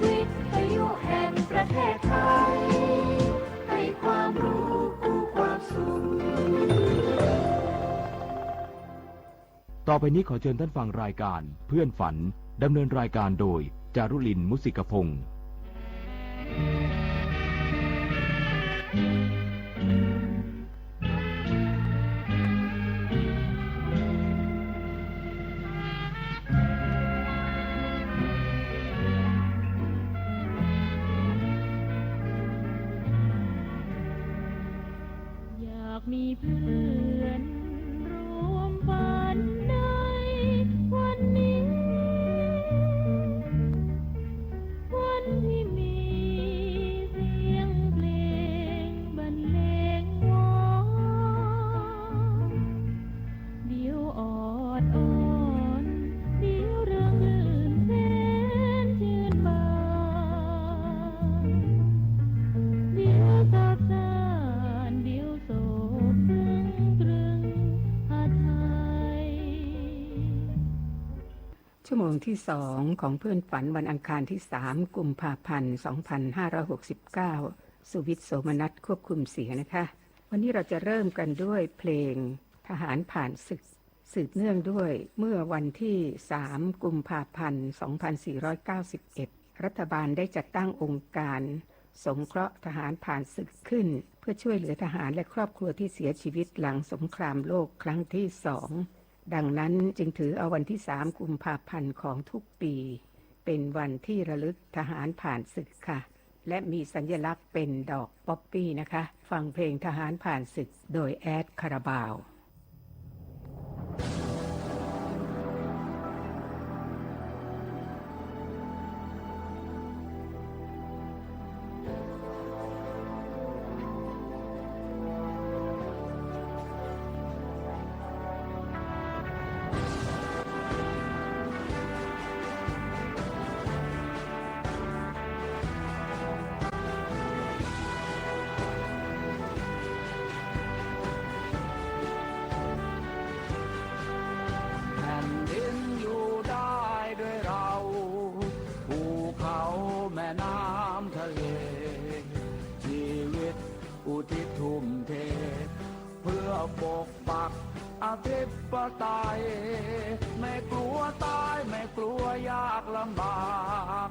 วิทยุแห่งประเทศไทย ให้ความรู้คู่ความสุข ต่อไปนี้ขอเชิญท่านฟังรายการเพื่อนฝัน ดำเนินรายการโดย จารุลิน มุสิกพงษ์ อยากมีเพื่อนร่วมฝันในวันนี้ วันที่มีเสียงเพลงบรรเลงวอน เดี๋ยวออดอ้อน เดี๋ยวเริงรื่นแสนชื่นบาน เดี๋ยวซาบซ่าน เดี๋ยวโศกตึงตรึงหาไทย ชั่วโมงที่สองของเพื่อนฝันวันอังคารที่สามกุมภาพันธ์สองพันห้าร้อยหกสิบเก้า สุวิทย์ โสมนัส ควบคุมเสียงนะคะ วันนี้เราจะเริ่มกันด้วยเพลงทหารผ่านศึก สืบเนื่องด้วยเมื่อวันที่สามกุมภาพันธ์สองพันสี่ร้อยเก้าสิบเอ็ด รัฐบาลได้จัดตั้งองค์การสงเคราะห์ทหารผ่านศึกขึ้น เพื่อช่วยเหลือทหารและครอบครัวที่เสียชีวิตหลังสงครามโลกครั้งที่สอง ดังนั้นจึงถือเอาวันที่สามกุมภาพันธ์ของทุกปี เป็นวันที่ระลึกทหารผ่านศึกค่ะ และมีสัญลักษณ์เป็นดอกป๊อปปี้นะคะ ฟังเพลงทหารผ่านศึกโดยแอดคาราบาว แผ่นดินอยู่ได้ด้วยเรา ภูเขาแม่น้ำทะเล ชีวิตอุทิศทุ่มเท เพื่อปกปักอธิปไตย ไม่กลัวตาย ไม่กลัวยากลำบาก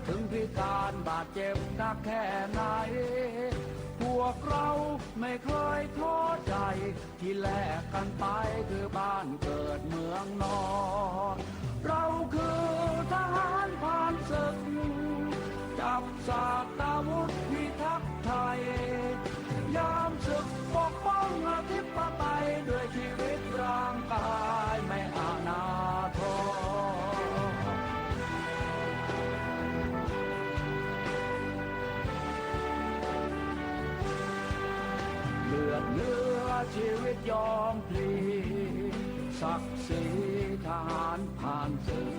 ถึงพิการบาดเจ็บหนักแค่ไหน พวกเราไม่เคยท้อใจ ที่แลกกันไปคือบ้านเกิดเมืองนอน เราคือทหารผ่านศึก จับสาดอาวุธพิทักษ์ไทย ยามศึกปกป้องอธิปไตย ด้วยชีวิตร่างกายไม่อนาถร เลือดเนื้อชีวิตยอมพลี ศักดิ์ศรีทหารผ่านศึก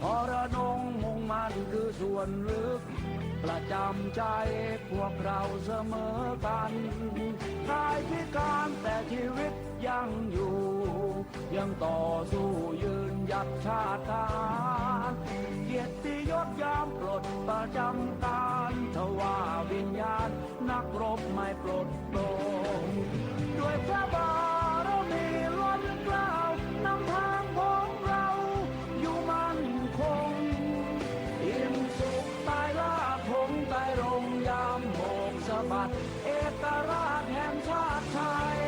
ทรนงมุ่งมั่นคือส่วนลึก ประจำใจพวกเราเสมอกัน กายพิการแต่ชีวิตยังอยู่ ยังต่อสู้ยืนหยัดชาติทหาร เกียรติยศยามปลดประจำการ ทว่าวิญญาณนักรบไม่ปลดปลง ด้วยพระบารมีล้นเกล้า นำทางของเราอยู่มั่นคง อิ่มสุขใต้ล่าธงไตรรงค์ ยามโบกสะบัด เอกราชแห่งชาติไทย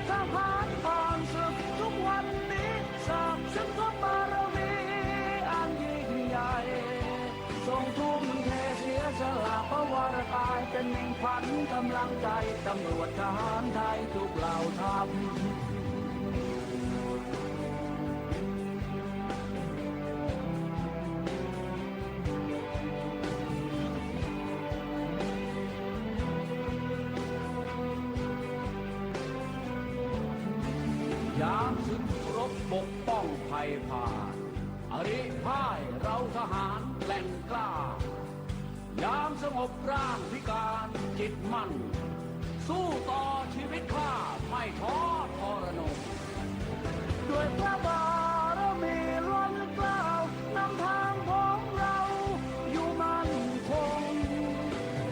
ทหารผ่านศึกทุกวันนี้ สาบซึ่งพระบารมีอันยิ่งใหญ่ ทรงทุ่มเทเสียสละพระวรกาย เป็นมิ่งขวัญกำลังใจ ตำรวจทหารไทยทุกเหล่าทัพ ยามศึกรบปกป้องภัยผ่าน อริพ่ายเราทหารแกร่งกล้า ยามสงบร่างพิการจิตมั่น สู้ต่อชีวิตข้าไม่ท้อทรนง ด้วยพระบารมีล้นเกล้า นำทางของเราอยู่มั่นคง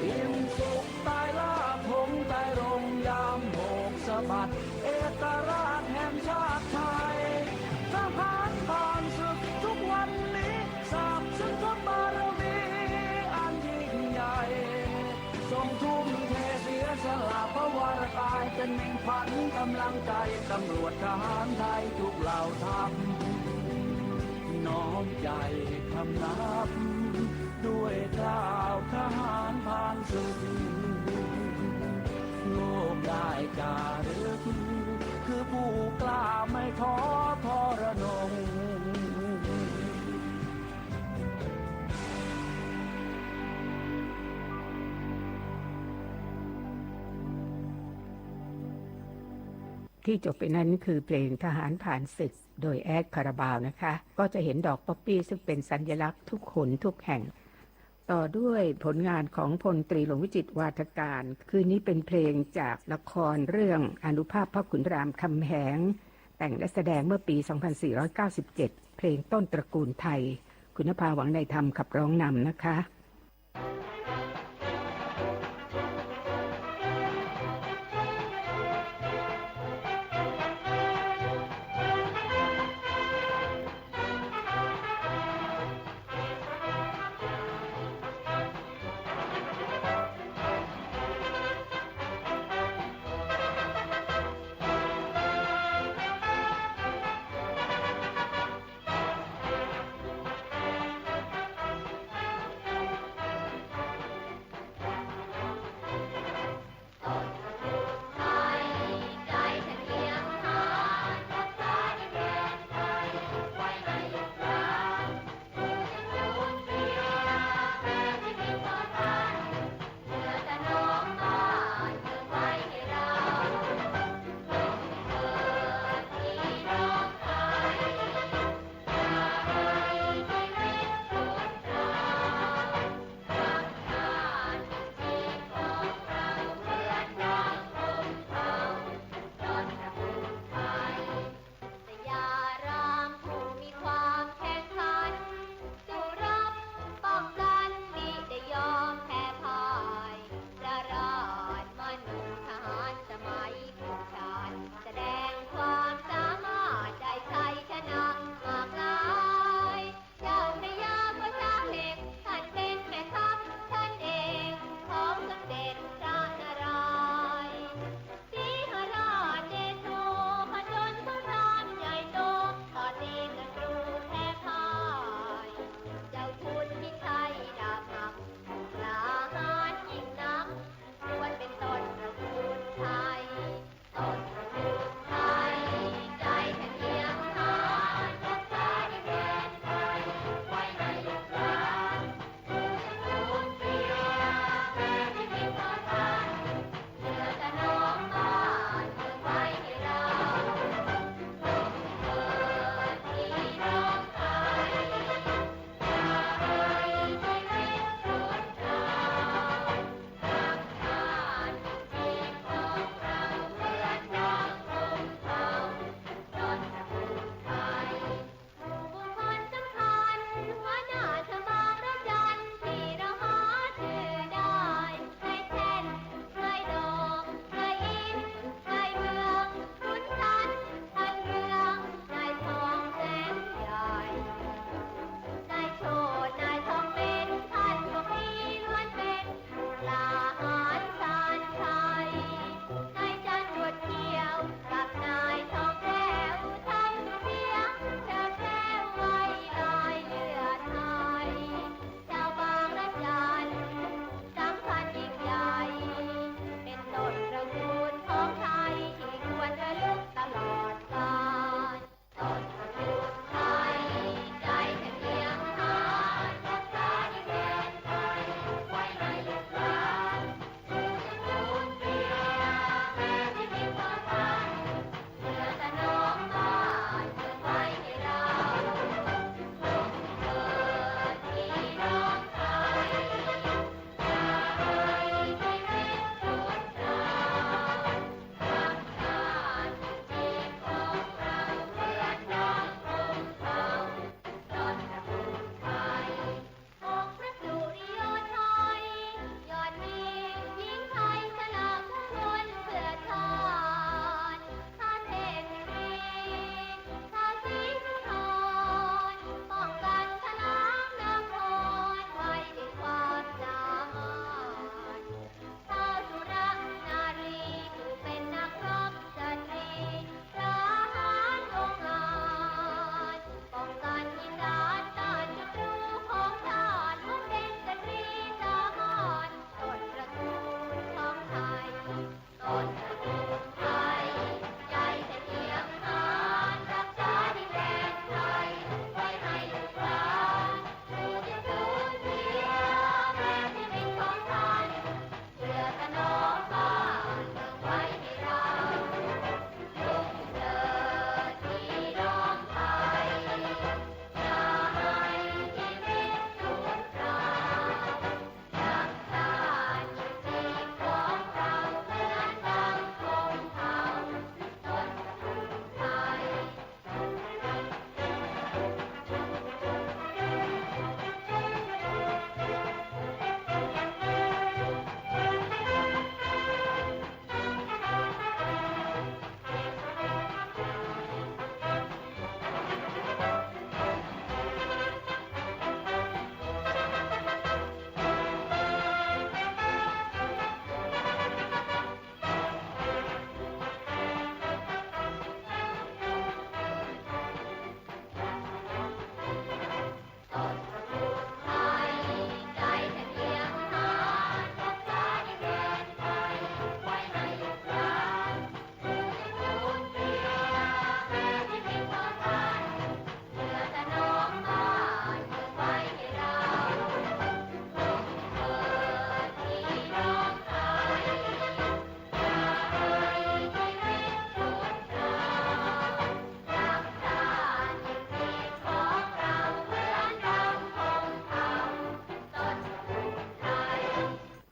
อิ่มสุขใต้ล่าธงไตรรงค์ ยามโบกสะบัด เอกราชแห่งชาติไทย ทหารผ่านศึกทุกวันนี้ สาบซึ่งพระบารมีอันยิ่งใหญ่ ทรงทุ่มเทเสียสละพระวรกาย เป็นมิ่งขวัญกำลังใจ ตำรวจทหารไทยทุกเหล่าทัพ น้อมใจคำนับ ด้วยเกล้าทหารผ่านศึก โลกได้จารึก คือผู้กล้าไม่ท้อทรนง ที่จบไปนั้นคือเพลงทหารผ่านศึก โดยแอดคาราบาวนะคะ ก็จะเห็นดอกป๊อปปี้ซึ่งเป็นสัญลักษณ์ทุกหนทุกแห่ง ต่อด้วยผลงานของพลตรีหลวงวิจิตร วาทการ คืนนี้เป็นเพลงจากละครเรื่องอานุภาพพระขุนรามคำแหง แต่งและแสดงเมื่อปี สองพันสี่ร้อยเก้าสิบเจ็ด เพลงต้นตระกูลไทย คุณนภา หวังในธรรม ขับร้องนำนะคะ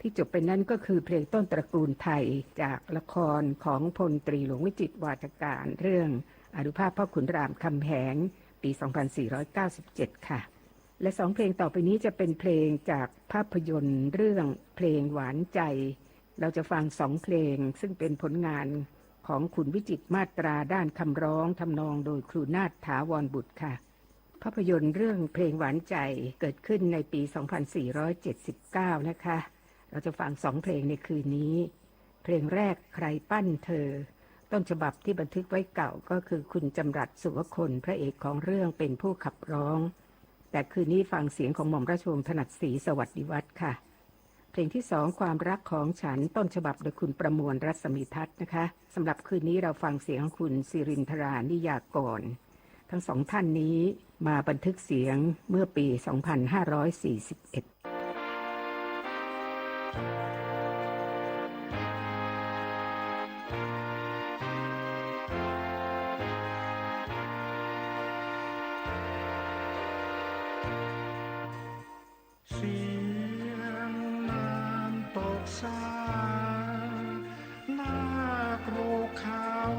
ที่จบไปนั้นก็คือเพลงต้นตระกูลไทยจากละครของพลตรีหลวงวิจิตรวาทการ เรื่องอานุภาพพ่อขุนรามคำแหง ปี สองพันสี่ร้อยเก้าสิบเจ็ด ค่ะ และสองเพลงต่อไปนี้จะเป็นเพลงจากภาพยนตร์เรื่องเพลงหวานใจ เราจะฟังสองเพลงซึ่งเป็นผลงานของขุนวิจิตรมาตราด้านคำร้องทำนองโดยครูนาถ ถาวรบุตรค่ะ ภาพยนตร์เรื่องเพลงหวานใจเกิดขึ้นในปี สองพันสี่ร้อยเจ็ดสิบเก้า นะคะ เราจะฟังสองเพลงในคืนนี้ เพลงแรกใครปั้นเธอ ต้นฉบับที่บันทึกไว้เก่าก็คือคุณจำรัด สุวคล พระเอกของเรื่องเป็นผู้ขับร้อง แต่คืนนี้ฟังเสียงของหม่อมราชวงศ์ถนัดศรี สวัสดิวัฒน์ค่ะ เพลงที่สองความรักของฉัน ต้นฉบับโดยคุณประมวล รัศมีทัศน์นะคะ สำหรับคืนนี้เราฟังเสียงของคุณสิรินทรา นิยากร ทั้งสองท่านนี้มาบันทึกเสียงเมื่อปี สองพันห้าร้อยสี่สิบเอ็ด เสียงน้ำตกสาง หน้ากรุขาว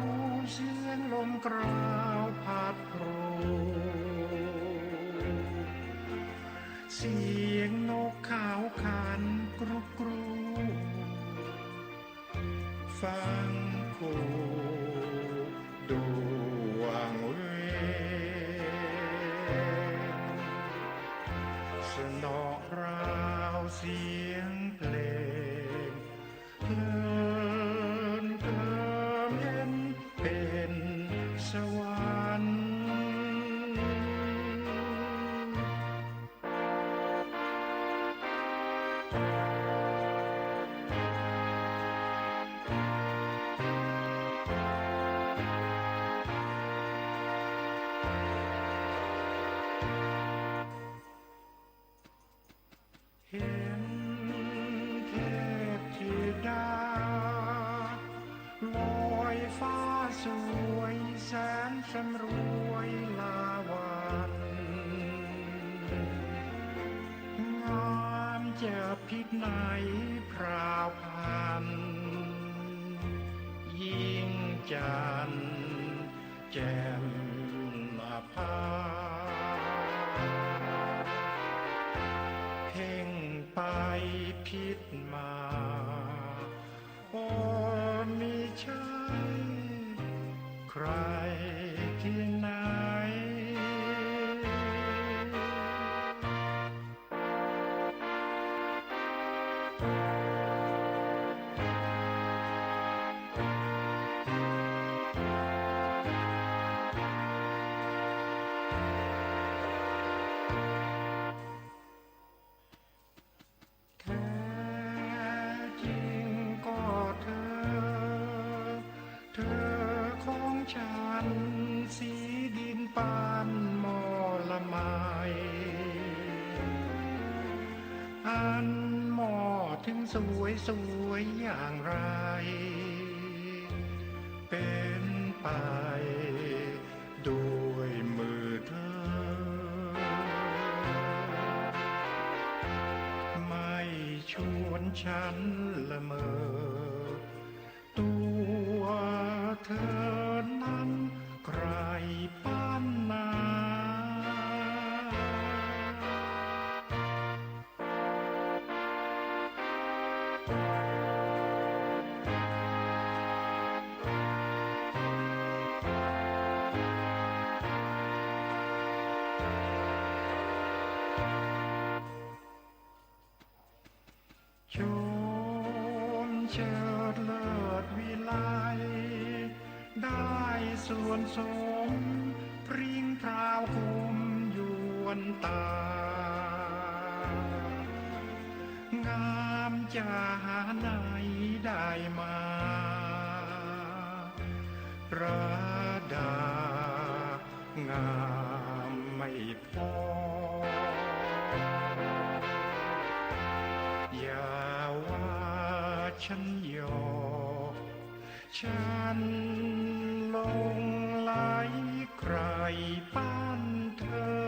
เสียงลมกราวพัดโผ เสียงนกเขาขันกรุกกรู ฟังคู่ดวงเวญ สนอราวเสียงเพลง เพลินเติมเย็นเป็นสวรรค์ เห็นเทพธิดา ลอยฟ้าสวยแสนสำรวยลาวัน งามจะพิษไหนพราวพรรณ ยิ่งจันทร์แจ่มนภา เพ่งไปพิษมา โอ้ มิใช่ใครที่ไหน แท้จริงก็เธอ เธอของฉัน สีดินปานหม้อละไม อันหม้อถึงสวยสวยอย่างไร เป็นไป ด้วยมือเธอ ไม่ชวนฉันละเมอ ตัวเธอนั้นใครปั้นนา ชมเชิดเลิศวิไล ได้ส่วนสมพริ้งพราวคมยวนตา งามจะหาไหนได้มา ประดางามไม่พอ อย่าว่าฉันหยอก ฉันหลงใหลใคร่ปั้นเธอ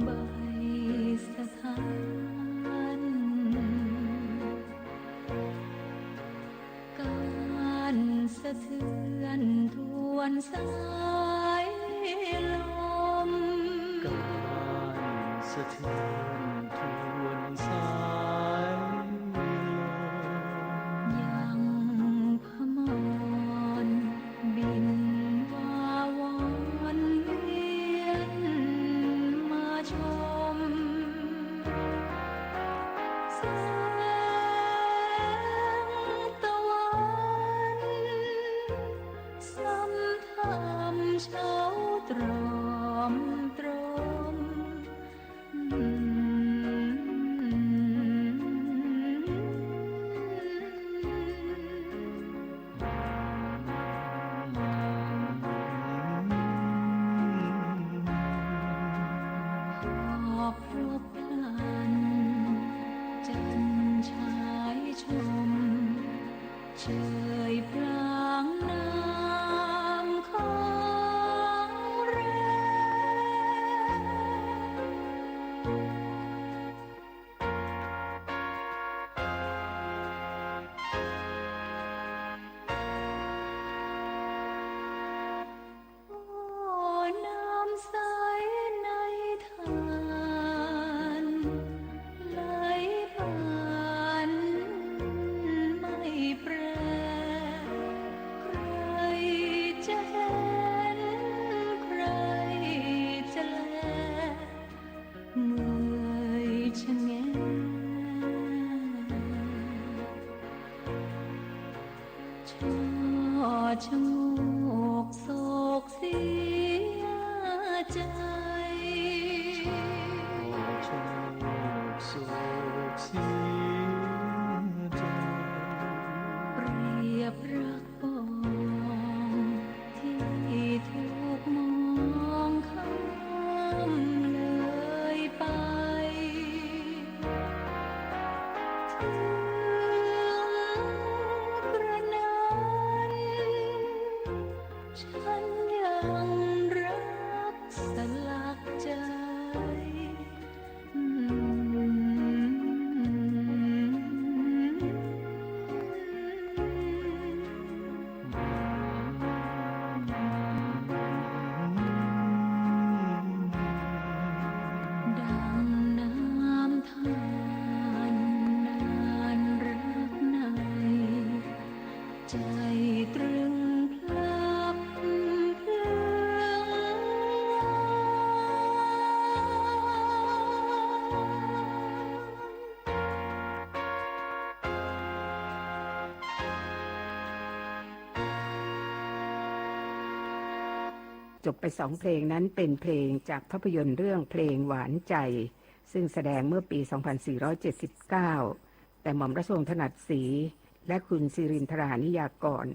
ใบสะท้าน ก้านสะเทือนทวนสายลม ก้านสะเทือนทวนสายลม ยังพมรบินวาวอนเวียนมาชม แสงตะวัน ซ้ำทำเช้าตรอมตรม ขอบพลันจันทร์ฉายชม เชยพลางน้ำของแรม โอ้ น้ำใสในทาน ไหลผ่านไม่แปร ใครจะเห็น ใครจะแล เมื่อยชะแง ช่อชะโงกโศกเสียใจ ช่อชะโงกโศกเสียใจ เปรียบรักปอง ที่ถูกมองข้ามเลยไป ถึงกระนั้น ฉันยังรักสลักใจ ดังน้ำทานนานรักใน ใจตรึงพลับพลั้ง จบไปสองเพลงนั้นเป็นเพลงจากภาพยนตร์เรื่องเพลงหวานใจ ซึ่งแสดงเมื่อปี สองพันสี่ร้อยเจ็ดสิบเก้า แต่หม่อมราชวงศ์ถนัดศรี และคุณสิรินทรานิยากร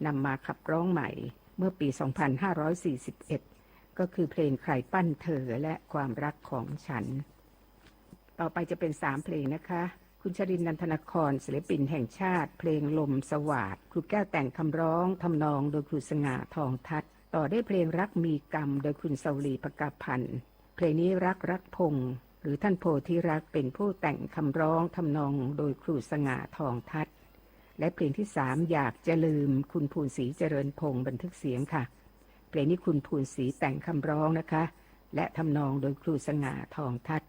นำมาขับร้องใหม่เมื่อปี สองพันห้าร้อยสี่สิบเอ็ด ก็คือเพลงใครปั้นเธอและความรักของฉัน ต่อไปจะเป็นสามเพลงนะคะ คุณชรินทร์ นันทนคร ศิลปินแห่งชาติ เพลงลมสวาท ครูแก้วแต่งคำร้อง ทำนองโดยครูสง่า ทองทัศน์ ต่อด้วยเพลงรักมีกรรม โดยคุณเสาลี ภกพันธ์ เพลงนี้รักรักพงษ์ หรือท่านโพธิรักษ์ เป็นผู้แต่งคำร้อง ทำนองโดยครูสง่า ทองทัศน์ และเพลงที่สาม อยากจะลืม คุณภูนศรี เจริญพงษ์ บันทึกเสียงค่ะ เพลงนี้คุณภูนศรีแต่งคำร้องนะคะ และทำนองโดยครูสง่า ทองทัศน์